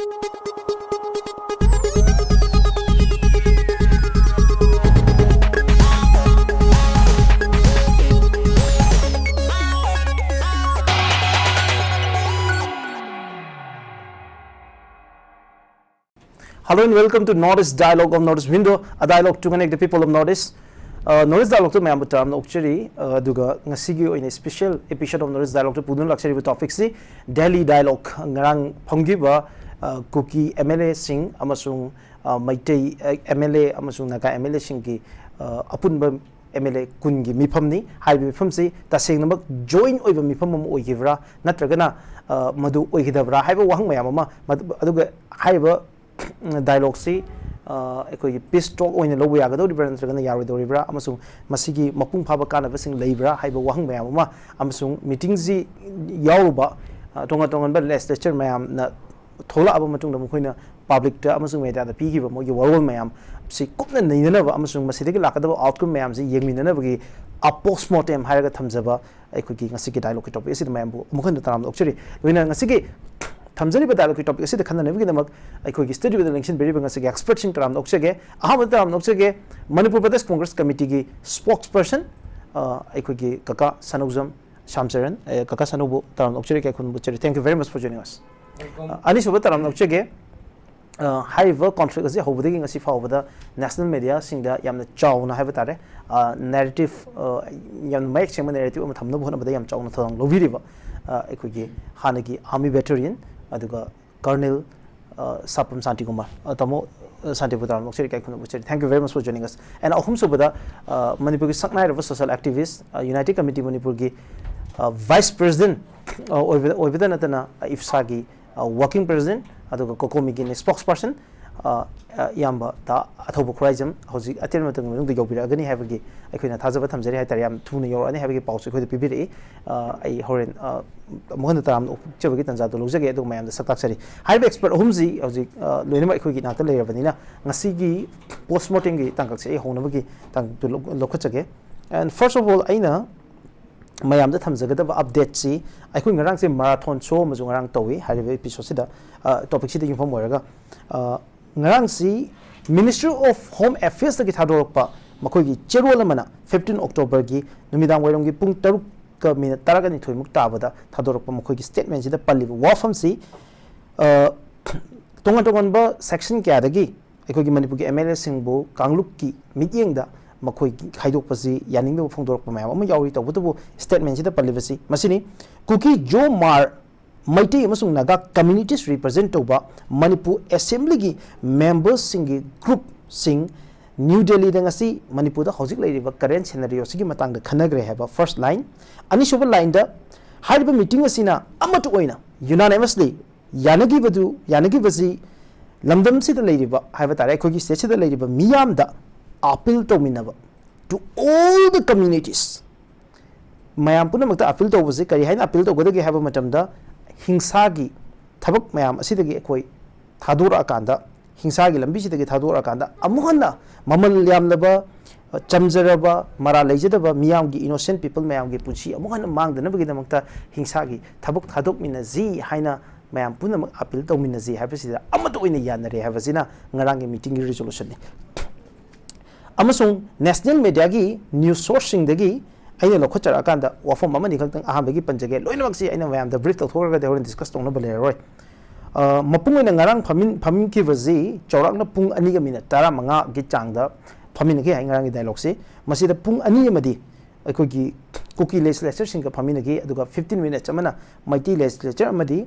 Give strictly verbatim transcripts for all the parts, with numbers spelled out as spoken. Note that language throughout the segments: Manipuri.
Hello and welcome to North East Dialogue of North East Window, a dialogue to connect the people of North East. Uh, North East Dialogue ꯇ ꯃꯌꯥꯝꯕꯨ ꯇꯔꯥꯝꯅ ꯑꯣꯛꯆꯔꯤ꯫ Uh, ꯑꯗꯨꯒ ꯉꯁꯤꯒꯤ ꯑꯣꯏꯅ special episode of North East Dialogue ꯇ ꯄꯨꯗꯨꯅ ꯂꯥꯛꯆꯔꯤꯕ topic ꯁꯤ Delhi Dialogue, ꯉꯔꯥꯡ ꯐꯝꯈꯤꯕ, uh, Kuki M L A ꯁꯤꯡ ꯑꯃꯁꯨꯡ, uh, Meitei, uh, M L A ꯑꯃꯁꯨꯡ ꯅꯥꯒꯥ M L A ꯁꯤꯡꯒꯤ, uh, ꯑꯄꯨꯟꯕ M L A ꯀꯨꯟꯒꯤ ꯃꯤꯐꯝꯅꯤ꯫ ꯍꯥꯏꯔꯤꯕ ꯃꯤꯐꯝꯁꯤ ꯇꯁꯦꯡꯅꯃꯛ joint ꯑꯣꯏꯕ ꯃꯤꯐꯝ ꯑꯃ ꯑꯣꯏꯈꯤꯕ꯭ꯔꯥ, ꯅꯠꯇ꯭ꯔꯒꯅ, ꯑ, ꯃꯗꯨ ꯑꯣꯏꯈꯤꯗꯕ꯭ꯔꯥ ꯍꯥꯏꯕ ꯋꯥꯍꯪ ꯃꯌꯥꯝ ꯑꯃ, ꯃꯗꯨ, ꯑꯗꯨꯒ ꯍꯥꯏꯔꯤꯕ, ꯎꯝ, dialogue ꯁꯤ, ꯑ, ꯑꯩꯈꯣꯏꯒꯤ peace talk ꯑꯣꯏꯅ ꯂꯧꯕ ꯌꯥꯒꯗꯧꯔꯤꯕ꯭ꯔꯥ ꯅꯠꯇ꯭ꯔꯒꯅ ꯌꯥꯔꯣꯏꯗꯧꯔꯤꯕ꯭ꯔꯥ, ꯑꯃꯁꯨꯡ ꯃꯁꯤꯒꯤ ꯃꯄꯨꯡ ꯐꯥꯕ ꯀꯥꯟꯅꯕꯁꯤꯡ ꯂꯩꯕ꯭ꯔꯥ ꯍꯥꯏꯕ ꯋꯥꯍꯪ ꯃꯌꯥꯝ ꯑꯃ, ꯑꯃꯁꯨꯡ meeting ꯁꯤ ꯌꯥꯎꯔꯨꯕ, ꯑ, ꯇꯣꯉꯥꯟ ꯇꯣꯉꯥꯟꯕ legislature ꯃꯌꯥꯝꯅ ꯊꯣꯛꯂꯛꯑꯕ ꯃꯇꯨꯡꯗ ꯃꯈꯣꯏꯅ public ꯇ ꯑꯃꯁꯨꯡ media ꯗ ꯄꯤꯈꯤꯕ ꯃꯣꯏꯒꯤ ꯋꯥꯔꯣꯜ ꯃꯌꯥꯝ ꯁꯤ ꯀꯨꯞꯅ ꯅꯩꯅꯅꯕ ꯑꯃꯁꯨꯡ ꯃꯁꯤꯗꯒꯤ ꯂꯥꯛꯀꯗꯕ outcome ꯃꯌꯥꯝꯁꯤ ꯌꯦꯡꯃꯤꯟꯅꯅꯕꯒꯤ a post mortem ꯍꯥꯏꯔꯒ ꯊꯝꯖꯕ ꯑꯩꯈꯣꯏꯒꯤ ꯉꯁꯤꯒꯤ dialogue ꯀꯤ topic ꯑꯁꯤꯗ ꯃꯌꯥꯝꯕꯨ ꯑꯃꯨꯛ ꯍꯟꯅ ꯇꯔꯥꯝꯅ ꯑꯣꯛꯆꯔꯤ꯫ ꯂꯣꯏꯅ ꯉꯁꯤꯒꯤ ꯊꯝꯖꯔꯤꯕ dialogue ꯀꯤ topic ꯑꯁꯤꯗ ꯈꯟꯅꯅꯕꯒꯤꯗꯃꯛ ꯑꯩꯈꯣꯏꯒꯤ studio ꯗ ꯂꯦꯡꯁꯤꯟꯕꯤꯔꯤꯕ ꯉꯁꯤꯒꯤ expert ꯁꯤꯡ ꯇꯔꯥꯝꯅ ꯑꯣꯛꯆꯒꯦ꯫ ꯑꯍꯥꯟꯕꯗ ꯇꯔꯥꯝꯅ ꯑꯣꯛꯆꯒꯦ ꯃꯅꯤꯄꯨꯔ ꯄ꯭ꯔꯗꯦꯁ ꯀꯣꯡꯒ꯭ꯔꯦꯁ ꯀꯃꯤꯇꯤꯒꯤ spokesperson, ꯑ, ꯑꯩꯈꯣꯏꯒꯤ ꯀꯀꯥ ꯁꯅꯧꯖꯝ ꯁ꯭ꯌꯥꯝꯆꯔꯟ, ꯑ, ꯀꯀꯥ ꯁꯅꯧꯕꯨ ꯇꯔꯥꯝꯅ ꯑꯣꯛꯆꯔꯤ, ꯏꯀꯥꯏ ꯈꯨꯝꯅꯕ ꯎꯠꯆꯔꯤ꯫ Thank you very much for joining us. Welcome. ꯑ, ꯑꯅꯤꯁꯨꯕ ꯇꯔꯥꯝꯅ ꯑꯣꯛꯆꯒꯦ꯫ ꯑ, ꯍꯥꯏꯔꯤꯕ conflict ꯑꯁꯤ ꯍꯧꯕꯗꯒꯤ ꯉꯁꯤ ꯐꯥꯎꯕꯗ national media ꯁꯤꯡꯗ ꯌꯥꯝꯅ ꯆꯥꯎꯅ ꯍꯥꯏꯕ ꯇꯥꯔꯦ, ꯑ, narrative, ꯑ, ꯌꯥꯝꯅ ꯃꯌꯦꯛ ꯁꯦꯡꯕ narrative ꯑꯃ ꯊꯝꯅꯕ ꯍꯣꯠꯅꯕꯗ ꯌꯥꯝ ꯆꯥꯎꯅ ꯊꯧꯗꯥꯡ ꯂꯧꯕꯤꯔꯤꯕ, ꯑ, ꯑꯩꯈꯣꯏꯒꯤ ꯍꯥꯟꯅꯒꯤ army veteran ꯑꯗꯨꯒ Colonel, ꯑ, ꯁꯥꯄꯝ ꯁꯥꯟꯇꯤꯀꯨꯃꯥꯔ, ꯑ, ꯇꯥꯃꯣ, ꯑ, ꯁꯥꯟꯇꯤꯄꯨꯔ ꯇꯔꯥꯝꯅ ꯑꯣꯛꯆꯔꯤ, ꯏꯀꯥꯏ ꯈꯨꯝꯅꯕ ꯎꯠꯆꯔꯤ꯫ Thank you very much for joining us. And ꯑꯍꯨꯝꯁꯨꯕꯗ, ꯑ, ꯃꯅꯤꯄꯨꯔꯒꯤ ꯁꯛꯅꯥꯏꯔꯕ social activist, ꯑ, United Committee ꯃꯅꯤꯄꯨꯔꯒꯤ, ꯑ, vice president, ꯑ, ꯑꯣꯏꯕ-, ꯑꯣꯏꯕꯗ ꯅꯠꯇꯅ, ꯑ, ꯏꯐꯁꯥꯒꯤ, ꯑ, working president, ꯑꯗꯨꯒ ꯀꯣꯀꯣꯃꯤꯒꯤ spokesperson, ꯑ, ꯑ, ꯏꯌꯥꯝꯕ ꯗꯥ ꯑꯊꯧꯕ ꯈꯨꯔꯥꯏꯖꯝ ꯍꯧꯖꯤꯛ ꯑꯇꯦꯟꯕ ꯃꯇꯝꯒꯤ ꯃꯅꯨꯡꯗ ꯌꯧꯕꯤꯔꯛꯑꯒꯅꯤ ꯍꯥꯏꯕꯒꯤ ꯑꯩꯈꯣꯏꯅ ꯊꯥꯖꯕ ꯊꯝꯖꯔꯤ ꯍꯥꯏꯇꯥꯔꯦ꯫ ꯌꯥꯝ ꯊꯨꯅ ꯌꯧꯔꯛꯑꯅꯤ ꯍꯥꯏꯕꯒꯤ ꯄꯥꯎꯁꯨ ꯑꯩꯈꯣꯏꯗ ꯄꯤꯕꯤꯔꯛꯏ꯫ ꯑ, ꯑꯩ ꯍꯣꯔꯦꯟ, ꯑ, ꯑꯃꯨꯛ ꯍꯟꯅ ꯇꯔꯥꯝꯅ ꯑꯣꯛꯆꯕꯒꯤ ꯇꯥꯟꯖꯥꯗꯣ ꯂꯧꯖꯒꯦ, ꯑꯗꯨꯒ ꯃꯌꯥꯝꯗ ꯁꯛ ꯇꯥꯛꯆꯔꯤ꯫ ꯍꯥꯏꯔꯤꯕ expert ꯑꯍꯨꯝꯁꯤ ꯍꯧꯖꯤꯛ, ꯑ, ꯂꯣꯏꯅꯃꯛ ꯑꯩꯈꯣꯏꯒꯤ ꯏꯅꯥꯛꯇ ꯂꯩꯔꯕꯅꯤꯅ ꯉꯁꯤꯒꯤ post mortem ꯒꯤ ꯇꯥꯡꯀꯛꯁꯦ ꯑꯩ ꯍꯧꯅꯕꯒꯤ ꯇꯥꯡꯀꯛꯇꯨ ꯂꯧ-, ꯂꯧꯈꯠꯆꯒꯦ꯫ And first of all, ꯑꯩꯅ ꯃꯌꯥꯝꯗ ꯊꯝꯖꯒꯗꯕ ꯑꯞꯗꯦꯠꯁꯤ, ꯑꯩꯈꯣꯏ ꯉꯔꯥꯡꯁꯦ ꯃꯔꯥꯊꯣꯟ ꯁꯣ ꯑꯃꯁꯨ ꯉꯔꯥꯡ ꯇꯧꯏ꯫ ꯍꯥꯏꯔꯤꯕ ꯑꯦꯄꯤꯁꯣꯗꯁꯤꯗ, ꯇꯣꯄꯤꯛꯁꯤꯗ ꯌꯨꯝꯐꯝ ꯑꯣꯏꯔꯒ, ꯑ, ꯉꯔꯥꯡꯁꯤ Ministry of Home Affairsꯇꯒꯤ ꯊꯥꯗꯣꯔꯛꯄ ꯃꯈꯣꯏꯒꯤ ꯆꯦꯔꯣꯜ ꯑꯃꯅ ꯐꯤꯐꯇꯤꯟ ꯑꯣꯛꯇꯣꯕꯔꯒꯤ ꯅꯨꯃꯤꯗꯥꯡ ꯋꯥꯏꯔꯝꯒꯤ ꯄꯨꯡ ꯇꯔꯨꯛꯀ ꯃꯤꯅꯠ ꯇꯔꯥꯅꯤꯊꯣꯏꯃꯨꯛ ꯇꯥꯕꯗ ꯊꯥꯗꯣꯔꯛꯄ ꯃꯈꯣꯏꯒꯤ ꯁ꯭ꯇꯦꯠꯃꯦꯟꯁꯤꯗ ꯄꯜꯂꯤꯕ ꯋꯥꯐꯝꯁꯤ, ꯑ, ꯇꯣꯉꯥꯟ ꯇꯣꯉꯥꯟꯕ ꯁꯦꯛꯁꯟ ꯀꯌꯥꯗꯒꯤ ꯑꯩꯈꯣꯏꯒꯤ ꯃꯅꯤꯄꯨꯔꯒꯤ ꯑꯦꯝ ꯑꯦꯜ ꯑꯦꯁꯤꯡꯕꯨ ꯀꯥꯡꯂꯨꯞꯀꯤ ꯃꯤꯠꯌꯦꯡꯗ ꯃꯈꯣꯏꯒꯤ ꯈꯥꯏꯗꯣꯛꯄꯁꯤ ꯌꯥꯅꯤꯡꯗꯕ ꯐꯣꯡꯗꯣꯔꯛꯄ ꯃꯌꯥꯝ ꯑꯃ ꯌꯥꯎꯔꯤ꯫ ꯇꯧꯕꯇꯕꯨ ꯁ꯭ꯇꯦꯠꯃꯦꯟꯁꯤꯗ ꯄꯜꯂꯤꯕꯁꯤ ꯃꯁꯤꯅꯤ: ꯀꯨꯀꯤ, ꯖꯣ, ꯃꯥꯔ, ꯃꯩꯇꯩ ꯑꯃꯁꯨꯡ ꯅꯥꯒꯥ ꯀꯝꯃ꯭ꯌꯨꯅꯤꯇꯤꯁ ꯔꯤꯄ꯭ꯔꯖꯦꯟꯠ ꯇꯧꯕ ꯃꯅꯤꯄꯨꯔ ꯑꯦꯁꯦꯝꯕ꯭ꯂꯤꯒꯤ ꯃꯦꯝꯕꯔꯁꯤꯡꯒꯤ ꯒ꯭ꯔꯨꯞꯁꯤꯡ ꯅ꯭ꯌꯨ ꯗꯦꯜꯂꯤꯗ ꯉꯁꯤ ꯃꯅꯤꯄꯨꯔꯗ ꯍꯧꯖꯤꯛ ꯂꯩꯔꯤꯕ ꯀꯔꯦꯟ ꯁꯤꯅꯔꯤꯑꯣꯁꯤꯒꯤ ꯃꯇꯥꯡꯗ ꯈꯟꯅꯈ꯭ꯔꯦ ꯍꯥꯏꯕ ꯐꯥꯔꯁ ꯂꯥꯏꯟ꯫ ꯑꯅꯤꯁꯨꯕ ꯂꯥꯏꯟꯗ, ꯍꯥꯏꯔꯤꯕ ꯃꯤꯇꯤꯡ ꯑꯁꯤꯅ ꯑꯃꯠꯇ ꯑꯣꯏꯅ ꯌꯨꯅꯥꯅꯤꯃꯁꯂꯤ ꯌꯥꯅꯈꯤꯕꯗꯨ, ꯌꯥꯅꯈꯤꯕꯁꯤ ꯂꯝꯗꯝꯁꯤꯗ ꯂꯩꯔꯤꯕ ꯍꯥꯏꯕ ꯇꯥꯔꯦ, ꯑꯩꯈꯣꯏꯒꯤ ꯁ꯭ꯇꯦꯠꯁꯤꯗ ꯂꯩꯔꯤꯕ ꯃꯤꯌꯥꯝꯗ ꯑꯥꯄꯤꯜ ꯇꯧꯃꯤꯟꯅꯕ, to all the communities, ꯃꯌꯥꯝ ꯄꯨꯝꯅꯃꯛꯇ ꯑꯥꯄꯤꯜ ꯇꯧꯕꯁꯤ ꯀꯔꯤ ꯍꯥꯏꯅ ꯑꯥꯄꯤꯜ ꯇꯧꯒꯗꯒꯦ ꯍꯥꯏꯕ ꯃꯇꯝꯗ, ꯍꯤꯡꯁꯥꯒꯤ ꯊꯕꯛ ꯃꯌꯥꯝ ꯑꯁꯤꯗꯒꯤ ꯑꯩꯈꯣꯏ ꯊꯥꯗꯣꯔꯛꯑꯀꯥꯟꯗ, ꯍꯤꯡꯁꯥꯒꯤ ꯂꯝꯕꯤꯁꯤꯗꯒꯤ ꯊꯥꯗꯣꯔꯛꯑꯀꯥꯟꯗ ꯑꯃꯨꯛ ꯍꯟꯅ ꯃꯃꯜ ꯌꯥꯝꯂꯕ, ꯆꯝꯖꯔꯕ, ꯃꯔꯥꯜ ꯂꯩꯖꯗꯕ ꯃꯤꯌꯥꯝꯒꯤ, innocent people ꯃꯌꯥꯝꯒꯤ ꯄꯨꯟꯁꯤ ꯑꯃꯨꯛ ꯍꯟꯅ ꯃꯥꯡꯗꯅꯕꯒꯤꯗꯃꯛꯇ ꯍꯤꯡꯁꯥꯒꯤ ꯊꯕꯛ ꯊꯥꯗꯣꯛꯃꯤꯟꯅꯁꯤ ꯍꯥꯏꯅ ꯃꯌꯥꯝ ꯄꯨꯝꯅꯃꯛ ꯑꯥꯄꯤꯜ ꯇꯧꯃꯤꯟꯅꯁꯤ ꯍꯥꯏꯕꯁꯤꯗ ꯑꯃꯠꯇ ꯑꯣꯏꯅ ꯌꯥꯅꯔꯦ ꯍꯥꯏꯕꯁꯤꯅ ꯉꯔꯥꯡꯒꯤ ꯃꯤꯇꯤꯡꯒꯤ ꯔꯤꯖꯣꯂꯨꯁꯟꯅꯤ꯫ ꯑꯃꯁꯨꯡ ꯅꯦꯁꯅꯦꯜ ꯃꯦꯗꯤꯌꯥꯒꯤ ꯅ꯭ꯌꯨꯁ ꯁꯣꯔꯁꯁꯤꯡꯗꯒꯤ ꯑꯩꯅ ꯂꯧꯈꯠꯆꯔꯛꯑꯀꯥꯟꯗ ꯋꯥꯐꯝ ꯑꯃꯅꯤ ꯈꯛꯇꯪ ꯑꯍꯥꯟꯕꯒꯤ ꯄꯟꯖꯒꯦ꯫ ꯂꯣꯏꯅꯃꯛꯁꯤ ꯑꯩꯅ ꯃꯌꯥꯝꯗ ꯕ꯭ꯔꯤꯐ ꯇꯧꯊꯣꯛꯈ꯭ꯔꯒꯗꯤ ꯍꯣꯔꯦꯟ ꯗꯤꯁꯀꯁ ꯇꯧꯅꯕ ꯂꯩꯔꯔꯣꯏ꯫ ꯑ, ꯃꯄꯨꯡ ꯑꯣꯏꯅ ꯉꯔꯥꯡ ꯐꯝꯃꯤꯟ-, ꯐꯝꯃꯤꯟꯈꯤꯕꯁꯤ ꯆꯥꯎꯔꯥꯛꯅ ꯄꯨꯡ ꯑꯅꯤꯒ ꯃꯤꯅꯠ ꯇꯔꯥꯃꯉꯥꯒꯤ ꯆꯥꯡꯗ ꯐꯝꯃꯤꯟꯅꯈꯤ ꯍꯥꯏ ꯉꯔꯥꯡꯒꯤ ꯗꯥꯏꯂꯣꯛꯁꯤ꯫ ꯃꯁꯤꯗ ꯄꯨꯡ ꯑꯅꯤ ꯑꯃꯗꯤ ꯑꯩꯈꯣꯏꯒꯤ ꯀꯨꯀꯤ ꯂꯦꯖꯤꯁꯂꯦꯆꯔꯁꯤꯡꯒ ꯐꯝꯃꯤꯟꯅꯈꯤ, ꯑꯗꯨꯒ ꯐꯤꯐꯇꯤꯟ ꯃꯤꯅꯠꯁ ꯑꯃꯅ ꯃꯩꯇꯩ ꯂꯦꯖꯤꯁꯂꯦꯆꯔ ꯑꯃꯗꯤ,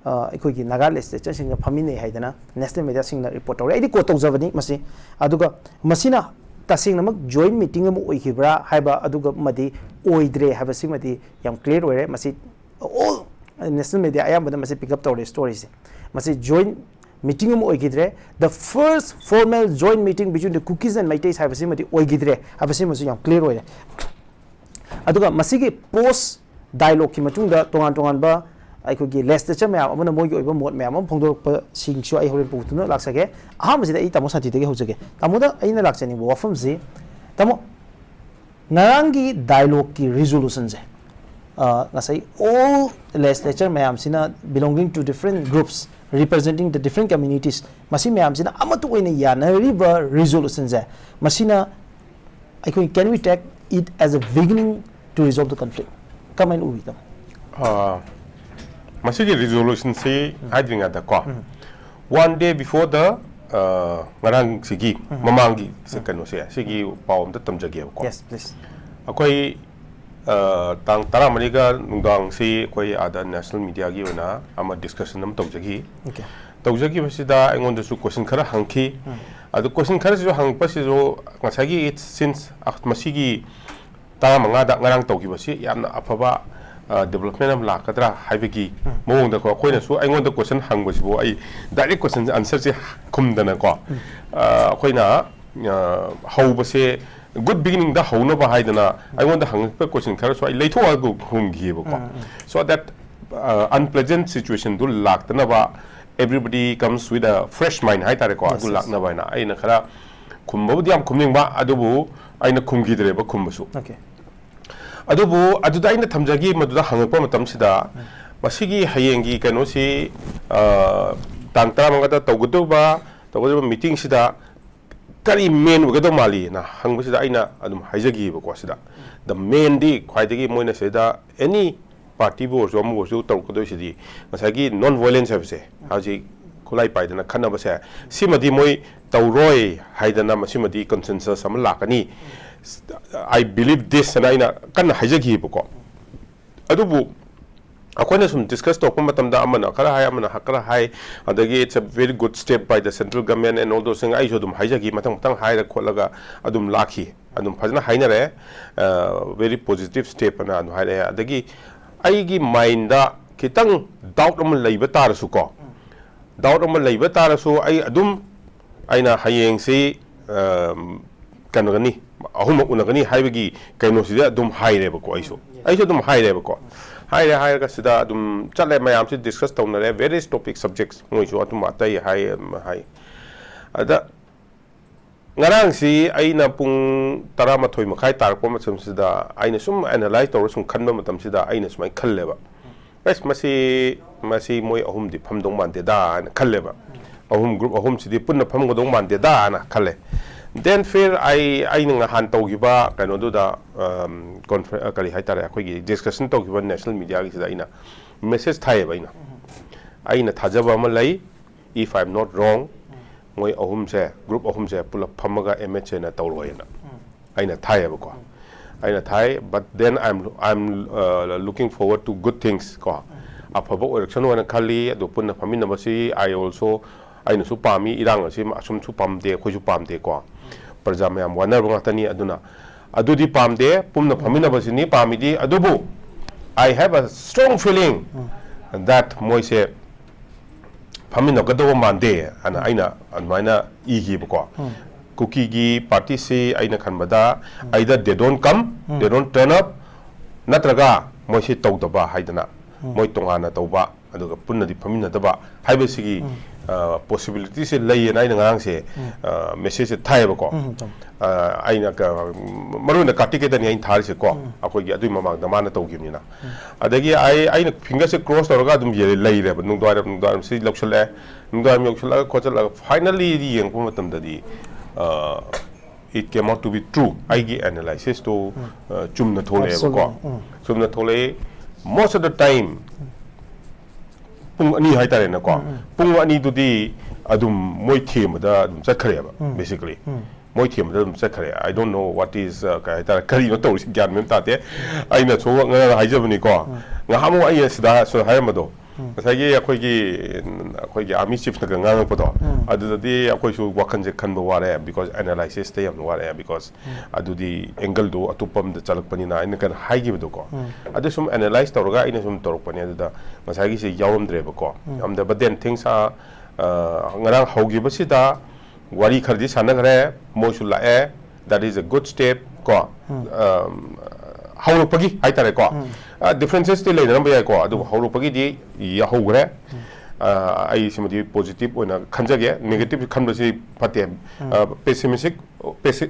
ꯑ, ꯑꯩꯈꯣꯏꯒꯤ ꯅꯥꯒꯥ ꯂꯦꯖꯤꯁꯂꯦꯆꯔꯁꯤꯡꯒ ꯐꯝꯃꯤꯟꯅꯩ ꯍꯥꯏꯗꯅ ꯅꯦꯁꯅꯦꯜ ꯃꯦꯗꯤꯌꯥꯁꯤꯡꯅ ꯔꯤꯄꯣꯔꯠ ꯇꯧꯔꯦ꯫ ꯑꯩꯗꯤ ꯀꯣꯠ ꯇꯧꯖꯕꯅꯤ ꯃꯁꯤ꯫ ꯑꯗꯨꯒ ꯃꯁꯤꯅ ꯇꯁꯦꯡꯅꯃꯛ ꯖꯣꯏꯟ ꯃꯤꯇꯤꯡ ꯑꯃ ꯑꯣꯏꯈꯤꯕ꯭ꯔꯥ ꯍꯥꯏꯕ ꯑꯗꯨꯒꯨꯝꯕꯗꯤ ꯑꯣꯏꯗ꯭ꯔꯦ ꯍꯥꯏꯕꯁꯤꯃꯗꯤ ꯌꯥꯝ ꯀ꯭ꯂꯤꯌꯔ ꯑꯣꯏꯔꯦ꯫ ꯃꯁꯤ ꯑꯣꯜ ꯅꯦꯁꯅꯦꯜ ꯃꯦꯗꯤꯌꯥ ꯑꯌꯥꯝꯕꯅ ꯃꯁꯤ ꯄꯤꯛ ꯑꯞ ꯇꯧꯔꯦ ꯁ꯭ꯇꯣꯔꯤꯁꯦ꯫ ꯃꯁꯤ ꯖꯣꯏꯟ ꯃꯤꯇꯤꯡ ꯑꯃ ꯑꯣꯏꯈꯤꯗ꯭ꯔꯦ꯫ The first formal joint meeting between the Kukis and Meiteis ꯍꯥꯏꯕꯁꯤꯃꯗꯤ ꯑꯣꯏꯈꯤꯗ꯭ꯔꯦ ꯍꯥꯏꯕꯁꯤꯃꯁꯨ ꯌꯥꯝ ꯀ꯭ꯂꯤꯌꯔ ꯑꯣꯏꯔꯦ꯫ ꯑꯗꯨꯒ ꯃꯁꯤꯒꯤ ꯄꯣꯁ ꯗꯥꯏꯂꯣꯛꯀꯤ ꯃꯇꯨꯡꯗ ꯇꯣꯉꯥꯟ ꯇꯣꯉꯥꯟꯕ ꯑꯩꯈꯣꯏꯒꯤ ꯂꯦꯖꯤꯁꯂꯦꯆꯔ ꯃꯌꯥꯝ ꯑꯃꯅ ꯃꯣꯏꯒꯤ ꯑꯣꯏꯕ ꯃꯣꯠ ꯃꯌꯥꯝ ꯑꯃ ꯐꯣꯡꯗꯣꯔꯛꯄꯁꯤꯡꯁꯨ ꯑꯩ ꯍꯣꯔꯦꯟ ꯄꯨꯊꯨꯅ ꯂꯥꯛꯆꯒꯦ꯫ ꯑꯍꯥꯟꯕꯁꯤꯗ ꯑꯩ ꯇꯥꯃꯣ ꯁꯥꯟꯇꯤꯗꯒꯤ ꯍꯧꯖꯒꯦ꯫ ꯇꯥꯃꯣꯗ ꯑꯩꯅ ꯂꯥꯛꯆꯅꯤꯡꯕ ꯋꯥꯐꯝꯁꯤ, ꯇꯥꯃꯣ, ꯉꯔꯥꯡꯒꯤ ꯗꯥꯏꯂꯣꯛꯀꯤ ꯔꯤꯖꯣꯂꯨꯁꯟꯁꯦ ꯑ, ꯉꯁꯥꯏ all legislature ꯃꯌꯥꯝꯁꯤꯅ belonging to different groups, representing the different communities, ꯃꯁꯤ ꯃꯌꯥꯝꯁꯤꯅ ꯑꯃꯠꯇ ꯑꯣꯏꯅ ꯌꯥꯅꯔꯤꯕ resolution ꯁꯦ, ꯃꯁꯤꯅ ꯑꯩꯈꯣꯏ, can we take it as a beginning to resolve the conflict? ꯀꯃꯥꯏꯅ ꯎꯕꯤ, ꯇꯥꯃꯣ? ꯑ, ꯃꯁꯤꯒꯤ resolution ꯁꯤ ꯍꯥꯏꯗ꯭ꯔꯤꯉꯩꯗꯀꯣ, one day before the, ꯑ, ꯉꯔꯥꯡꯁꯤꯒꯤ ꯃꯃꯥꯡꯒꯤ ꯁꯦ, ꯀꯩꯅꯣꯁꯦ, ꯁꯤꯒꯤ ꯄꯥꯎ ꯑꯝꯇ ꯇꯝꯖꯒꯦꯕꯀꯣ꯫ Yes, please. ꯑꯩꯈꯣꯏ, ꯑ, ꯇꯥꯡ ꯇꯔꯥꯃꯔꯤꯒ ꯅꯨꯡꯗꯥꯡꯁꯤ ꯑꯩꯈꯣꯏ ꯑꯥꯗ national media ꯒꯤ ꯑꯣꯏꯅ ꯑꯃ discussion ꯑꯃ ꯇꯧꯖꯈꯤ꯫ Okay. ꯇꯧꯖꯈꯤꯕꯁꯤꯗ ꯑꯩꯉꯣꯟꯗꯁꯨ question ꯈꯔ ꯍꯪꯈꯤ꯫ ꯑꯗꯨ question ꯈꯔꯁꯤꯁꯨ ꯍꯪꯉꯛꯄꯁꯤꯁꯨ ꯉꯁꯥꯏꯒꯤ, it's since, ꯑ, ꯃꯁꯤꯒꯤ ꯇꯔꯥꯃꯉꯥꯗ ꯉꯔꯥꯡ ꯇꯧꯈꯤꯕꯁꯤ ꯌꯥꯝꯅ ꯑꯐꯕ, ꯑ, development ꯑꯃ ꯂꯥꯛꯀꯗ꯭ꯔꯥ ꯍꯥꯏꯕꯒꯤ ꯃꯑꯣꯡꯗꯀꯣ, ꯑꯩꯈꯣꯏꯅꯁꯨ, ꯑꯩꯉꯣꯟꯗ question ꯍꯪꯕꯁꯤꯕꯨ ꯑꯩ direct question answer ꯁꯦ ꯈꯨꯝꯗꯅꯀꯣ, ꯑ, ꯑꯩꯈꯣꯏꯅ, ꯑ, ꯍꯧꯕꯁꯦ good beginning ꯗ ꯍꯧꯅꯕ ꯍꯥꯏꯗꯅ ꯑꯩꯉꯣꯟꯗ ꯍꯪꯉꯛꯄ question ꯈꯔꯁꯨ ꯑꯩ ꯂꯩꯊꯣꯛꯑꯒ ꯈꯨꯝꯈꯤꯑꯕꯀꯣ꯫ So that, ꯑ, unpleasant situation do ꯂꯥꯛꯇꯅꯕ, everybody comes with a fresh mind ꯍꯥꯏꯇꯥꯔꯦꯀꯣ, Yes, ꯑꯗꯨ yes. ꯂꯥꯛꯅꯕ ꯍꯥꯏꯅ ꯑꯩꯅ ꯈꯔ ꯈꯨꯝꯕꯕꯨꯗꯤ ꯌꯥꯝ ꯈꯨꯝꯅꯤꯡꯕ, ꯑꯗꯨꯕꯨ ꯑꯩꯅ ꯈꯨꯝꯈꯤꯗ꯭ꯔꯦꯕ ꯈꯨꯝꯕꯁꯨ꯫ Okay. ꯑꯗꯨꯕꯨ ꯑꯗꯨꯗ ꯑꯩꯅ ꯊꯝꯖꯒꯤ, ꯃꯗꯨꯗ ꯍꯪꯉꯛꯄ ꯃꯇꯝꯁꯤꯗ, ꯃꯁꯤꯒꯤ ꯍꯌꯦꯡꯒꯤ ꯀꯩꯅꯣꯁꯤ, ꯑ, ꯇꯥꯡ ꯇꯔꯥꯃꯉꯥꯗ ꯇꯧꯒꯗꯧꯕ, ꯇꯧꯒꯗꯧꯔꯤꯕ meeting ꯁꯤꯗ ꯀꯔꯤ main ꯑꯣꯏꯒꯗꯧ ꯃꯥꯜꯂꯤꯅ ꯍꯪꯕꯁꯤꯗ ꯑꯩꯅ ꯑꯗꯨꯝ ꯍꯥꯏꯖꯈꯤꯕꯀꯣ꯫ ꯁꯤꯗ the main ꯗꯤ ꯈ꯭ꯋꯥꯏꯗꯒꯤ ꯃꯣꯏꯅ ꯁꯤꯗ any party ꯕꯨ ꯑꯣꯏꯔꯁꯨ, ꯑꯃꯕꯨ ꯑꯣꯏꯔꯁꯨ, ꯇꯧꯔꯛꯀꯗꯣꯏꯁꯤꯗꯤ ꯉꯁꯥꯏꯒꯤ non violence ꯍꯥꯏꯕꯁꯦ, ꯍꯧꯖꯤꯛ ꯈꯨꯠꯂꯥꯏ ꯄꯥꯏꯗꯅ ꯈꯠꯅꯕꯁꯦ, ꯁꯤꯃꯗꯤ ꯃꯣꯏ ꯇꯧꯔꯣꯏ ꯍꯥꯏꯗꯅ ꯃꯁꯤꯃꯗꯤ consensus ꯑꯃ ꯂꯥꯛꯀꯅꯤ, I believe this ꯍꯥꯏꯅ ꯑꯩꯅ ꯀꯟꯅ ꯍꯥꯏꯖꯈꯤꯕꯀꯣ꯫ ꯑꯗꯨꯕꯨ ꯑꯩꯈꯣꯏꯅ ꯁꯨꯝ discuss ꯇꯧꯔꯛꯄ ꯃꯇꯝꯗ ꯑꯃꯅ ꯈꯔ ꯍꯥꯏ, ꯑꯃꯅ ꯈꯔ ꯍꯥꯏ, ꯑꯗꯒꯤ it's a very good step by the central government and all those things, ꯑꯩꯁꯨ ꯑꯗꯨꯝ ꯍꯥꯏꯖꯈꯤ, ꯃꯊꯪ ꯃꯊꯪ ꯍꯥꯏꯔ ꯈꯣꯠꯂꯒ ꯑꯗꯨꯝ ꯂꯥꯛꯈꯤ, ꯑꯗꯨꯝ ꯐꯖꯅ ꯍꯥꯏꯅꯔꯦ, very positive step ꯑꯅ ꯑꯗꯨꯝ ꯍꯥꯏꯔꯛꯑꯦ꯫ ꯑꯗꯒꯤ ꯑꯩꯒꯤ mind ꯗ ꯈꯤꯇꯪ doubt ꯑꯃ ꯂꯩꯕ ꯇꯥꯔꯁꯨꯀꯣ, doubt ꯑꯃ ꯂꯩꯕ ꯇꯥꯔꯁꯨ, ꯑꯩ ꯑꯗꯨꯝ, ꯑꯩꯅ ꯍꯌꯦꯡꯁꯤ, ꯑꯝ, ꯀꯩꯅꯣꯒꯅꯤ, ꯑꯍꯨꯝꯃꯛ ꯎꯅꯒꯅꯤ ꯍꯥꯏꯕꯒꯤ ꯀꯩꯅꯣꯁꯤꯗ ꯑꯗꯨꯝ ꯍꯥꯏꯔꯦꯕꯀꯣ꯫ ꯑꯩꯁꯨ, ꯑꯩꯁꯨ ꯑꯗꯨꯝ ꯍꯥꯏꯔꯦꯕꯀꯣ꯫ ꯍꯥꯏꯔꯦ, ꯍꯥꯏꯔꯒ ꯁꯤꯗ ꯑꯗꯨꯝ ꯆꯠꯂꯦ, ꯃꯌꯥꯝꯁꯤ discuss ꯇꯧꯅꯔꯦ, various topic subjects, ꯃꯣꯏꯁꯨ ꯑꯗꯨꯝ ꯑꯇꯩ ꯍꯥꯏ, ꯑꯝ, ꯍꯥꯏ꯫ ꯑꯗ ꯉꯔꯥꯡꯁꯤ ꯑꯩꯅ ꯄꯨꯡ ꯇꯔꯥꯃꯥꯊꯣꯏ ꯃꯈꯥꯏ ꯇꯥꯔꯛꯄ ꯃꯇꯝꯁꯤꯗ ꯑꯩꯅ ꯁꯨꯝ ꯑꯦꯅꯥꯂꯥꯏꯁ ꯇꯧꯔ ꯁꯨꯝ ꯈꯟꯕ ꯃꯇꯝꯁꯤꯗ ꯑꯩꯅ ꯁꯨꯃꯥꯏꯅ ꯈꯜꯂꯦꯕ, ꯑꯁ, ꯃꯁꯤ, ꯃꯁꯤ ꯃꯣꯏ ꯑꯍꯨꯝꯗꯤ ꯐꯝꯗꯧ ꯃꯥꯟꯗꯦꯗ ꯍꯥꯏꯅ ꯈꯜꯂꯦꯕ꯫ ꯑꯍꯨꯝ, ꯒ꯭ꯔꯨꯞ ꯑꯍꯨꯝꯁꯤꯗꯤ ꯄꯨꯟꯅ ꯐꯝꯒꯗꯧ ꯃꯥꯟꯗꯦꯗ ꯍꯥꯏꯅ ꯈꯜꯂꯦ꯫ Then ꯐꯤꯔ ꯑꯩ, ꯑꯩꯅ ꯅꯍꯥꯟ ꯇꯧꯈꯤꯕ ꯀꯩꯅꯣꯗꯨꯗ, ꯑꯝ, ꯀꯣꯟꯐ꯭ꯔꯦ-, ꯑ, ꯀꯔꯤ ꯍꯥꯏꯇꯥꯔꯦ, ꯑꯩꯈꯣꯏꯒꯤ ꯗꯤꯁꯀꯁꯟ ꯇꯧꯈꯤꯕ ꯅꯦꯁꯅꯦꯜ ꯃꯤꯗꯤꯌꯥꯒꯤꯁꯤꯗ ꯑꯩꯅ ꯃꯦꯁꯦꯖ ꯊꯥꯏꯌꯦꯕ ꯑꯩꯅ꯫ ꯑꯩꯅ ꯊꯥꯖꯕ ꯑꯃ ꯂꯩ, if I am not wrong, ꯃꯣꯏ ꯑꯍꯨꯝꯁꯦ, ꯒ꯭ꯔꯨꯞ ꯑꯍꯨꯝꯁꯦ ꯄꯨꯂꯞ ꯐꯝꯃꯒ ꯑꯦꯝ ꯑꯦꯆ ꯑꯦꯅ ꯇꯧꯔꯣꯏꯅ ꯑꯩꯅ ꯊꯥꯏꯌꯦꯕꯀꯣ꯫ ꯑꯩꯅ ꯊꯥꯏ, but then I'm, I'm, uh, looking forward to good things ꯀꯣ꯫ ꯑꯐꯕ ꯑꯣꯏꯔꯛꯁꯅꯨ ꯍꯥꯏꯅ ꯈꯜꯂꯤ꯫ ꯑꯗꯨ ꯄꯨꯟꯅ ꯐꯝꯃꯤꯟꯅꯕꯁꯤ I also, ꯑꯩꯅꯁꯨ ꯄꯥꯝꯃꯤ, ꯏꯔꯥꯡ ꯑꯁꯤ ꯑꯁꯨꯝꯁꯨ ꯄꯥꯝꯗꯦ, ꯑꯩꯈꯣꯏꯁꯨ ꯄꯥꯝꯗꯦꯀꯣ꯫ ꯄ꯭ꯔꯖꯥ ꯃꯌꯥꯝ ꯋꯥꯅꯕ ꯉꯥꯛꯇꯅꯤ꯫ ꯑꯗꯨꯅ ꯑꯗꯨꯗꯤ ꯄꯥꯝꯗꯦ, ꯄꯨꯟꯅ ꯐꯝꯃꯤꯟꯅꯕꯁꯤꯅꯤ ꯄꯥꯝꯃꯤꯗꯤ꯫ ꯑꯗꯨꯕꯨ I have a strong feeling that ꯃꯣꯏꯁꯦ ꯐꯝꯃꯤꯟꯅꯒꯗꯧꯕ ꯃꯥꯟꯗꯦ ꯍꯥꯏꯅ ꯑꯩꯅ ꯑꯗꯨꯃꯥꯏꯅ ꯏꯈꯤꯕꯀꯣ꯫ ꯀꯨꯀꯤꯒꯤ ꯄꯥꯔꯇꯤꯁꯤ ꯑꯩꯅ ꯈꯟꯕꯗ either they don't come, they don't turn up, ꯅꯠꯇ꯭ꯔꯒ ꯃꯣꯏꯁꯤ ꯇꯧꯗꯕ ꯍꯥꯏꯗꯅ, ꯃꯣꯏ ꯇꯣꯉꯥꯟꯅ ꯇꯧꯕ, ꯑꯗꯨꯒ ꯄꯨꯟꯅꯗꯤ ꯐꯝꯃꯤꯟꯅꯗꯕ ꯍꯥꯏꯕꯁꯤꯒꯤ, ꯑ, ꯄꯣꯁꯤꯕꯤꯂꯤꯇꯤꯁꯦ ꯂꯩꯌꯦꯅ ꯑꯩꯅ ꯉꯔꯥꯡꯁꯦ, ꯑ, ꯃꯦꯁꯦꯖꯁꯦ ꯊꯥꯏꯌꯦꯕꯀꯣ꯫ ꯑ, ꯑꯩꯅ ꯀ-, ꯃꯔꯨ ꯑꯣꯏꯅ ꯀꯥꯔꯇꯤꯛꯀꯦꯗꯅꯤ ꯑꯩꯅ ꯊꯥꯔꯤꯁꯦꯀꯣ꯫ ꯑꯩꯈꯣꯏꯒꯤ ꯑꯗꯨꯒꯤ ꯃꯃꯥꯡꯗ ꯃꯥꯅ ꯇꯧꯈꯤꯕꯅꯤꯅ꯫ ꯑꯗꯒꯤ ꯑꯩ, ꯑꯩꯅ ꯐꯤꯡꯒꯔꯁꯦ ꯀ꯭ꯔꯣꯁ ꯇꯧꯔꯒ ꯑꯗꯨꯝ ꯌꯦ-, ꯂꯩꯔꯦꯕ꯫ ꯅꯨꯡꯗꯥꯡꯋꯥꯏꯔꯝ, ꯅꯨꯡꯗꯥꯡꯋꯥꯏꯔꯝꯁꯤ ꯂꯧꯁꯜꯂꯛꯑꯦ꯫ ꯅꯨꯡꯗꯥꯡꯋꯥꯏꯔꯝ ꯌꯧꯁꯜꯂꯛꯑꯒ ꯈꯣꯠꯆꯜꯂꯒ finally ꯌꯦꯡꯉꯛꯄ ꯃꯇꯝꯗꯗꯤ, ꯑ, it came out to be true꯫ ꯑꯩꯒꯤ ꯑꯦꯅꯥꯂꯥꯏꯁꯤꯁꯇꯣ, ꯑ, ꯆꯨꯝꯅ ꯊꯣꯛꯂꯛꯑꯦꯕꯀꯣ꯫ Absolutely. ꯎꯝ꯫ ꯆꯨꯝꯅ ꯊꯣꯛꯂꯛꯑꯦ꯫ Most of the time, ꯄꯨꯡ ꯑꯅꯤ ꯍꯥꯏꯇꯥꯔꯦꯅꯦꯀꯣ꯫ ꯎꯝ, ꯎꯝ꯫ ꯄꯨꯡ ꯑꯅꯤꯗꯨꯗꯤ ꯑꯗꯨꯝ ꯃꯣꯏ ꯊꯦꯝꯕꯗ ꯑꯗꯨꯝ ꯆꯠꯈ꯭ꯔꯦꯕ, ꯎꯝ꯫ Basically꯫ ꯎꯝ꯫ ꯃꯣꯏ ꯊꯦꯝꯕꯗ ꯑꯗꯨꯝ ꯆꯠꯈ꯭ꯔꯦ꯫ I don't know what is, uh, ꯀꯩ ꯍꯥꯏꯇꯥꯔꯦ, ꯀꯔꯤꯅꯣ ꯇꯧꯔꯤꯁꯤ, ꯒ꯭ꯌꯥꯟ ꯃꯦꯟ ꯇꯥꯗꯦ꯫ ꯑꯩꯅꯁꯨ ꯉꯔꯥꯡ ꯍꯥꯏꯖꯕꯅꯤꯀꯣ꯫ ꯎꯝ꯫ ꯉꯍꯥꯟꯃꯨꯛ ꯑꯩ ꯁꯤꯗ ꯁꯨ ꯍꯥꯏꯔꯝꯕꯗꯣ, ꯎꯝ꯫ ꯉꯁꯥꯏꯒꯤ ꯑꯩꯈꯣꯏꯒꯤ, ꯑꯩꯈꯣꯏꯒꯤ army chiefꯅꯒ ꯉꯥꯡꯉꯛꯄꯗꯣ, ꯎꯝ꯫ ꯑꯗꯨꯗꯗꯤ ꯑꯩꯈꯣꯏꯁꯨ ꯋꯥꯈꯜꯁꯦ ꯈꯟꯕ ꯋꯥꯔꯦ, because analysisꯇ ꯌꯥꯝꯅ ꯋꯥꯔꯛꯑꯦ, because ꯎꯝ꯫ ꯑꯗꯨꯗꯤ angleꯗꯣ ꯑꯇꯣꯞꯄ ꯑꯝꯗ ꯆꯠꯂꯛꯄꯅꯤꯅ ꯑꯩꯅ ꯀꯩꯅꯣ ꯍꯥꯏꯈꯤꯕꯗꯣꯀꯣ꯫ ꯎꯝ꯫ ꯑꯗꯨ ꯁꯨꯝ analyse ꯇꯧꯔꯒ ꯑꯩꯅ ꯁꯨꯝ ꯇꯧꯔꯛꯄꯅꯦ꯫ ꯑꯗꯨꯗ ꯉꯁꯥꯏꯒꯤꯁꯦ ꯌꯥꯎꯔꯝꯗ꯭ꯔꯦꯕꯀꯣ꯫ ꯎꯝ꯫ ꯌꯥꯎꯔꯝꯗ꯭ꯔꯦ, but then things are, ꯑ, ꯉꯔꯥꯡ ꯍꯧꯈꯤꯕꯁꯤꯗ ꯋꯥꯔꯤ ꯈꯔꯗꯤ ꯁꯥꯟꯅꯈ꯭ꯔꯦ, ꯃꯣꯏꯁꯨ ꯂꯥꯛꯑꯦ, that is a good step ꯀꯣ꯫ ꯎꯝ꯫ ꯑꯝ, ꯍꯧꯔꯛꯄꯒꯤ ꯍꯥꯏꯇꯥꯔꯦꯀꯣ꯫ ꯎꯝ꯫ ꯑ, differences ꯇꯤ ꯂꯩꯅꯔꯝꯕ ꯌꯥꯏꯀꯣ, ꯑꯗꯨꯕꯨ ꯎꯝ꯫ ꯍꯧꯔꯛꯄꯒꯤꯗꯤ ꯌꯥꯍꯧꯈ꯭ꯔꯦ꯫ ꯎꯝ꯫ ꯑ, ꯑꯩ ꯁꯤꯃꯗꯤ positive ꯑꯣꯏꯅ ꯈꯟꯖꯒꯦ꯫ Negative ꯈꯟꯕꯁꯤ ꯐꯠꯇꯦ꯫ Pessimistic,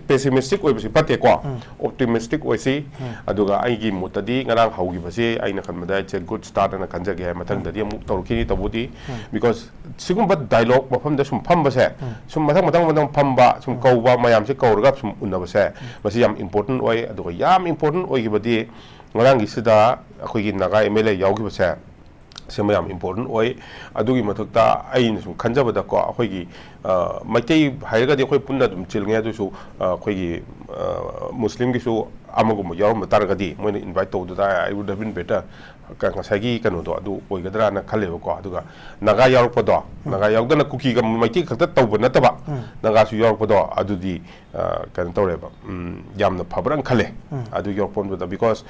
pessimistic ꯑꯣꯏꯕꯁꯤ ꯐꯠꯇꯦꯀꯣ꯫ Optimistic ꯑꯣꯏꯁꯤ꯫ ꯑꯗꯨꯒ ꯑꯩꯒꯤ ꯃꯣꯠꯇꯗꯤ ꯉꯔꯥꯡ ꯍꯧꯈꯤꯕꯁꯤ ꯑꯩꯅ ꯈꯟꯕꯗ it's a good start ꯑꯅ ꯈꯟꯖꯒꯦ꯫ ꯃꯊꯪꯗꯗꯤ ꯑꯃꯨꯛ ꯇꯧꯔꯛꯈꯤꯅꯤ꯫ ꯇꯧꯕꯨꯗꯤ, because ꯁꯤꯒꯨꯝꯕ dialogue ꯃꯐꯝꯗ ꯁꯨꯝ ꯐꯝꯕꯁꯦ, ꯁꯨꯝ ꯃꯊꯪ ꯃꯊꯪ ꯃꯊꯪ ꯐꯝꯕ, ꯁꯨꯝ ꯀꯧꯕ, ꯃꯌꯥꯝꯁꯦ ꯀꯧꯔꯒ ꯁꯨꯝ ꯎꯅꯕꯁꯦ, ꯃꯁꯤ ꯌꯥꯝ important ꯑꯣꯏ꯫ ꯑꯗꯨꯒ ꯌꯥꯝ important ꯑꯣꯏꯈꯤꯕꯗꯤ ꯉꯔꯥꯡꯒꯤꯁꯤꯗ ꯑꯩꯈꯣꯏꯒꯤ ꯅꯥꯒꯥ MLA ꯌꯥꯎꯈꯤꯕꯁꯦ, ꯁꯤꯃ ꯌꯥꯝ important ꯑꯣꯏ꯫ ꯑꯗꯨꯒꯤ ꯃꯊꯛꯇ ꯑꯩꯅ ꯁꯨꯝ ꯈꯟꯖꯕꯗꯀꯣ, ꯑꯩꯈꯣꯏꯒꯤ, ꯑ, ꯃꯩꯇꯩ ꯍꯥꯏꯔꯒꯗꯤ ꯑꯩꯈꯣꯏ ꯄꯨꯟꯅ ꯑꯗꯨꯝ ꯆꯤꯜꯂꯤꯉꯩ, ꯑꯗꯨꯁꯨ, ꯑ, ꯑꯩꯈꯣꯏꯒꯤ, ꯑ, ꯃꯨꯁꯂꯤꯝꯒꯤꯁꯨ ꯑꯃꯒꯨꯝꯕ ꯌꯥꯎꯔꯝꯕ ꯇꯥꯔꯒꯗꯤ, ꯃꯣꯏꯅ invite ꯇꯧꯗ ꯇꯥꯔꯒꯗꯤ, I would have been better꯫ ꯉꯁꯥꯏꯒꯤ ꯀꯩꯅꯣꯗꯣ ꯑꯗꯨ ꯑꯣꯏꯒꯗ꯭ꯔꯥꯅ ꯈꯜꯂꯦꯕꯀꯣ꯫ ꯑꯗꯨꯒ ꯅꯥꯒꯥ ꯌꯥꯎꯔꯛꯄꯗꯣ, ꯅꯥꯒꯥ ꯌꯥꯎꯗꯅ ꯀꯨꯀꯤꯒ ꯃꯩꯇꯩ ꯈꯛꯇ ꯇꯧꯕ ꯅꯠꯇꯕ, ꯅꯥꯒꯥꯁꯨ ꯌꯥꯎꯔꯛꯄꯗꯣ, ꯑꯗꯨꯗꯤ, ꯑ, ꯀꯩꯅꯣ ꯇꯧꯔꯦꯕ, ꯎꯝ, ꯌꯥꯝꯅ ꯐꯕ꯭ꯔꯥꯅ ꯈꯜꯂꯦ꯫ ꯑꯗꯨ ꯌꯥꯎꯔꯛꯄꯗꯨꯗ, because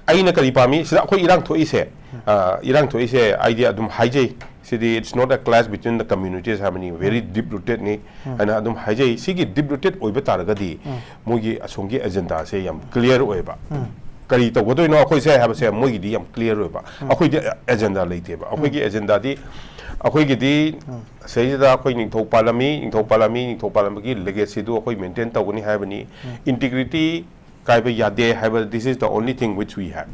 ꯑꯩꯅ ꯀꯔꯤ ꯄꯥꯝꯃꯤ? ꯁꯤꯗ ꯑꯩꯈꯣꯏ ꯏꯔꯥꯡ ꯊꯣꯛꯏꯁꯦ, ꯑ, ꯏꯔꯥꯡ ꯊꯣꯛꯏꯁꯦ ꯑꯩꯗꯤ ꯑꯗꯨꯝ ꯍꯥꯏꯖꯩ, ꯁꯤꯗꯤ it's not a clash between the communities ꯍꯥꯏꯕꯅꯤ, very deep rootedꯅꯤ ꯍꯥꯏꯅ ꯑꯗꯨꯝ ꯍꯥꯏꯖꯩ꯫ ꯁꯤꯒꯤ deep rooted ꯑꯣꯏꯕ ꯇꯥꯔꯒꯗꯤ ꯃꯣꯏꯒꯤ ꯑꯁꯣꯝꯒꯤ agendaꯁꯦ ꯌꯥꯝ clear ꯑꯣꯏꯕ꯫ ꯀꯔꯤ ꯇꯧꯒꯗꯣꯏꯅꯣ ꯑꯩꯈꯣꯏꯁꯦ ꯍꯥꯏꯕꯁꯦ ꯃꯣꯏꯒꯤꯗꯤ ꯌꯥꯝ clear ꯑꯣꯏꯕ꯫ ꯑꯩꯈꯣꯏꯗꯤ agenda ꯂꯩꯇꯦꯕ꯫ ꯑꯩꯈꯣꯏꯒꯤ agendaꯗꯤ, ꯑꯩꯈꯣꯏꯒꯤꯗꯤ ꯁꯤꯗꯩꯁꯤꯗ ꯑꯩꯈꯣꯏ ꯅꯤꯡꯊꯧ ꯄꯥꯜꯂꯝꯃꯤ, ꯅꯤꯡꯊꯧ ꯄꯥꯜꯂꯝꯃꯤ, ꯅꯤꯡꯊꯧ ꯄꯥꯜꯂꯝꯕꯒꯤ legacyꯗꯨ ꯑꯩꯈꯣꯏ maintain ꯇꯧꯒꯅꯤ ꯍꯥꯏꯕꯅꯤ꯫ Integrity ꯀꯥꯏꯕ ꯌꯥꯗꯦ ꯍꯥꯏꯕ, this is the only thing which we have꯫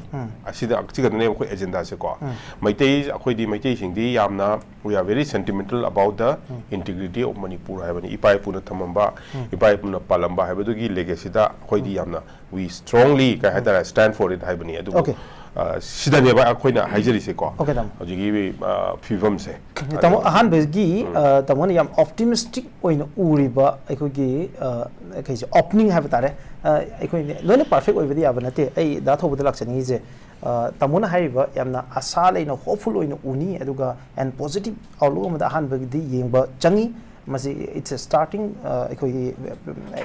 ꯑꯁꯤꯗ, ꯑꯁꯤꯈꯛꯇꯅꯦꯕ ꯑꯩꯈꯣꯏ agendaꯁꯦꯀꯣ꯫ ꯃꯩꯇꯩ, ꯑꯩꯈꯣꯏꯗꯤ ꯃꯩꯇꯩꯁꯤꯡꯗꯤ ꯌꯥꯝꯅ, we are very sentimental about the integrity of Manipur ꯍꯥꯏꯕꯅꯤ꯫ ꯏꯄꯥ ꯏꯄꯨꯅ ꯊꯝꯃꯝꯕ, ꯏꯄꯥ ꯏꯄꯨꯅ ꯄꯥꯜꯂꯝꯕ ꯍꯥꯏꯕꯗꯨꯒꯤ legacyꯗ ꯑꯩꯈꯣꯏꯗꯤ ꯌꯥꯝꯅ, we strongly ꯀꯩ ꯍꯥꯏꯇꯥꯔꯦ, stand for it ꯍꯥꯏꯕꯅꯤ꯫ ꯑꯗꯨꯕꯨ, Okay꯫ ꯑ, ꯁꯤꯗꯅꯦꯕ ꯑꯩꯈꯣꯏꯅ ꯍꯥꯏꯖꯔꯤꯁꯦꯀꯣ꯫ Okay, ꯇꯥꯃꯣ꯫ ꯍꯧꯖꯤꯛꯀꯤ, ꯑ, ꯐꯤꯕꯝꯁꯦ꯫ ꯇꯥꯃꯣ, ꯑꯗꯨ ꯑꯍꯥꯟꯕꯒꯤ, ꯑ, ꯇꯥꯃꯣꯅ ꯌꯥꯝ optimistic ꯑꯣꯏꯅ ꯎꯔꯤꯕ ꯑꯩꯈꯣꯏꯒꯤ, ꯑ, ꯀꯩꯁꯦ, opening ꯍꯥꯏꯕ ꯇꯥꯔꯦ꯫ ꯑ, ꯑꯩꯈꯣꯏ ꯂꯣꯏꯅ perfect ꯑꯣꯏꯕꯗꯤ ꯌꯥꯕ ꯅꯠꯇꯦ꯫ ꯑꯩ ꯗꯥ ꯊꯧꯕꯗ ꯂꯥꯛꯆꯅꯤꯡꯉꯤꯁꯦ, ꯑ, ꯇꯥꯃꯣꯅ ꯍꯥꯏꯔꯤꯕ ꯌꯥꯝꯅ ꯑꯁꯥ ꯂꯩꯅ, hopeful ꯑꯣꯏꯅ ꯎꯅꯤ, ꯑꯗꯨꯒ and positive outlook ꯑꯃꯗ ꯑꯍꯥꯟꯕꯒꯤꯗꯤ ꯌꯦꯡꯕ ꯆꯪꯉꯤ꯫ ꯃꯁꯤ it's a starting, ꯑ, ꯑꯩꯈꯣꯏꯒꯤ,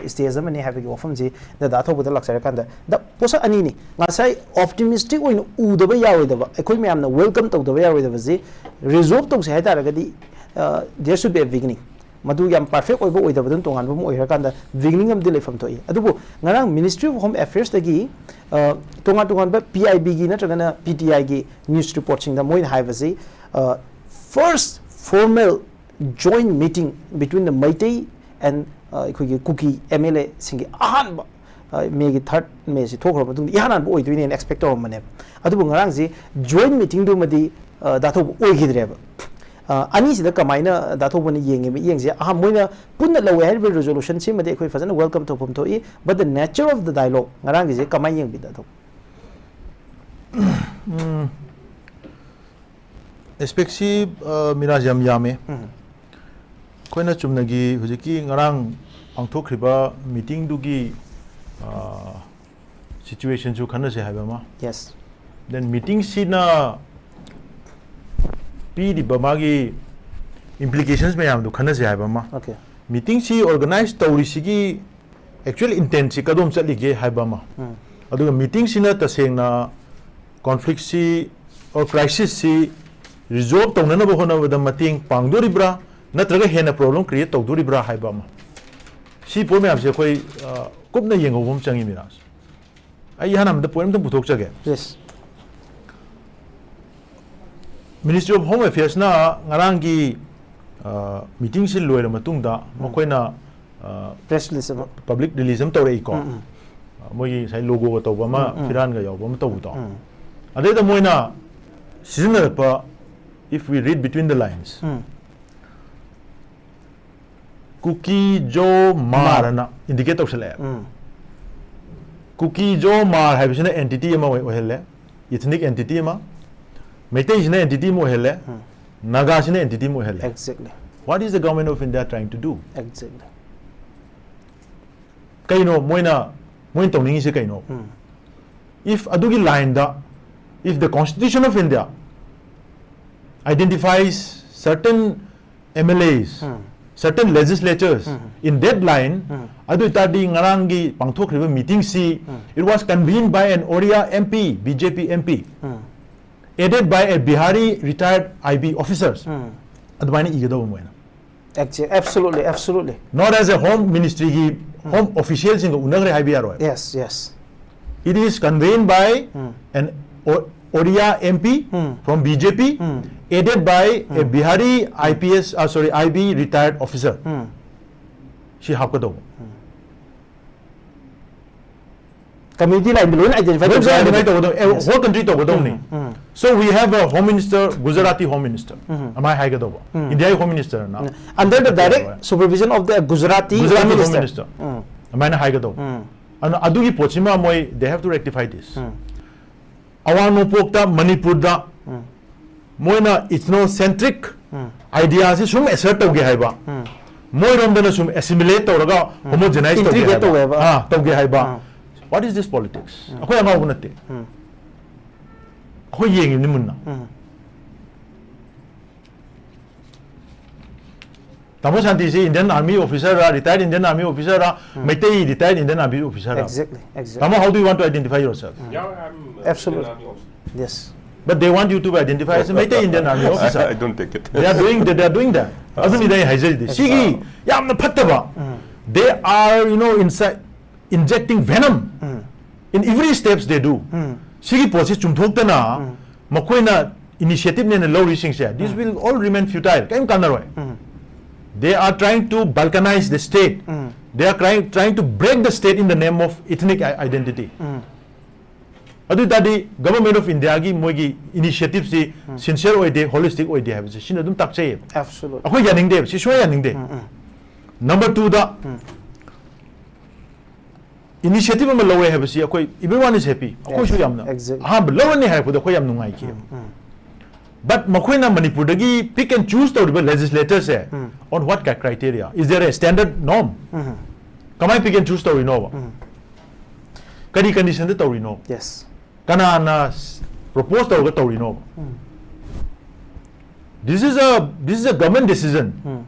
ꯑ, stage ꯑꯃꯅꯤ ꯍꯥꯏꯕꯒꯤ ꯋꯥꯐꯝꯁꯤ ꯗꯥ ꯊꯧꯕꯗ ꯂꯥꯛꯆꯔꯀꯥꯟꯗ, ꯗ-, ꯄꯣꯠꯁꯛ ꯑꯅꯤꯅꯤ꯫ ꯉꯁꯥꯏ optimistic ꯑꯣꯏꯅ ꯎꯗꯕ ꯌꯥꯔꯣꯏꯗꯕ, ꯑꯩꯈꯣꯏ ꯃꯌꯥꯝꯅ welcome ꯇꯧꯗꯕ ꯌꯥꯔꯣꯏꯗꯕꯁꯤ resolve ꯇꯧꯁꯦ ꯍꯥꯏ ꯇꯥꯔꯒꯗꯤ, ꯑ, there should be a beginning꯫ ꯃꯗꯨ ꯌꯥꯝ perfect ꯑꯣꯏꯕ ꯑꯣꯏꯗꯕꯗꯨꯅ ꯇꯣꯉꯥꯟꯕ ꯑꯃ ꯑꯣꯏꯈ꯭ꯔꯀꯥꯟꯗ, beginning ꯑꯃꯗꯤ ꯂꯩꯐꯝ ꯊꯣꯛꯏ꯫ ꯑꯗꯨꯕꯨ ꯉꯔꯥꯡ Ministry of Home Affairsꯇꯒꯤ, ꯑ, ꯇꯣꯉꯥꯟ ꯇꯣꯉꯥꯟꯕ PIBꯒꯤ ꯅꯠꯇ꯭ꯔꯒꯅ PTIꯒꯤ news reportꯁꯤꯡꯗ ꯃꯣꯏꯅ ꯍꯥꯏꯕꯁꯤ, ꯑ, first formal joint meeting between the Meitei and ꯑꯩꯈꯣꯏꯒꯤ ꯀꯨꯀꯤ ꯑꯦꯝ ꯑꯦꯜ ꯑꯦꯁꯤꯡꯒꯤ ꯑꯍꯥꯟꯕ, ꯃꯦꯒꯤ ꯊꯥꯔꯠ ꯃꯦꯁꯤ ꯊꯣꯛꯈ꯭ꯔꯕ ꯃꯇꯨꯡꯗ ꯏꯍꯥꯟ ꯍꯥꯟꯕ ꯑꯣꯏꯗꯣꯏꯅꯦꯅ ꯑꯦꯛꯁꯄꯦꯛ ꯇꯧꯔꯝꯕꯅꯦꯕ꯫ ꯑꯗꯨꯕꯨ ꯉꯔꯥꯡꯁꯤ ꯖꯣꯏꯟ ꯃꯤꯇꯤꯡꯗꯨꯃꯗꯤ ꯗꯥꯊꯣꯛꯄ ꯑꯣꯏꯈꯤꯗ꯭ꯔꯦꯕ꯫ ꯑꯅꯤꯁꯤꯗ ꯀꯃꯥꯏꯅ ꯗꯥꯊꯣꯛꯄꯅ ꯌꯦꯡꯉꯦ, ꯃꯤꯠꯌꯦꯡꯁꯦ? ꯑꯍꯥꯟꯕ ꯃꯣꯏꯅ ꯄꯨꯟꯅ ꯂꯧꯋꯦ ꯍꯥꯏꯔꯤꯕ ꯔꯤꯖꯣꯂꯨꯁꯟꯁꯤꯃꯗꯤ ꯑꯩꯈꯣꯏ ꯐꯖꯅ ꯋꯦꯜꯀꯝ ꯇꯧꯐꯝ ꯊꯣꯛꯏ꯫ But the nature of the dialogue, ꯉꯔꯥꯡꯒꯤꯁꯦ ꯀꯃꯥꯏꯅ ꯌꯦꯡꯕꯤ, ꯗꯥꯊꯣꯛ? ꯑꯦꯁꯄꯦꯛꯁꯤ ꯃꯤꯔꯥꯖ ꯌꯥꯝ ꯌꯥꯝꯃꯦ꯫ ꯑꯩꯈꯣꯏꯅ ꯆꯨꯝꯅꯒꯤ ꯍꯧꯖꯤꯛꯀꯤ ꯉꯔꯥꯡ ꯄꯥꯡꯊꯣꯛꯈ꯭ꯔꯤꯕ ꯃꯤꯇꯤꯡꯗꯨꯒꯤ ꯁꯤꯆꯨꯋꯦꯁꯟꯁꯨ ꯈꯟꯅꯁꯦ ꯍꯥꯏꯕ ꯑꯃ, ꯌꯦꯁ꯫ ꯗꯦꯟ ꯃꯤꯇꯤꯡꯁꯤꯅ ꯄꯤꯔꯤꯕ ꯃꯥꯒꯤ ꯏꯝꯄ꯭ꯂꯤꯀꯦꯁꯟꯁ ꯃꯌꯥꯝꯗꯨ ꯈꯟꯅꯁꯦ ꯍꯥꯏꯕ ꯑꯃ, ꯑꯣꯀꯦ꯫ ꯃꯤꯇꯤꯡꯁꯤ ꯑꯣꯔꯒꯅꯥꯏꯖ ꯇꯧꯔꯤꯁꯤꯒꯤ ꯑꯦꯛꯆꯨꯋꯦꯜ ꯏꯟꯇꯦꯟꯁꯤ ꯀꯗꯣꯝ ꯆꯠꯂꯤꯒꯦ ꯍꯥꯏꯕ ꯑꯃ, ꯑꯗꯨꯒ ꯃꯤꯇꯤꯡꯁꯤꯅ ꯇꯁꯦꯡꯅ ꯀꯣꯟꯐ꯭ꯂꯤꯛꯁꯤ ꯑꯣꯔ ꯀ꯭ꯔꯥꯏꯁꯤꯁꯁꯤ ꯔꯤꯖꯣꯜꯕ ꯇꯧꯅꯅꯕ ꯍꯣꯠꯅꯕꯗ ꯃꯇꯦꯡ ꯄꯥꯡꯗꯣꯔꯤꯕ꯭ꯔꯥ, ꯅꯠꯇ꯭ꯔꯒ ꯍꯦꯟꯅ ꯄ꯭ꯔꯣꯕ꯭ꯂꯦꯝ ꯀ꯭ꯔꯤꯌꯦꯠ ꯇꯧꯗꯣꯔꯤꯕ꯭ꯔꯥ ꯍꯥꯏꯕ ꯑꯃ, ꯁꯤ ꯄꯣꯠ ꯃꯌꯥꯝꯁꯦ ꯑꯩꯈꯣꯏ ꯀꯨꯞꯅ ꯌꯦꯡꯍꯧꯕ ꯑꯃ ꯆꯪꯉꯤ, ꯃꯤꯔꯥꯖ꯫ ꯑꯩ ꯏꯍꯥꯟ ꯍꯥꯟꯕꯗ ꯄꯣꯏꯟꯠ ꯑꯃꯇꯪ ꯄꯨꯊꯣꯛꯆꯒꯦ꯫ ꯌꯦꯁ꯫ ꯃꯤꯅꯤꯁꯇ꯭ꯔꯤ ꯑꯣꯐ ꯍꯣꯝ ꯑꯦꯐꯤꯌꯔꯁꯅ ꯉꯔꯥꯡꯒꯤ ꯃꯤꯇꯤꯡꯁꯤ ꯂꯣꯏꯔ ꯃꯇꯨꯡꯗ ꯃꯈꯣꯏꯅ ꯄ꯭ꯔꯦꯁ ꯔꯤꯂꯤꯁ ꯑꯃ꯫ ꯄꯕ꯭ꯂꯤꯛ ꯔꯤꯂꯤꯖ ꯑꯃ ꯇꯧꯔꯛꯏꯀꯣ꯫ ꯎꯝ, ꯎꯝ꯫ ꯃꯣꯏꯒꯤ ꯉꯁꯥꯏ ꯂꯣꯒꯣꯒ ꯇꯧꯕ ꯑꯃ, ꯎꯝ, ꯎꯝ꯫ ꯐꯤꯔꯥꯟꯒ ꯌꯥꯎꯕ ꯑꯃ ꯇꯧꯕꯗꯣ꯫ ꯎꯝ꯫ ꯑꯗꯩꯗ ꯃꯣꯏꯅ ꯁꯤꯖꯤꯟꯅꯔꯛꯄ, if we read between the lines, ꯎꯝ꯫ ꯀꯨꯀꯤ ꯖꯣ ꯃꯥꯔ ꯑꯅ ꯏꯟꯗꯤꯀꯦꯠ ꯇꯧꯁꯜꯂꯛꯑꯦ꯫ ꯎꯝ꯫ ꯀꯨꯀꯤ ꯖꯣ ꯃꯥꯔ ꯍꯥꯏꯕꯁꯤꯅ ꯑꯦꯟꯇꯤꯇꯤ ꯑꯃ ꯑꯣꯏ-, ꯑꯣꯏꯍꯜꯂꯦ, ꯏꯊꯅꯤꯛ ꯑꯦꯟꯇꯤꯇꯤ ꯑꯃ꯫ ꯃꯩꯇꯩꯁꯤꯅ ꯑꯦꯟꯇꯤꯇꯤ ꯑꯃ ꯑꯣꯏꯍꯜꯂꯦ꯫ ꯎꯝ꯫ ꯅꯥꯒꯥꯁꯤꯅ ꯑꯦꯟꯇꯤꯇꯤ ꯑꯃ ꯑꯣꯏꯍꯜꯂꯦ꯫ Exactly. What is the government of India trying to do? Exactly. ꯀꯩꯅꯣ ꯃꯣꯏꯅ, ꯃꯣꯏꯅ ꯇꯧꯅꯤꯡꯉꯤꯁꯦ ꯀꯩꯅꯣ? ꯎꯝ꯫ If ꯑꯗꯨꯒꯤ ꯂꯥꯏꯟꯗ, if the Constitution of India identifies certain M L As, um. certain legislatures um. in that line, ꯎꯝ꯫ ꯑꯗꯨ ꯑꯣꯏꯇꯥꯔꯗꯤ ꯉꯔꯥꯡꯒꯤ ꯄꯥꯡꯊꯣꯛꯈ꯭ꯔꯤꯕ ꯃꯤꯇꯤꯡꯁꯤ, ꯎꯝ꯫ it was convened by an Odia M P, B J P M P, um. aided by a Bihari retired I B officers, ꯎꯝ꯫ ꯑꯗꯨꯃꯥꯏꯅ ꯏꯒꯗꯧꯕ ꯃꯣꯏꯅ꯫ Exa-, absolutely, absolutely. Not as a home ministryꯒꯤ home officialꯁꯤꯡꯒ ꯎꯅꯈ꯭ꯔꯦ ꯍꯥꯏꯕ ꯌꯥꯔꯣꯏ꯫ Yes, yes. It is convened by um. an O-, Odia M P um. from B J P, um. Aided by a Bihari I P S, uh, sorry, I B retired officer. ꯎꯝ. ꯁꯤ ꯍꯥꯞꯀꯗꯧꯕ꯫ ꯀꯝꯃ꯭ꯌꯨꯅꯤꯇꯤ ꯂꯥꯏꯟꯗ ꯂꯣꯏꯅ ꯑꯥꯏꯗꯦꯟꯇꯤꯐꯥꯏ ꯂꯣꯏ ꯇꯧꯖꯩ identify ꯍꯥꯏꯕꯗꯣ꯫ ꯇꯧꯒꯗꯧꯕ ꯑꯦ, Yes. Whole country ꯇꯧꯒꯗꯧꯅꯤ꯫ Um, um. So we have a home minister, Gujarati home minister. ꯑꯗꯨꯃꯥꯏꯅ ꯍꯥꯏꯒꯗꯧꯕ꯫ India ꯒꯤ home minister ꯅ Under the direct supervision of the Gujarati Gujarati home minister. minister. ꯎꯝ, ꯑꯗꯨꯃꯥꯏꯅ ꯍꯥꯏꯒꯗꯧꯕ꯫ ꯎꯝ, ꯑꯗꯨꯅ ꯑꯗꯨꯒꯤ ꯄꯣꯠꯁꯤꯃ ꯃꯣꯏ they have to rectify this. ꯎꯝ, ꯑꯋꯥꯡ ꯅꯣꯡꯄꯣꯛꯇ ꯃꯅꯤꯄꯨꯔꯗ ꯎꯝ. ꯃꯣꯏꯅ ethnocentric ꯎꯝ. idea ꯁꯤ ꯁꯨꯝ assert ꯇꯧꯒꯦ ꯍꯥꯏꯕ, ꯎꯝ. ꯃꯣꯏꯔꯣꯝꯗꯅ ꯁꯨꯝ assimilate ꯇꯧꯔꯒ homogenize ꯇꯧꯒꯦ Integrate ꯍꯥꯏꯕ, ꯇꯧꯒꯦ ꯍꯥꯏꯕ. ꯑꯥ, ꯇꯧꯒꯦ ꯍꯥꯏꯕ. ꯑꯥ. What is this politics? ꯑꯩꯈꯣꯏ ꯑꯉꯥꯎꯕ ꯅꯠꯇꯦ꯫ ꯎꯝ. ꯑꯩꯈꯣꯏ ꯌꯦꯡꯉꯤꯕꯅꯤ ꯃꯨꯟꯅ꯫ ꯎꯝ. ꯇꯥꯃꯣ ꯁꯥꯟꯇꯤꯁꯤ Indian Army officer ꯔ, retired Indian Army officer ꯔ, Meitei retired Indian Army officer ꯔ? Exactly, exactly. ꯇꯥꯃꯣ, how do you want to identify yourself? Yeah, I'm Absolutely. Indian Army officer. Yes. But they want you to identify as a Meitei Indian Army officer. I don't take it. They are doing that, they are doing that. ꯑꯗꯨꯅꯤꯗ ꯑꯩ ꯍꯥꯏꯖꯔꯤꯗꯤ꯫ ꯁꯤꯒꯤ ꯌꯥꯝꯅ ꯐꯠꯇꯕ, they are, you know, inside, injecting venom in every steps they do. ꯁꯤꯒꯤ ꯄꯣꯠꯁꯤ ꯆꯨꯝꯊꯣꯛꯇꯅ ꯃꯈꯣꯏꯅ initiative ꯅꯦꯅ ꯂꯧꯔꯤꯁꯤꯡꯁꯦ, this will all remain futile. ꯀꯔꯤꯝ ꯀꯥꯟꯅꯔꯣꯏ꯫ They are trying to balkanize the state. They are trying, trying to break the state in the name of ethnic i- identity. ꯑꯗꯨ ꯑꯣꯏ ꯇꯥꯔꯗꯤ Government of India ꯒꯤ ꯃꯣꯏꯒꯤ initiative ꯁꯤ sincere ꯑꯣꯏꯗꯦ, holistic ꯑꯣꯏꯗꯦ ꯍꯥꯏꯕꯁꯦ ꯁꯤꯅ ꯑꯗꯨꯝ ꯇꯥꯛꯆꯩꯌꯦꯕ꯫ Absolutely. ꯑꯩꯈꯣꯏ ꯌꯥꯅꯤꯡꯗꯦꯕ, ꯁꯤ ꯁꯨꯡꯌꯥ ꯌꯥꯅꯤꯡꯗꯦ꯫ Number two ꯗ, initiative ꯑꯃ ꯂꯧꯋꯦ ꯍꯥꯏꯕꯁꯤ ꯑꯩꯈꯣꯏ everyone is happy, ꯑꯩꯈꯣꯏꯁꯨ ꯌꯥꯝꯅ Exactly. ꯑꯍꯥꯟꯕ ꯂꯧꯔꯅꯤ ꯍꯥꯏꯔꯛꯄꯗ ꯑꯩꯈꯣꯏ ꯌꯥꯝ ꯅꯨꯡꯉꯥꯏꯈꯤ꯫ But ꯃꯈꯣꯏꯅ ꯃꯅꯤꯄꯨꯔꯗꯒꯤ pick and choose ꯇꯧꯔꯤꯕ legislator say, on what criteria? Is there a standard norm? ꯀꯃꯥꯏꯅ pick and choose ꯇꯧꯔꯤꯅꯣꯕ? ꯀꯔꯤ condition ꯗ ꯇꯧꯔꯤꯅꯣ? Yes. ꯀꯅꯥꯅ ꯄ꯭ꯔꯣꯄꯣꯁ ꯇꯧꯔꯒ ꯇꯧꯔꯤꯅꯣꯕ? This is a, this is a government decision.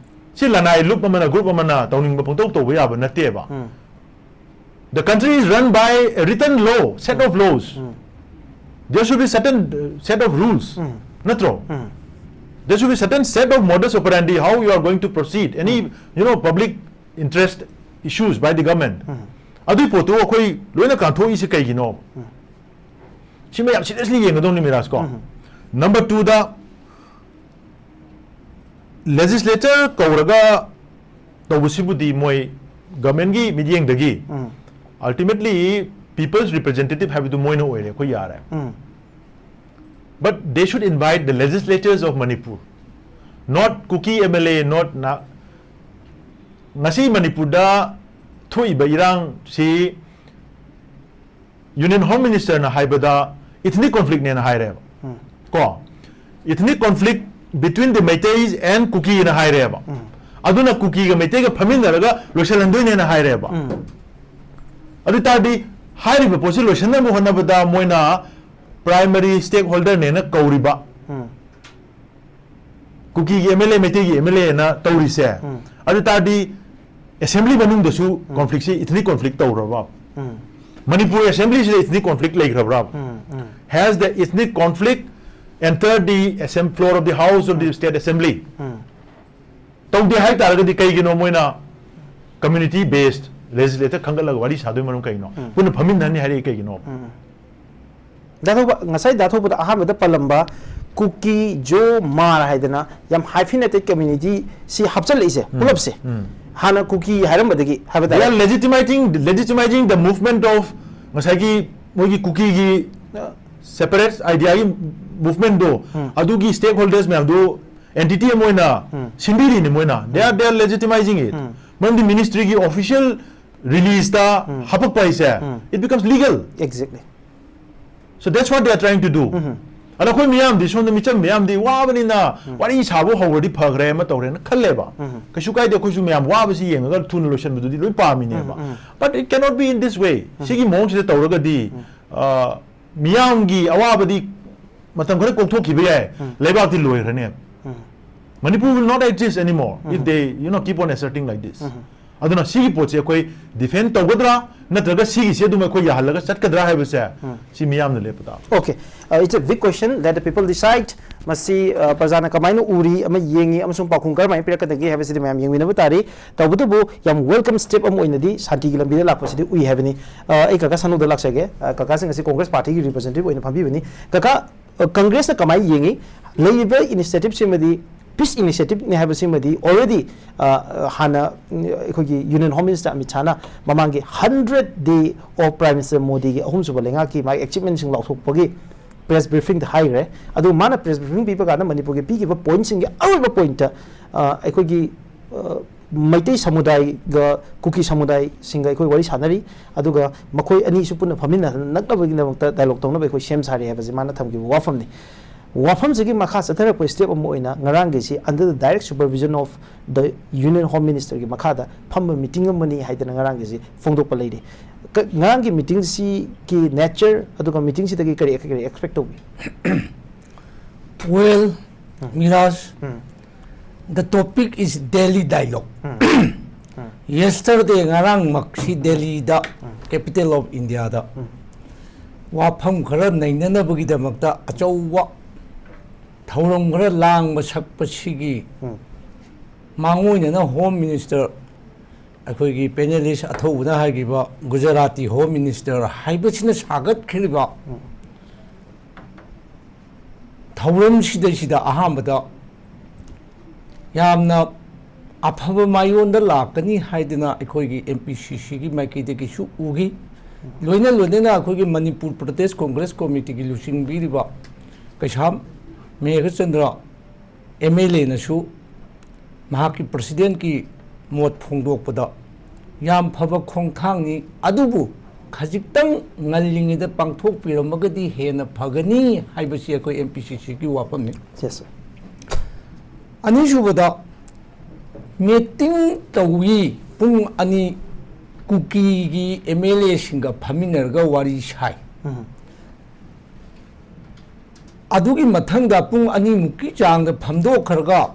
ꯁꯤ ꯂꯅꯥꯏ ꯂꯨꯞ ꯑꯃꯅ, group ꯑꯃꯅ ꯇꯧꯅꯤꯡꯕ ꯄꯪꯇꯧ ꯇꯧꯕ ꯌꯥꯕ ꯅꯠꯇꯦꯕ꯫ The country is run by a written law, set of laws. There should be certain uh, set of rules. ꯅꯠꯇ꯭ꯔꯣ? There should be certain set of modus operandi, how you are going to proceed any, you know, public interest issues by the government. ꯑꯗꯨꯒꯤ ꯄꯣꯠꯇꯨ ꯑꯩꯈꯣꯏ ꯂꯣꯏꯅ ꯀꯥꯟꯊꯣꯛꯏꯁꯤ ꯀꯩꯒꯤꯅꯣ? ꯁꯤꯃ ꯌꯥꯝ seriously ꯌꯦꯡꯒꯗꯧꯅꯤ, ꯃꯤꯔꯥꯖ ꯀꯣ꯫ Number two ꯗ, ꯂꯦꯖꯤꯁꯂꯦꯆꯔ ꯀꯧꯔꯒ ꯇꯧꯕꯁꯤꯕꯨꯗꯤ ꯃꯣꯏ ꯒꯚꯔꯟꯃꯦꯟꯠꯀꯤ ꯃꯤꯠꯌꯦꯡꯗꯒꯤ ꯎꯝ. ꯑꯜꯇꯤꯃꯦꯠꯂꯤ ꯄꯤꯄꯜꯁ ꯔꯤꯄ꯭ꯔꯖꯦꯟꯇꯦꯇꯤꯚ ꯍꯥꯏꯕꯗꯨ ꯃꯣꯏꯅ ꯑꯣꯏꯔꯦ, ꯑꯩꯈꯣꯏ ꯌꯥꯔꯦ꯫ ꯎꯝ. But they should invite the legislatures of Manipur, not Kuki M L A, not na, ꯉꯁꯤ ꯃꯅꯤꯄꯨꯔꯗ ꯊꯣꯛꯏꯕ ꯏꯔꯥꯡꯁꯤ ꯌꯨꯅꯤꯌꯟ ꯍꯣꯝ ꯃꯤꯅꯤꯁꯇꯔꯅ ꯍꯥꯏꯕꯗ ꯏꯊꯅꯤꯛ ꯀꯣꯟꯐ꯭ꯂꯤꯛꯅꯦꯅ ꯍꯥꯏꯔꯦꯕ꯫ ꯎꯝ. ꯀꯣ, ethnic conflict between the Meiteis and Kuki ꯅ ꯍꯥꯏꯔꯦꯕ꯫ ꯎꯝ. ꯑꯗꯨꯅ ꯀꯨꯀꯤꯒ ꯃꯩꯇꯩꯒ ꯐꯝꯃꯤꯟꯅꯔꯒ ꯂꯣꯏꯁꯤꯜꯍꯟꯗꯣꯏꯅꯦꯅ ꯍꯥꯏꯔꯦꯕ꯫ ꯎꯝ. ꯑꯗꯨ ꯇꯥꯔꯗꯤ ꯍꯥꯏꯔꯤꯕ ꯄꯣꯠꯁꯤ ꯂꯣꯏꯁꯤꯟꯅꯕ ꯍꯣꯠꯅꯕꯗ ꯃꯣꯏꯅ ꯄ꯭ꯔꯥꯏꯃꯔꯤ ꯁ꯭ꯇꯦꯛ ꯍꯣꯜꯗꯔꯅꯦꯅ ꯀꯧꯔꯤꯕ ꯎꯝ. ꯀꯨꯀꯤꯒꯤ ꯑꯦꯝ ꯑꯦꯜ ꯑꯦ, ꯃꯩꯇꯩꯒꯤ ꯑꯦꯝ ꯑꯦꯜ ꯑꯦꯅ ꯇꯧꯔꯤꯁꯦ, ꯎꯝ. ꯑꯗꯨ ꯇꯥꯔꯗꯤ ꯑꯦꯁꯦꯝꯕ꯭ꯂꯤ ꯃꯅꯨꯡꯗꯁꯨ ꯎꯝ. ꯀꯣꯟꯐ꯭ꯂꯤꯛꯁꯤ, ꯏꯊꯅꯤꯛ ꯀꯣꯟꯐ꯭ꯂꯤꯛ ꯇꯧꯔꯕ? ꯎꯝ. ꯃꯅꯤꯄꯨꯔ ꯑꯦꯁꯦꯝꯕ꯭ꯂꯤꯁꯤꯗ ꯏꯊꯅꯤꯛ ꯀꯣꯟꯐ꯭ꯂꯤꯛ ꯂꯩꯈ꯭ꯔꯕ꯭ꯔꯥ? ꯎꯝ, ꯎꯝ. Has the ethnic conflict entered the assemb-, floor of the House of the State Assembly? ꯎꯝ. ꯇꯧꯗꯦ ꯍꯥꯏ ꯇꯥꯔꯒꯗꯤ ꯀꯩꯒꯤꯅꯣ ꯃꯣꯏꯅ community based legislature ꯈꯟꯒꯠꯂꯒ ꯋꯥꯔꯤ ꯁꯥꯗꯣꯏ ꯃꯔꯝ ꯀꯩꯒꯤꯅꯣ? ꯎꯝ. ꯄꯨꯟꯅ ꯐꯝꯃꯤꯟꯅꯅꯤ ꯍꯥꯏꯔꯛꯏ ꯀꯩꯒꯤꯅꯣ? ꯎꯝ. ꯗꯥ ꯊꯧꯕ, ꯉꯁꯥꯏ ꯗꯥ ꯊꯧꯕꯗ ꯑꯍꯥꯟꯕꯗ ꯄꯜꯂꯝꯕ ꯀꯨꯀꯤ, ꯖꯣ, ꯃꯥꯔ ꯍꯥꯏꯗꯅ ꯌꯥꯝ hyphenated community ꯁꯤ ꯍꯥꯞꯆꯤꯜꯂꯛꯏꯁꯦ ꯎꯝ. ꯄꯨꯂꯞꯁꯦ꯫ ꯎꯝ. ꯍꯥꯟꯅ ꯀꯨꯀꯤ ꯍꯥꯏꯔꯝꯕꯗꯒꯤ ꯍꯥꯏꯕ They are ꯇꯥꯔꯦ꯫ Legitimizing, legitimizing the movement of ꯉꯁꯥꯏꯒꯤ ꯃꯣꯏꯒꯤ ꯀꯨꯀꯤꯒꯤ separate idea ꯒꯤ movement ꯗꯣ, ꯎꯝ. ꯑꯗꯨꯒꯤ stakeholders ꯃꯌꯥꯝꯗꯨ entity ꯑꯃ ꯑꯣꯏꯅ ꯎꯝ. ꯁꯤꯟꯕꯤꯔꯤꯅꯤ ꯃꯣꯏꯅ꯫ They are, they are legitimizing it. ꯎꯝ. ꯃꯔꯝꯗꯤ ministry ꯒꯤ official release ꯇ ꯎꯝ. ꯍꯥꯄꯛꯄ ꯍꯥꯏꯁꯦ, ꯎꯝ. It becomes legal. Exactly. So that's what they are trying to do. ꯎꯝ. ꯑꯗ ꯑꯩꯈꯣꯏ ꯃꯤꯌꯥꯝꯗꯤ, ꯁꯣꯝꯗ ꯃꯤꯆꯝ ꯃꯤꯌꯥꯝꯗꯤ ꯋꯥꯕꯅꯤꯅ ꯎꯝ. ꯋꯥꯔꯤ ꯁꯥꯕ ꯍꯧꯔꯗꯤ ꯐꯈ꯭ꯔꯦ, ꯑꯃ ꯇꯧꯔꯦꯅ ꯈꯜꯂꯦꯕ꯫ ꯎꯝ. ꯀꯩꯁꯨ ꯀꯥꯏꯗꯦ, ꯑꯩꯈꯣꯏꯁꯨ ꯃꯌꯥꯝ ꯋꯥꯕꯁꯤ ꯌꯦꯡꯉꯒ ꯊꯨꯅ ꯂꯣꯏꯁꯤꯟꯕꯗꯨꯗꯤ ꯂꯣꯏ ꯄꯥꯝꯃꯤꯅꯦꯕ꯫ ꯎꯝ, ꯎꯝ. But it cannot be in this way. ꯎꯝ. ꯁꯤꯒꯤ ꯃꯑꯣꯡꯁꯤꯗ ꯇꯧꯔꯒꯗꯤ, ꯎꯝ. ꯑ, ꯃꯤꯌꯥꯝꯒꯤ ꯑꯋꯥꯕꯗꯤ ꯃꯇꯝ ꯈꯔ ꯀꯣꯛꯊꯣꯛꯈꯤꯕ ꯌꯥꯏ, ꯎꯝ. ꯂꯩꯕꯥꯛꯇꯤ ꯂꯣꯏꯈ꯭ꯔꯅꯦꯕ꯫ ꯎꯝ. Manipur will not exist anymore if um. They, you know, keep on asserting like this. ꯎꯝ. ꯑꯗꯨꯅ ꯁꯤꯒꯤ ꯄꯣꯠꯁꯦ ꯑꯩꯈꯣꯏ defend ꯇꯧꯒꯗ꯭ꯔꯥ, ꯅꯠꯇ꯭ꯔꯒ ꯁꯤꯒꯤꯁꯦ ꯑꯗꯨꯝ ꯑꯩꯈꯣꯏ ꯌꯥꯍꯜꯂꯒ ꯆꯠꯀꯗ꯭ꯔꯥ ꯍꯥꯏꯕꯁꯦ, ꯎꯝ. ꯁꯤ ꯃꯤꯌꯥꯝꯅ ꯂꯦꯞꯄ ꯇꯥꯕ꯫ Okay, uh, it's a big question, let the people decide. ꯃꯁꯤ, uh, ꯄ꯭ꯔꯖꯥꯅ ꯀꯃꯥꯏꯅ ꯎꯔꯤ ꯑꯃ ꯌꯦꯡꯉꯤ ꯑꯃꯁꯨꯡ ꯄꯥꯎꯈꯨꯝ ꯀꯔꯝꯍꯥꯏꯅ ꯄꯤꯔꯛꯀꯗꯒꯦ ꯍꯥꯏꯕꯁꯤꯗꯤ ꯃꯌꯥꯝ ꯌꯦꯡꯃꯤꯟꯅꯕ ꯇꯥꯔꯤ꯫ ꯇꯧꯕꯇꯕꯨ ꯌꯥꯝ welcome step ꯑꯃ ꯑꯣꯏꯅꯗꯤ ꯁꯥꯟꯇꯤꯒꯤ ꯂꯝꯕꯤꯗ ꯂꯥꯛꯄꯁꯤꯗꯤ ꯎꯏ ꯍꯥꯏꯕꯅꯤ꯫ Uh, ꯑꯩ ꯀꯀꯥ ꯁꯅꯨꯗ ꯂꯥꯛꯆꯒꯦ꯫ Uh, ꯀꯀꯥꯁꯤꯡ ꯑꯁꯤ Congress party ꯒꯤ representative ꯑꯣꯏꯅ ꯐꯝꯕꯤꯕꯅꯤ꯫ ꯀꯀꯥ, ꯑ, Congress ꯅ ꯀꯃꯥꯏꯅ ꯌꯦꯡꯉꯤ? ꯂꯩꯔꯤꯕ initiative ꯁꯤꯃꯗꯤ ꯄꯤꯁ ꯏꯅꯤꯁꯤꯌꯦꯇꯤꯚꯅꯤ ꯍꯥꯏꯕꯁꯤꯃꯗꯤ already, ꯑ, ꯍꯥꯟꯅ, ꯎꯝ, ꯑꯩꯈꯣꯏꯒꯤ Union Home Minister ꯑꯃꯤꯠ ꯁꯥꯍꯅ ꯃꯃꯥꯡꯒꯤ hundred day of Prime Minister ꯃꯣꯗꯤꯒꯤ ꯑꯍꯨꯝꯁꯨꯕ ꯂꯩꯉꯥꯛꯀꯤ ꯃꯥꯒꯤ ꯑꯦꯆꯤꯞꯃꯦꯟꯁꯤꯡ ꯂꯥꯎꯊꯣꯛꯄꯒꯤ ꯄ꯭ꯔꯦꯁ ꯕ꯭ꯔꯤꯐꯤꯡꯗ ꯍꯥꯏꯈ꯭ꯔꯦ꯫ ꯑꯗꯨ ꯃꯥꯅ ꯄ꯭ꯔꯦꯁ ꯕ꯭ꯔꯤꯐꯤꯡ ꯄꯤꯕ ꯀꯥꯟꯗ ꯃꯅꯤꯄꯨꯔꯒꯤ ꯄꯤꯈꯤꯕ ꯄꯣꯏꯟꯠꯁꯤꯡꯒꯤ ꯑꯔꯣꯏꯕ ꯄꯣꯏꯟꯠꯇ, ꯑ, ꯑꯩꯈꯣꯏꯒꯤ, ꯑ, ꯃꯩꯇꯩ ꯁꯃꯨꯗꯥꯏꯒ ꯀꯨꯀꯤ ꯁꯃꯨꯗꯥꯏꯁꯤꯡꯒ ꯑꯩꯈꯣꯏ ꯋꯥꯔꯤ ꯁꯥꯟꯅꯔꯤ, ꯑꯗꯨꯒ ꯃꯈꯣꯏ ꯑꯅꯤꯁꯨ ꯄꯨꯟꯅ ꯐꯝꯃꯤꯟꯅꯅꯕꯒꯤꯗꯃꯛꯇ ꯗꯥꯏꯂꯣꯛ ꯇꯧꯅꯕ ꯑꯩꯈꯣꯏ ꯁꯦꯝ ꯁꯥꯔꯤ ꯍꯥꯏꯕꯁꯤ ꯃꯥꯅ ꯊꯝꯈꯤꯕ ꯋꯥꯐꯝꯅꯤ꯫ ꯋꯥꯐꯝꯁꯤꯒꯤ ꯃꯈꯥ ꯆꯠꯊꯔꯛꯄ ꯁ꯭ꯇꯦꯞ ꯑꯃ ꯑꯣꯏꯅ ꯉꯔꯥꯡꯒꯤꯁꯤ under the direct supervision of the Union Home Ministerꯒꯤ ꯃꯈꯥꯗ ꯐꯝꯕ ꯃꯤꯇꯤꯡ ꯑꯃꯅꯤ ꯍꯥꯏꯗꯅ ꯉꯔꯥꯡꯒꯤꯁꯤ ꯐꯣꯡꯗꯣꯛꯄ ꯂꯩꯔꯤ꯫ ꯀ-, ꯉꯔꯥꯡꯒꯤ ꯃꯤꯇꯤꯡꯁꯤꯒꯤ ꯅꯦꯆꯔ ꯑꯗꯨꯒ ꯃꯤꯇꯤꯡꯁꯤꯗꯒꯤ ꯀꯔꯤ, ꯀꯔꯤ ꯑꯦꯛꯁꯄꯦꯛ ꯇꯧꯕꯤ? Well, Miraj, the topic is Delhi dialogue. Yesterday, ꯉꯔꯥꯡꯃꯛꯁꯤ ꯗꯦꯜꯂꯤꯗ, capital of Indiaꯗ, ꯋꯥꯐꯝ ꯈꯔ ꯅꯩꯅꯅꯕꯒꯤꯗꯃꯛꯇ ꯑꯆꯧꯕ ꯊꯧꯔꯝ ꯈꯔ ꯂꯥꯡꯕ ꯁꯛꯄꯁꯤꯒꯤ ꯃꯥꯡꯑꯣꯏꯅꯅ Home Minister, ꯑꯩꯈꯣꯏꯒꯤ ꯄꯦꯅꯦꯂꯤꯁ ꯑꯊꯧꯕꯅ ꯍꯥꯏꯈꯤꯕ ꯒꯨꯖꯔꯥꯇꯤ Home Minister ꯍꯥꯏꯕꯁꯤꯅ ꯁꯥꯒꯠꯈꯤꯕ ꯊꯧꯔꯝꯁꯤꯗꯩꯁꯤꯗ ꯑꯍꯥꯟꯕꯗ ꯌꯥꯝꯅ ꯑꯐꯕ ꯃꯥꯏꯌꯣꯟꯗ ꯂꯥꯛꯀꯅꯤ ꯍꯥꯏꯗꯅ ꯑꯩꯈꯣꯏꯒꯤ M P C Cꯒꯤ ꯃꯥꯏꯀꯩꯗꯒꯤꯁꯨ ꯎꯈꯤ꯫ ꯂꯣꯏꯅ ꯂꯣꯏꯅꯅ ꯑꯩꯈꯣꯏꯒꯤ ꯃꯅꯤꯄꯨꯔ ꯄ꯭ꯔꯗꯦꯁ ꯀꯣꯡꯒ꯭ꯔꯦꯁ ꯀꯣꯃꯤꯇꯤꯒꯤ ꯂꯨꯆꯤꯡꯕꯤꯔꯤꯕ ꯀꯩꯁꯥꯝ ꯃꯦꯘꯆꯟꯗ꯭ꯔ M L Aꯅꯁꯨ ꯃꯍꯥꯛꯀꯤ ꯄ꯭ꯔꯁꯤꯗꯦꯟꯠꯀꯤ ꯃꯣꯠ ꯐꯣꯡꯗꯣꯛꯄꯗ ꯌꯥꯝ ꯐꯕ ꯈꯣꯡꯊꯥꯡꯅꯤ, ꯑꯗꯨꯕꯨ ꯈꯖꯤꯛꯇꯪ ꯉꯜꯂꯤꯉꯩꯗ ꯄꯥꯡꯊꯣꯛꯄꯤꯔꯝꯃꯒꯗꯤ ꯍꯦꯟꯅ ꯐꯒꯅꯤ ꯍꯥꯏꯕꯁꯤ ꯑꯩꯈꯣꯏ M P C Cꯒꯤ ꯋꯥꯐꯝꯅꯤ꯫ Yes, sir. ꯑꯅꯤꯁꯨꯕꯗ, ꯃꯤꯇꯤꯡ ꯇꯧꯏ, ꯄꯨꯡ ꯑꯅꯤ ꯀꯨꯀꯤꯒꯤ M L Aꯁꯤꯡꯒ ꯐꯝꯃꯤꯟꯅꯔꯒ ꯋꯥꯔꯤ ꯁꯥꯏ꯫ ꯎꯝ. ꯑꯗꯨꯒꯤ ꯃꯊꯪꯗ ꯄꯨꯡ ꯑꯅꯤꯃꯨꯛꯀꯤ ꯆꯥꯡꯗ ꯐꯝꯗꯣꯛꯈ꯭ꯔꯒ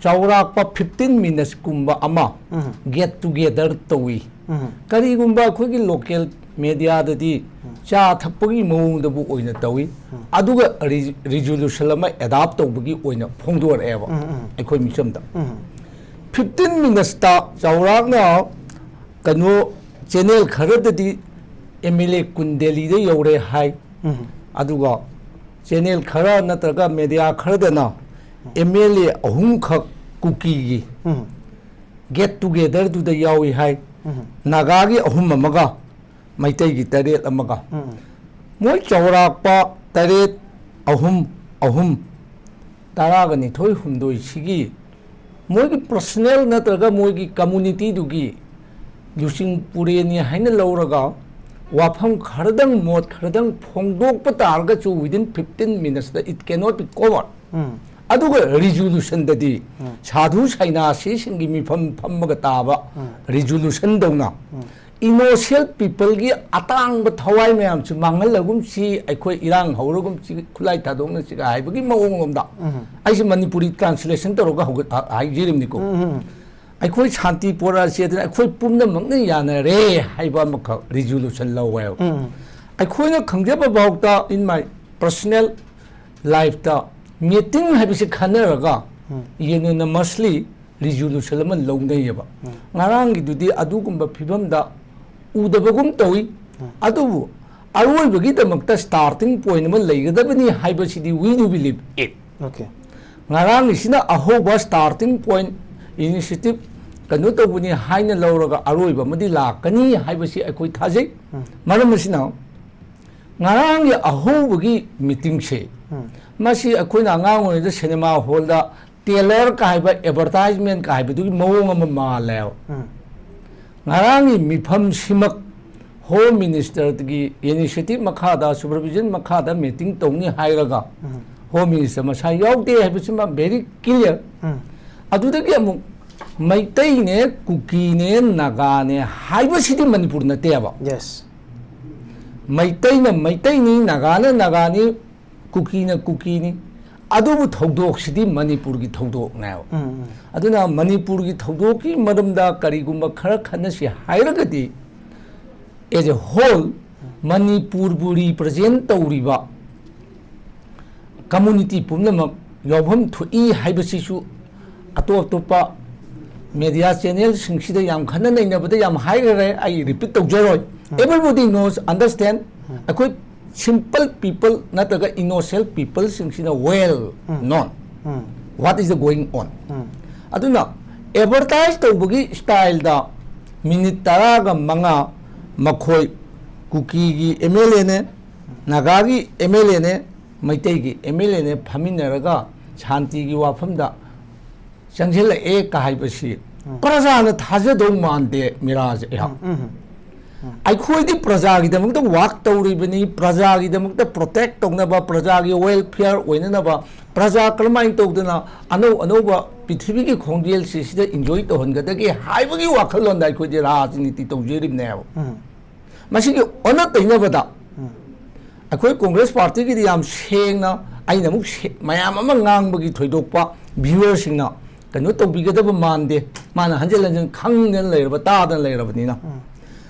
ꯆꯥꯎꯔꯥꯛꯄ fifteen minutesꯀꯨꯝꯕ ꯑꯃ ꯎꯝ. Get together ꯇꯧꯏ꯫ ꯎꯝ. ꯀꯔꯤꯒꯨꯝꯕ ꯑꯩꯈꯣꯏꯒꯤ local mediaꯗꯗꯤ ꯆꯥ ꯊꯛꯄꯒꯤ ꯃꯑꯣꯡꯗꯕꯨ ꯑꯣꯏꯅ ꯇꯧꯏ꯫ ꯑꯗꯨꯒ ꯔꯤ-, resolution ꯑꯃ adopt ꯇꯧꯕꯒꯤ ꯑꯣꯏꯅ ꯐꯣꯡꯗꯣꯔꯛꯑꯦꯕ ꯎꯝ, ꯎꯝ. ꯑꯩꯈꯣꯏ ꯃꯤꯆꯝꯗ꯫ ꯎꯝ. Fifteen minutesꯇ ꯆꯥꯎꯔꯥꯛꯅ ꯀꯩꯅꯣ channel ꯈꯔꯗꯗꯤ M L A ꯀꯨꯟ ꯗꯦꯜꯂꯤꯗ ꯌꯧꯔꯦ ꯍꯥꯏ꯫ ꯎꯝ. ꯑꯗꯨꯒ channel ꯈꯔ ꯅꯠꯇ꯭ꯔꯒ media ꯈꯔꯗꯅ ꯑꯦꯝ ꯑꯦꯜ ꯑꯦ ꯑꯍꯨꯝꯈꯛ ꯀꯨꯀꯤꯒꯤ ꯎꯝ ꯒꯦꯠ ꯇꯨꯒꯦꯗꯔꯗꯨꯗ ꯌꯥꯎꯏ ꯍꯥꯏ꯫ ꯎꯝ ꯅꯥꯒꯥꯒꯤ ꯑꯍꯨꯝ ꯑꯃꯒ, ꯃꯩꯇꯩꯒꯤ ꯇꯔꯦꯠ ꯑꯃꯒ꯫ ꯎꯝ ꯃꯣꯏ ꯆꯥꯎꯔꯥꯛꯄ ꯇꯔꯦꯠ, ꯑꯍꯨꯝ, ꯑꯍꯨꯝ, ꯇꯔꯥꯒ ꯅꯤꯊꯣꯏ, ꯍꯨꯝꯗꯣꯏꯁꯤꯒꯤ ꯃꯣꯏꯒꯤ ꯄꯔꯁꯅꯦꯜ ꯅꯠꯇ꯭ꯔꯒ ꯃꯣꯏꯒꯤ ꯀꯝꯃꯨꯅꯤꯇꯤꯗꯨꯒꯤ ꯂꯨꯆꯤꯡ ꯄꯨꯔꯦꯟꯅꯤ ꯍꯥꯏꯅ ꯂꯧꯔꯒ ꯋꯥꯐꯝ ꯈꯔꯗꯪ, ꯃꯣꯠ ꯈꯔꯗꯪ ꯐꯣꯡꯗꯣꯛꯄ ꯇꯥꯔꯒꯁꯨ within fifteen minutes it cannot be covered꯫ ꯎꯝ ꯑꯗꯨꯒ ꯔꯤꯖꯣꯂꯨꯁꯟꯗꯗꯤ ꯎꯝ ꯁꯥꯙꯨ ꯁꯩꯅꯥꯁꯤꯁꯤꯡꯒꯤ ꯃꯤꯐꯝ ꯐꯝꯃꯒ ꯇꯥꯕ ꯎꯝ ꯔꯤꯖꯣꯂꯨꯁꯟꯗꯧꯅ ꯎꯝ ꯏꯅꯣꯁꯦꯟ ꯄꯤꯄꯜꯒꯤ ꯑꯇꯥꯡꯕ ꯊꯋꯥꯏ ꯃꯌꯥꯝꯁꯤ ꯃꯥꯡꯍꯜꯂꯒꯨꯝꯁꯤ, ꯑꯩꯈꯣꯏ ꯏꯔꯥꯡ ꯍꯧꯔꯒꯨꯝꯁꯤ, ꯈꯨꯠꯂꯥꯏ ꯊꯥꯗꯣꯛꯅꯁꯤꯒ ꯍꯥꯏꯕꯒꯤ ꯃꯑꯣꯡ ꯂꯣꯝꯗ ꯎꯝ ꯑꯩꯁꯦ ꯃꯅꯤꯄꯨꯔꯤ ꯇ꯭ꯔꯥꯟꯁꯂꯦꯁꯟ ꯇꯧꯔꯒ ꯍꯧꯒꯠ-, ꯍꯥꯏꯖꯔꯤꯕꯅꯤꯀꯣ꯫ ꯎꯝ ꯎꯝ ꯑꯩꯈꯣꯏ ꯁꯥꯟꯇꯤ ꯄꯣꯔꯛꯑꯁꯦ ꯑꯗꯨꯅ ꯑꯩꯈꯣꯏ ꯄꯨꯝꯅꯃꯛꯅ ꯌꯥꯅꯔꯦ ꯍꯥꯏꯕ ꯑꯃꯈꯛ ꯔꯤꯖꯣꯂꯨꯁꯟ ꯂꯧꯋꯦꯕ꯫ ꯎꯝ ꯑꯩꯈꯣꯏꯅ ꯈꯪꯖꯕ ꯐꯥꯎꯗ in my personal lifeꯇ ꯃꯤꯇꯤꯡ ꯍꯥꯏꯕꯁꯤ ꯈꯟꯅꯔꯒ ꯎꯝ unanimously ꯔꯤꯖꯣꯂꯨꯁꯟ ꯑꯃ ꯂꯧꯅꯩꯌꯦꯕ꯫ ꯎꯝ ꯉꯔꯥꯡꯒꯤꯗꯨꯗꯤ ꯑꯗꯨꯒꯨꯝꯕ ꯐꯤꯕꯝꯗ ꯎꯗꯕꯒꯨꯝ ꯇꯧꯏ꯫ ꯎꯝ ꯑꯗꯨꯕꯨ ꯑꯔꯣꯏꯕꯒꯤꯗꯃꯛꯇ starting point ꯑꯃ ꯂꯩꯒꯗꯕꯅꯤ ꯍꯥꯏꯕꯁꯤꯗꯤ we do believe it꯫ Okay ꯉꯔꯥꯡꯒꯤꯁꯤꯅ ꯑꯍꯧꯕ starting point, initiative ꯀꯩꯅꯣ ꯇꯧꯕꯅꯤ ꯍꯥꯏꯅ ꯂꯧꯔꯒ ꯑꯔꯣꯏꯕ ꯑꯃꯗꯤ ꯂꯥꯛꯀꯅꯤ ꯍꯥꯏꯕꯁꯤ ꯑꯩꯈꯣꯏ ꯊꯥꯖꯩ꯫ ꯎꯝ ꯃꯔꯝ ꯑꯁꯤꯅ ꯉꯔꯥꯡꯒꯤ ꯑꯍꯧꯕꯒꯤ ꯃꯤꯇꯤꯡꯁꯦ ꯎꯝ ꯃꯁꯤ ꯑꯩꯈꯣꯏꯅ ꯑꯉꯥꯡ ꯑꯣꯏꯔꯤꯉꯩꯗ ꯁꯤꯅꯦꯃꯥ ꯍꯣꯜꯗ ꯇꯦꯂꯔ ꯀꯥꯏꯕ ꯑꯦꯗꯚꯔꯇꯥꯏꯖꯃꯦꯟ ꯀꯥꯏꯕꯗꯨꯒꯤ ꯃꯑꯣꯡ ꯑꯃ ꯃꯥꯜꯂꯦꯕ꯫ ꯎꯝ ꯉꯔꯥꯡꯒꯤ ꯃꯤꯐꯝꯁꯤꯃꯛ ꯍꯣꯝ ꯃꯤꯅꯤꯁꯇꯔꯒꯤ ꯏꯅꯤꯁꯤꯌꯦꯇꯤꯚ ꯃꯈꯥꯗ, ꯁꯨꯄꯔꯚꯤꯖꯟ ꯃꯈꯥꯗ ꯃꯤꯇꯤꯡ ꯇꯧꯅꯤ ꯍꯥꯏꯔꯒ ꯎꯝ ꯍꯣꯝ ꯃꯤꯅꯤꯁꯇꯔ ꯃꯁꯥ ꯌꯥꯎꯗꯦ ꯍꯥꯏꯕꯁꯤꯃ very clear꯫ ꯎꯝ ꯑꯗꯨꯗꯒꯤ ꯑꯃꯨꯛ ꯃꯩꯇꯩꯅꯦ, ꯀꯨꯀꯤꯅꯦ, ꯅꯥꯒꯥꯅꯦ ꯍꯥꯏꯕꯁꯤꯗꯤ ꯃꯅꯤꯄꯨꯔ ꯅꯠꯇꯦꯕ꯫ ꯌꯦꯁ ꯃꯩꯇꯩꯅ ꯃꯩꯇꯩꯅꯤ, ꯅꯥꯒꯥꯅ ꯅꯥꯒꯥꯅꯤ, ꯀꯨꯀꯤꯅ ꯀꯨꯀꯤꯅꯤ, ꯑꯗꯨꯕꯨ ꯊꯧꯗꯣꯛꯁꯤꯗꯤ ꯃꯅꯤꯄꯨꯔꯒꯤ ꯊꯧꯗꯣꯛꯅꯦꯕ꯫ ꯎꯝ ꯎꯝ ꯑꯗꯨꯅ ꯃꯅꯤꯄꯨꯔꯒꯤ ꯊꯧꯗꯣꯛꯀꯤ ꯃꯔꯝꯗ ꯀꯔꯤꯒꯨꯝꯕ ꯈꯔ ꯈꯟꯅꯁꯤ ꯍꯥꯏꯔꯒꯗꯤ, as a whole, ꯃꯅꯤꯄꯨꯔꯕꯨ ꯔꯤꯄ꯭ꯔꯖꯦꯟ ꯇꯧꯔꯤꯕ ꯀꯝꯃꯨꯅꯤꯇꯤ ꯄꯨꯝꯅꯃꯛ ꯌꯥꯎꯐꯝ ꯊꯣꯛꯏ ꯍꯥꯏꯕꯁꯤꯁꯨ ꯑꯇꯣꯞ ꯑꯇꯣꯞꯄ ꯃꯦꯗꯤꯌꯥ ꯆꯦꯅꯦꯜꯁꯤꯡꯁꯤꯗ ꯌꯥꯝ ꯈꯟꯅ ꯅꯩꯅꯕꯗ ꯌꯥꯝ ꯍꯥꯏꯈ꯭ꯔꯦ, ꯑꯩ ꯔꯤꯄꯤꯠ ꯇꯧꯖꯔꯣꯏ꯫ Everybody knows, understand, ꯑꯩꯈꯣꯏ ꯁꯤꯝꯄꯜ ꯄꯤꯄꯜ ꯅꯠꯇ꯭ꯔꯒ ꯏꯅꯣꯁꯦꯟ ꯄꯤꯄꯜꯁꯤꯡꯁꯤꯅ well known꯫ What is the going on? ꯑꯗꯨꯅ ꯑꯦꯗꯚꯔꯇꯥꯏꯁ ꯇꯧꯕꯒꯤ ꯁ꯭ꯇꯥꯏꯜꯗ ꯃꯤꯅꯤꯠ ꯇꯔꯥꯒ ꯃꯉꯥ ꯃꯈꯣꯏ ꯀꯨꯀꯤꯒꯤ ꯑꯦꯝ ꯑꯦꯜ ꯑꯦꯅꯦ, ꯅꯥꯒꯥꯒꯤ ꯑꯦꯝ ꯑꯦꯜ ꯑꯦꯅꯦ, ꯃꯩꯇꯩꯒꯤ ꯑꯦꯝ ꯑꯦꯜ ꯑꯦꯅꯦ ꯐꯝꯃꯤꯟꯅꯔꯒ ꯁꯥꯟꯇꯤꯒꯤ ꯋꯥꯐꯝꯗ ꯆꯪꯁꯤꯜꯂꯛꯑꯦ ꯀ ꯍꯥꯏꯕꯁꯤ ꯄ꯭ꯔꯖꯥꯅ ꯊꯥꯖꯗꯧ ꯃꯥꯟꯗꯦ ꯃꯤꯔꯥꯖ ꯑꯩꯍꯥꯛ꯫ ꯑꯩꯈꯣꯏꯗꯤ ꯄ꯭ꯔꯖꯥꯒꯤꯗꯃꯛꯇ ꯋꯥꯛ ꯇꯧꯔꯤꯕꯅꯤ, ꯄ꯭ꯔꯖꯥꯒꯤꯗꯃꯛꯇ ꯄ꯭ꯔꯣꯇꯦꯛ ꯇꯧꯅꯕ, ꯄ꯭ꯔꯖꯥꯒꯤ ꯋꯦꯜꯐꯤꯌꯔ ꯑꯣꯏꯅꯅꯕ, ꯄ꯭ꯔꯖꯥ ꯀꯔꯝꯍꯥꯏꯅ ꯇꯧꯗꯅ ꯑꯅꯧ ꯑꯅꯧꯕ ꯄ꯭ꯔꯤꯊꯤꯕꯤꯒꯤ ꯈꯣꯡꯖꯦꯜꯁꯤ ꯁꯤꯗ ꯏꯟꯖꯣꯏ ꯇꯧꯍꯟꯒꯗꯒꯦ ꯍꯥꯏꯕꯒꯤ ꯋꯥꯈꯜꯂꯣꯟꯗ ꯑꯩꯈꯣꯏꯗꯤ ꯔꯥꯖꯅꯤꯇꯤ ꯇꯧꯖꯔꯤꯕꯅꯦꯕ꯫ ꯃꯁꯤꯒꯤ ꯑꯣꯟꯅ ꯇꯩꯅꯕꯗ ꯑꯩꯈꯣꯏ ꯀꯣꯡꯒ꯭ꯔꯦꯁ ꯄꯥꯔꯇꯤꯒꯤꯗꯤ ꯌꯥꯝ ꯁꯦꯡꯅ ꯑꯩꯅ ꯑꯃꯨꯛ ꯁꯦ-, ꯃꯌꯥꯝ ꯑꯃ ꯉꯥꯡꯕꯒꯤ ꯊꯣꯏꯗꯣꯛꯄ ꯚ꯭ꯌꯨꯋꯔꯁꯤꯡꯅ ꯀꯩꯅꯣ ꯇꯧꯕꯤꯒꯗꯕ ꯃꯥꯟꯗꯦ꯫ ꯃꯥꯅ ꯍꯟꯖꯤꯟ ꯍꯟꯖꯤꯟ ꯈꯪꯗꯅ ꯂꯩꯔꯕ, ꯇꯥꯗꯅ ꯂꯩꯔꯕꯅꯤꯅ꯫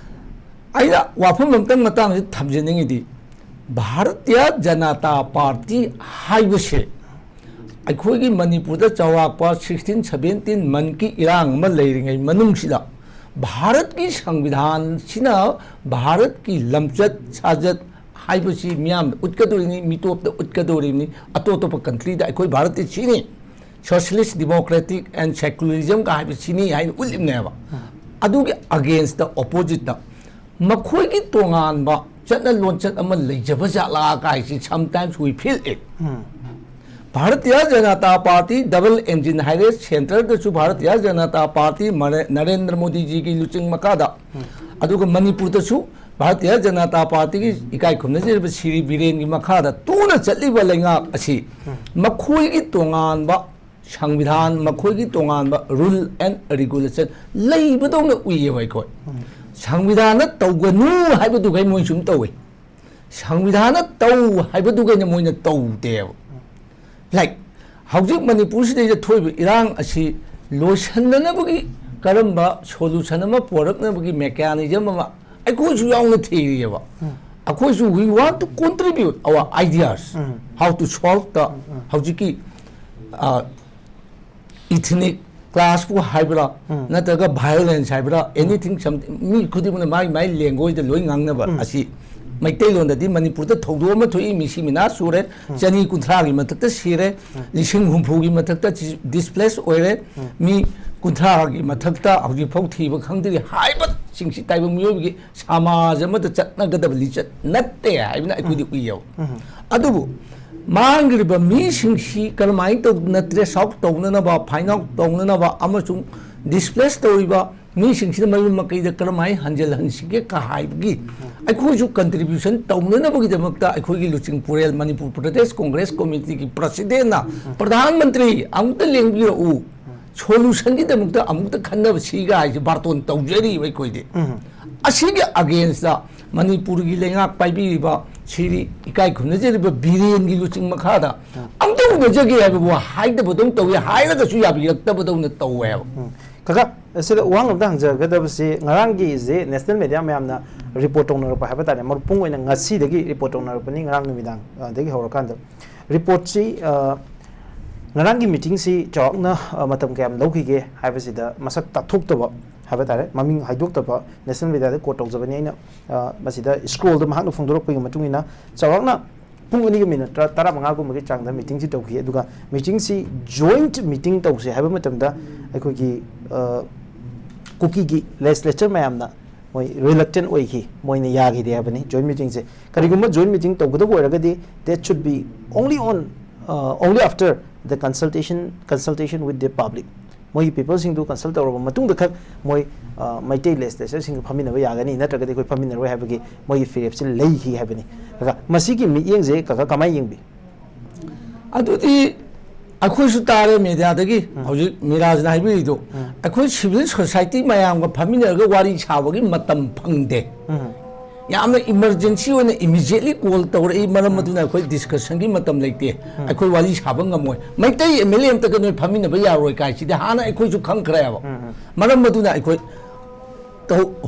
ꯑꯩꯅ ꯋꯥꯐꯝ ꯑꯃꯇꯪ ꯃꯇꯥꯡꯁꯤꯗ ꯊꯝꯖꯅꯤꯡꯉꯤꯗꯤ, ꯚꯥꯔꯇꯤꯌ ꯖꯅꯇꯥ ꯄꯥꯔꯇꯤ ꯍꯥꯏꯕꯁꯦ ꯑꯩꯈꯣꯏꯒꯤ ꯃꯅꯤꯄꯨꯔꯗ ꯆꯥꯎꯔꯥꯛꯄ ꯁꯤꯛꯁꯇꯤꯟ ꯁꯚꯦꯟꯇꯤꯟ ꯃꯟꯀꯤ ꯏꯔꯥꯡ ꯑꯃ ꯂꯩꯔꯤꯉꯩ ꯃꯅꯨꯡꯁꯤꯗ ꯚꯥꯔꯠꯀꯤ ꯁꯪꯕꯤꯙꯥꯟꯁꯤꯅ ꯚꯥꯔꯠꯀꯤ ꯂꯝꯆꯠ ꯁꯥꯖꯠ ꯍꯥꯏꯕꯁꯤ ꯃꯤꯌꯥꯝꯗ ꯎꯠꯀꯗꯧꯔꯤꯅꯤ, ꯃꯤꯇꯣꯞꯇ ꯎꯠꯀꯗꯧꯔꯤꯕꯅꯤ꯫ ꯑꯇꯣꯞ ꯑꯇꯣꯞꯄ ꯀꯟꯇ꯭ꯔꯤꯗ ꯑꯩꯈꯣꯏ ꯚꯥꯔꯠꯇꯤ ꯁꯤꯅꯤ, socialist, democratic and secularism ꯀ ꯍꯥꯏꯕ ꯁꯤꯅꯤ ꯍꯥꯏꯅ ꯎꯠꯂꯤꯕꯅꯦꯕ꯫ ꯑꯗꯨꯒꯤ ꯑꯒꯦꯟꯁꯇ, ꯑꯣꯄꯣꯖꯤꯠꯇ ꯃꯈꯣꯏꯒꯤ ꯇꯣꯉꯥꯟꯕ ꯆꯠꯅ ꯂꯣꯟꯆꯠ ꯑꯃ ꯂꯩꯖꯕ ꯖꯥꯠꯂꯥ ꯀꯥꯏꯁꯤ sometimes we feel it꯫ Bharatiya Janata Party double engine ꯍꯥꯏꯔꯦ, ꯁꯦꯟꯇꯔꯗꯁꯨ ꯚꯥꯔꯇꯤꯌ ꯖꯅꯇꯥ ꯄꯥꯔꯇꯤ ꯃꯔꯦ-, ꯅꯔꯦꯟꯗ꯭ꯔ ꯃꯣꯗꯤꯖꯤꯒꯤ ꯂꯨꯆꯤꯡ ꯃꯈꯥꯗ, ꯑꯗꯨꯒ ꯃꯅꯤꯄꯨꯔꯗꯁꯨ ꯚꯥꯔꯇꯤꯌ ꯖꯅꯇꯥ ꯄꯥꯔꯇꯤꯒꯤ ꯏꯀꯥꯏ ꯈꯨꯝꯅꯖꯔꯤꯕ ꯁꯤꯔꯤ ꯕꯤꯔꯦꯟꯒꯤ ꯃꯈꯥꯗ ꯇꯨꯅ ꯆꯠꯂꯤꯕ ꯂꯩꯉꯥꯛ ꯑꯁꯤ ꯃꯈꯣꯏꯒꯤ ꯇꯣꯉꯥꯟꯕ ꯁꯪꯕꯤꯙꯥꯟ, ꯃꯈꯣꯏꯒꯤ ꯇꯣꯉꯥꯟꯕ rule and regulation ꯂꯩꯕꯗꯧꯅ ꯎꯏꯌꯦꯕ ꯑꯩꯈꯣꯏ꯫ ꯁꯪꯕꯤꯙꯥꯟꯅ ꯇꯧꯒꯅꯨ ꯍꯥꯏꯕꯗꯨꯈꯩ ꯃꯣꯏ ꯁꯨꯝ ꯇꯧꯏ, ꯁꯪꯕꯤꯙꯥꯟꯅ ꯇꯧ ꯍꯥꯏꯕꯗꯨꯈꯩꯅ ꯃꯣꯏꯅ ꯇꯧꯗꯦꯕ꯫ ꯂꯥꯏꯛ, ꯍꯧꯖꯤꯛ ꯃꯅꯤꯄꯨꯔꯁꯤꯗꯩꯗ ꯊꯣꯛꯏꯕ ꯏꯔꯥꯡ ꯑꯁꯤ ꯂꯣꯏꯁꯤꯟꯅꯅꯕꯒꯤ ꯀꯔꯝꯕ ꯁꯣꯂꯨꯁꯟ ꯑꯃ ꯄꯨꯔꯛꯅꯕꯒꯤ ꯃꯦꯀꯥꯅꯤꯖꯝ ꯑꯃ ꯑꯩꯈꯣꯏꯁꯨ ꯌꯥꯎꯅ ꯊꯤꯔꯤꯑꯕ꯫ ꯑꯩꯈꯣꯏꯁꯨ we want to contribute our ideas, how to solve the ꯍꯧꯖꯤꯛꯀꯤ, ꯑ, ethnic clash ꯄꯨ ꯍꯥꯏꯕ꯭ꯔꯥ, ꯅꯠꯇ꯭ꯔꯒ violence ꯍꯥꯏꯕ꯭ꯔꯥ, anything, something, ꯃꯤ ꯈꯨꯗꯤꯡꯃꯛꯅ ꯃꯥꯒꯤ ꯃꯥꯒꯤ language ꯗ ꯂꯣꯏ ꯉꯥꯡꯅꯕ ꯑꯁꯤ ꯃꯩꯇꯩꯂꯣꯟꯗꯗꯤ ꯃꯅꯤꯄꯨꯔꯗ ꯊꯧꯗꯣꯛ ꯑꯃ ꯊꯣꯛꯏ, ꯃꯤꯁꯤ ꯃꯤꯅꯥ ꯁꯨꯔꯦ, ꯆꯅꯤ ꯀꯨꯟꯊ꯭ꯔꯥꯒꯤ ꯃꯊꯛꯇ ꯁꯤꯔꯦ, ꯂꯤꯁꯤꯡ ꯍꯨꯝꯐꯨꯒꯤ ꯃꯊꯛꯇ ꯗꯤꯁꯄ꯭ꯂꯦꯁ ꯑꯣꯏꯔꯦ, ꯃꯤ ꯀꯨꯟꯊ꯭ꯔꯥꯒꯤ ꯃꯊꯛꯇ ꯍꯧꯖꯤꯛꯐꯥꯎ ꯊꯤꯕ ꯈꯪꯗ꯭ꯔꯤ ꯍꯥꯏꯕꯁꯤꯡꯁꯤ ꯇꯥꯏꯕꯪ ꯃꯤꯑꯣꯏꯕꯒꯤ ꯁꯃꯥꯖ ꯑꯃꯗ ꯆꯠꯅꯒꯗꯕ ꯂꯤꯆꯠ ꯅꯠꯇꯦ ꯍꯥꯏꯕꯅ ꯑꯩꯈꯣꯏꯗꯤ ꯎꯏꯌꯦꯕ꯫ ꯑꯗꯨꯕꯨ ꯃꯥꯡꯈ꯭ꯔꯤꯕ ꯃꯤꯁꯤꯡꯁꯤ ꯀꯔꯝꯍꯥꯏꯅ ꯇꯧꯗꯅ ꯇ꯭ꯔꯦꯁ ꯑꯥꯎꯠ ꯇꯧꯅꯅꯕ, ꯐꯥꯏꯟ ꯑꯥꯎꯠ ꯇꯧꯅꯅꯕ ꯑꯃꯁꯨꯡ ꯗꯤꯁꯄ꯭ꯂꯦꯁ ꯇꯧꯔꯤꯕ ꯃꯤꯁꯤꯡꯁꯤꯅ ꯃꯌꯨꯝ ꯃꯀꯩꯗ ꯀꯔꯝꯍꯥꯏꯅ ꯍꯟꯖꯤꯜꯍꯟꯁꯤꯒꯦ ꯀ ꯍꯥꯏꯕꯒꯤ ꯑꯩꯈꯣꯏꯁꯨ ꯀꯟꯇ꯭ꯔꯤꯕ꯭ꯌꯨꯁꯟ ꯇꯧꯅꯅꯕꯒꯤꯗꯃꯛꯇ ꯑꯩꯈꯣꯏꯒꯤ ꯂꯨꯆꯤꯡ ꯄꯨꯔꯦꯜ ꯃꯅꯤꯄꯨꯔ ꯄ꯭ꯔꯗꯦꯁ ꯀꯣꯡꯒ꯭ꯔꯦꯁ ꯀꯣꯃꯤꯇꯤꯒꯤ ꯄ꯭ꯔꯁꯤꯗꯦꯟꯅ ꯄ꯭ꯔꯙꯥꯟ ꯃꯟꯇ꯭ꯔꯤ ꯑꯃꯨꯛꯇ ꯂꯦꯡꯕꯤꯔꯛꯎ, ꯁꯣꯂꯨꯁꯟꯒꯤꯗꯃꯛꯇ ꯑꯃꯨꯛꯇ ꯈꯟꯅꯕ ꯁꯤꯒ ꯍꯥꯏꯁꯦ ꯕꯥꯔꯇꯣꯟ ꯇꯧꯖꯔꯤꯕ ꯑꯩꯈꯣꯏꯗꯤ꯫ ꯑꯁꯤꯒꯤ ꯑꯒꯦꯟꯁꯇ ꯃꯅꯤꯄꯨꯔꯒꯤ ꯂꯩꯉꯥꯛ ꯄꯥꯏꯕꯤꯔꯤꯕ ꯁꯤꯔꯤ ꯏꯀꯥꯏ ꯈꯨꯝꯅꯖꯔꯤꯕ ꯕꯤꯔꯦꯟꯒꯤ ꯂꯨꯆꯤꯡ ꯃꯈꯥꯗ ꯑꯝꯇ ꯎꯅꯖꯒꯦ ꯍꯥꯏꯕꯕꯨ ꯍꯥꯏꯗꯕꯗꯧꯅ ꯇꯧꯏ, ꯍꯥꯏꯔꯒꯁꯨ ꯌꯥꯕꯤꯔꯛꯇꯕꯗꯧꯅ ꯇꯧꯋꯦꯕ꯫ ꯀꯀꯥ, ꯁꯤꯗ ꯋꯥꯍꯪ ꯑꯝꯇ ꯍꯪꯖꯒꯗꯕꯁꯦ, ꯉꯔꯥꯡꯒꯤꯁꯦ ꯅꯦꯁꯅꯦꯜ ꯃꯦꯗꯤꯌꯥ ꯃꯌꯥꯝꯅ ꯔꯤꯄꯣꯔꯠ ꯇꯧꯅꯔꯛꯄ ꯍꯥꯏꯕ ꯇꯥꯔꯦ, ꯃꯄꯨꯡ ꯑꯣꯏꯅ ꯉꯁꯤꯗꯒꯤ ꯔꯤꯄꯣꯔꯠ ꯇꯧꯅꯔꯛꯄꯅꯤ, ꯉꯔꯥꯡ ꯅꯨꯃꯤꯗꯥꯡ ꯑ, ꯗꯒꯤ ꯍꯧꯔꯀꯥꯟꯗ꯫ ꯔꯤꯄꯣꯔꯠꯁꯤ ꯑ, ꯉꯔꯥꯡꯒꯤ ꯃꯤꯇꯤꯡꯁꯤ ꯆꯥꯎꯔꯥꯛꯅ ꯑ, ꯃꯇꯝ ꯀꯌꯥꯝ ꯂꯧꯈꯤꯒꯦ ꯍꯥꯏꯕꯁꯤꯗ ꯃꯁꯛ ꯇꯥꯛꯊꯣꯛꯇꯕ ꯍꯥꯏꯕ ꯇꯥꯔꯦ, ꯃꯃꯤꯡ ꯍꯥꯏꯗꯣꯛꯇꯕ, ꯅꯦꯁꯅꯦꯜ ꯃꯦꯗꯤꯌꯥꯗ ꯀꯣꯠ ꯇꯧꯖꯕꯅꯤ ꯑꯩꯅ꯫ ꯑ, ꯃꯁꯤꯗ ꯁ꯭ꯀ꯭ꯔꯣꯜꯗ ꯃꯍꯥꯛꯅ ꯐꯣꯡꯗꯣꯔꯛꯄꯒꯤ ꯃꯇꯨꯡ ꯏꯟꯅ ꯆꯥꯎꯔꯥꯛꯅ ꯄꯨꯡ ꯑꯅꯤꯒ ꯃꯤꯅꯠ ꯇꯔꯥ, ꯇꯔꯥꯃꯉꯥꯒꯨꯝꯕꯒꯤ ꯆꯥꯡꯗ ꯃꯤꯇꯤꯡꯁꯤ ꯇꯧꯈꯤ꯫ ꯑꯗꯨꯒ ꯃꯤꯇꯤꯡꯁꯤ ꯖꯣꯏꯟꯠ ꯃꯤꯇꯤꯡ ꯇꯧꯁꯦ ꯍꯥꯏꯕ ꯃꯇꯝꯗ ꯑꯩꯈꯣꯏꯒꯤ, ꯑ, ꯀꯨꯀꯤꯒꯤ ꯂꯦꯖꯤꯁꯂꯦꯆꯔ ꯃꯌꯥꯝꯅ ꯃꯣꯏ ꯔꯤꯂꯛꯇꯦꯟ ꯑꯣꯏꯈꯤ, ꯃꯣꯏꯅ ꯌꯥꯈꯤꯗꯦ ꯍꯥꯏꯕꯅꯤ ꯖꯣꯏꯟꯠ ꯃꯤꯇꯤꯡꯁꯦ꯫ ꯀꯔꯤꯒꯨꯝꯕ ꯖꯣꯏꯟꯠ ꯃꯤꯇꯤꯡ ꯇꯧꯒꯗꯕ ꯑꯣꯏꯔꯒꯗꯤ, that should be only on, uh, only after the consultation, consultation with the public꯫ ꯃꯣꯏꯒꯤ ꯄꯤꯄꯜꯁꯤꯡꯗꯨ ꯀꯟꯁꯜꯠ ꯇꯧꯔꯕ ꯃꯇꯨꯡꯗ ꯈꯛ ꯃꯣꯏ, ꯑ, ꯃꯩꯇꯩ ꯂꯦꯖꯤꯁꯂꯦꯆꯔꯁꯤꯡꯒ ꯐꯝꯃꯤꯟꯅꯕ ꯌꯥꯒꯅꯤ, ꯅꯠꯇ꯭ꯔꯒꯗꯤ ꯑꯩꯈꯣꯏ ꯐꯝꯃꯤꯟꯅꯔꯣꯏ ꯍꯥꯏꯕꯒꯤ ꯃꯣꯏꯒꯤ ꯐꯤꯔꯦꯞꯁꯤ ꯂꯩꯈꯤ ꯍꯥꯏꯕꯅꯤ꯫ ꯀꯀꯥ, ꯃꯁꯤꯒꯤ ꯃꯤꯠꯌꯦꯡꯁꯦ ꯀꯀꯥ ꯀꯃꯥꯏꯅ ꯌꯦꯡꯕꯤ? ꯑꯗꯨꯗꯤ ꯑꯩꯈꯣꯏꯁꯨ ꯇꯥꯔꯦ ꯃꯦꯗꯤꯌꯥꯗꯒꯤ, ꯍꯧꯖꯤꯛ ꯃꯤꯔꯥꯖꯅ ꯍꯥꯏꯕꯤꯔꯤꯗꯣ, ꯑꯩꯈꯣꯏ ꯁꯤꯚꯤꯜ ꯁꯣꯁꯥꯏꯇꯤ ꯃꯌꯥꯝꯒ ꯐꯝꯃꯤꯟꯅꯔꯒ ꯋꯥꯔꯤ ꯁꯥꯕꯒꯤ ꯃꯇꯝ ꯐꯪꯗꯦ꯫ ꯌꯥꯝꯅ ꯏꯃꯔꯖꯦꯟꯁꯤ ꯑꯣꯏꯅ ꯏꯃꯤꯖꯤꯌꯦꯠꯂꯤ ꯀꯣꯜ ꯇꯧꯔꯛꯏ, ꯃꯔꯝ ꯑꯗꯨꯅ ꯑꯩꯈꯣꯏ ꯗꯤꯁꯀꯁꯟꯒꯤ ꯃꯇꯝ ꯂꯩꯇꯦ, ꯑꯩꯈꯣꯏ ꯋꯥꯔꯤ ꯁꯥꯕ ꯉꯝꯃꯣꯏ, ꯃꯩꯇꯩ ꯑꯦꯝ ꯑꯦꯜ ꯑꯦ ꯑꯝꯇꯒ ꯅꯣꯏ ꯐꯝꯃꯤꯟꯅꯕ ꯌꯥꯔꯣꯏ ꯀꯥꯏꯁꯤꯗꯤ ꯍꯥꯟꯅ ꯑꯩꯈꯣꯏꯁꯨ ꯈꯪꯈ꯭ꯔꯦꯕ꯫ ꯃꯔꯝ ꯑꯗꯨꯅ ꯑꯩꯈꯣꯏ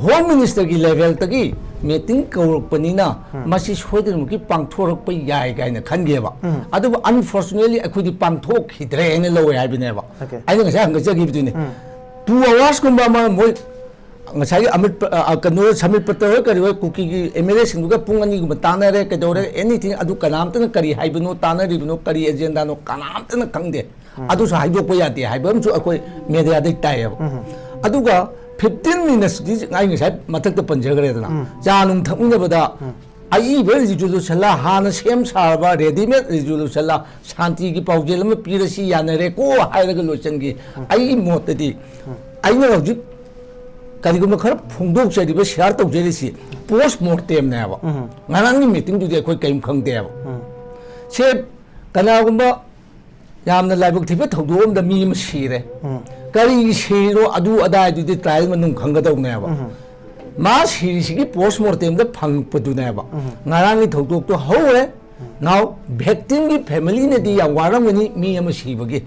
ꯍꯣꯝ ꯃꯤꯅꯤꯁꯇꯔꯒꯤ ꯂꯦꯚꯦꯜꯗꯒꯤ ꯃꯤꯇꯤꯡ ꯀꯧꯔꯛꯄꯅꯤꯅ ꯃꯁꯤ ꯁꯣꯏꯗꯅꯃꯛꯀꯤ ꯄꯥꯡꯊꯣꯔꯛꯄ ꯌꯥꯏ ꯀꯥꯏꯅ ꯈꯟꯒꯦꯕ꯫ ꯑꯗꯨꯕꯨ ꯑꯟꯐꯣꯔꯆꯨꯅꯦꯠꯂꯤ ꯑꯩꯈꯣꯏꯗꯤ ꯄꯥꯡꯊꯣꯛꯈꯤꯗ꯭ꯔꯦ ꯍꯥꯏꯅ ꯂꯧꯋꯦ ꯍꯥꯏꯕꯅꯦꯕ꯫ Okay. ꯑꯩꯅ ꯉꯁꯥꯏ ꯍꯪꯒꯠꯆꯈꯤꯕꯗꯨꯅꯤ꯫ ꯇꯨ ꯑꯋꯥꯔꯁꯀꯨꯝꯕ ꯑꯃ ꯃꯣꯏ ꯉꯁꯥꯏꯒꯤ ꯑꯃꯤꯠ ꯄ- ꯑ, ꯀꯩꯅꯣ, ꯁꯃꯤꯠ ꯄꯇ꯭ꯔ ꯍꯣꯏ ꯀꯔꯤ ꯍꯣꯏ ꯀꯨꯀꯤꯒꯤ ꯑꯦꯝ ꯑꯦꯜ ꯑꯦꯁꯤꯡꯗꯨꯒ ꯄꯨꯡ ꯑꯅꯤꯒꯨꯝꯕ ꯇꯥꯟꯅꯔꯦ, ꯀꯩꯗꯧꯔꯦ, ꯑꯦꯅꯤꯊꯤꯡ, ꯑꯗꯨ ꯀꯅꯥꯝꯇꯅ ꯀꯔꯤ ꯍꯥꯏꯕꯅꯣ, ꯇꯥꯟꯅꯔꯤꯕꯅꯣ, ꯀꯔꯤ ꯑꯦꯖꯦꯟꯗꯥꯅꯣ, ꯀꯅꯥꯝꯇꯅ ꯈꯪꯗꯦ꯫ ꯑꯗꯨꯁꯨ ꯍꯥꯏꯗꯣꯛꯄ ꯌꯥꯗꯦ ꯍꯥꯏꯕ ꯑꯃꯁꯨ ꯑꯩꯈꯣꯏ ꯃꯦꯗꯤꯌꯥꯗꯩ ꯇꯥꯏꯌꯦꯕ꯫ ꯑꯗꯨꯒ ꯐꯤꯐꯇꯤꯟ ꯃꯤꯅꯠꯁꯇꯤ ꯑꯩ ꯉꯁꯥꯏ ꯃꯊꯛꯇ ꯄꯟꯖꯈ꯭ꯔꯦꯗꯅ, ꯆꯥ ꯅꯨꯡ ꯊꯛꯃꯤꯟꯅꯕꯗ ꯑꯏꯕ ꯔꯤꯖꯣꯂꯨꯁꯟꯂ, ꯍꯥꯟꯅ ꯁꯦꯝ ꯁꯥꯔꯕ ꯔꯦꯗꯤꯃꯦꯗ ꯔꯤꯖꯣꯂꯨꯁꯟꯂ, ꯁꯥꯟꯇꯤꯒꯤ ꯄꯥꯎꯖꯦꯜ ꯑꯃ ꯄꯤꯔꯁꯤ, ꯌꯥꯅꯔꯦꯀꯣ ꯍꯥꯏꯔꯒ ꯂꯣꯏꯁꯤꯟꯈꯤ꯫ ꯑꯩꯒꯤ ꯃꯣꯠꯇꯗꯤ ꯑꯩꯅ ꯍꯧꯖꯤꯛ ꯀꯔꯤꯒꯨꯝꯕ ꯈꯔ ꯐꯣꯡꯗꯣꯛꯆꯔꯤꯕ, ꯁꯤꯌꯥꯔ ꯇꯧꯖꯔꯤꯁꯤ ꯄꯣꯁ ꯃꯣꯔꯇꯦꯝꯅꯦꯕ꯫ ꯉꯔꯥꯡꯒꯤ ꯃꯤꯇꯤꯡꯗꯨꯗꯤ ꯑꯩꯈꯣꯏ ꯀꯔꯤꯝ ꯈꯪꯗꯦꯕ꯫ ꯁꯦ ꯀꯅꯥꯒꯨꯝꯕ ꯌꯥꯝꯅ ꯂꯥꯏꯕꯛ ꯊꯤꯕ ꯊꯧꯗꯣꯛ ꯑꯃꯗ ꯃꯤ ꯑꯃ ꯁꯤꯔꯦ꯫ ꯀꯔꯤ ꯁꯤꯔꯤꯅꯣ ꯑꯗꯨ ꯑꯗꯥꯏꯗꯨꯗꯤ ꯇ꯭ꯔꯥꯏꯌꯦꯜ ꯃꯅꯨꯡ ꯈꯪꯒꯗꯧꯅꯦꯕ꯫ ꯃꯥ ꯁꯤꯔꯤꯁꯤꯒꯤ ꯄꯣꯁ ꯃꯣꯔꯇꯦꯝꯗ ꯐꯪꯉꯛꯄꯗꯨꯅꯦꯕ ꯉꯔꯥꯡꯒꯤ ꯊꯧꯗꯣꯛꯇꯣ ꯍꯧꯔꯦ꯫ ꯅꯥꯎ ꯚꯤꯛꯇꯤꯝꯒꯤ ꯐꯦꯃꯤꯂꯤꯅꯗꯤ ꯌꯥꯝ ꯋꯥꯔꯝꯒꯅꯤ ꯃꯤ ꯑꯃ ꯁꯤꯕꯒꯤ꯫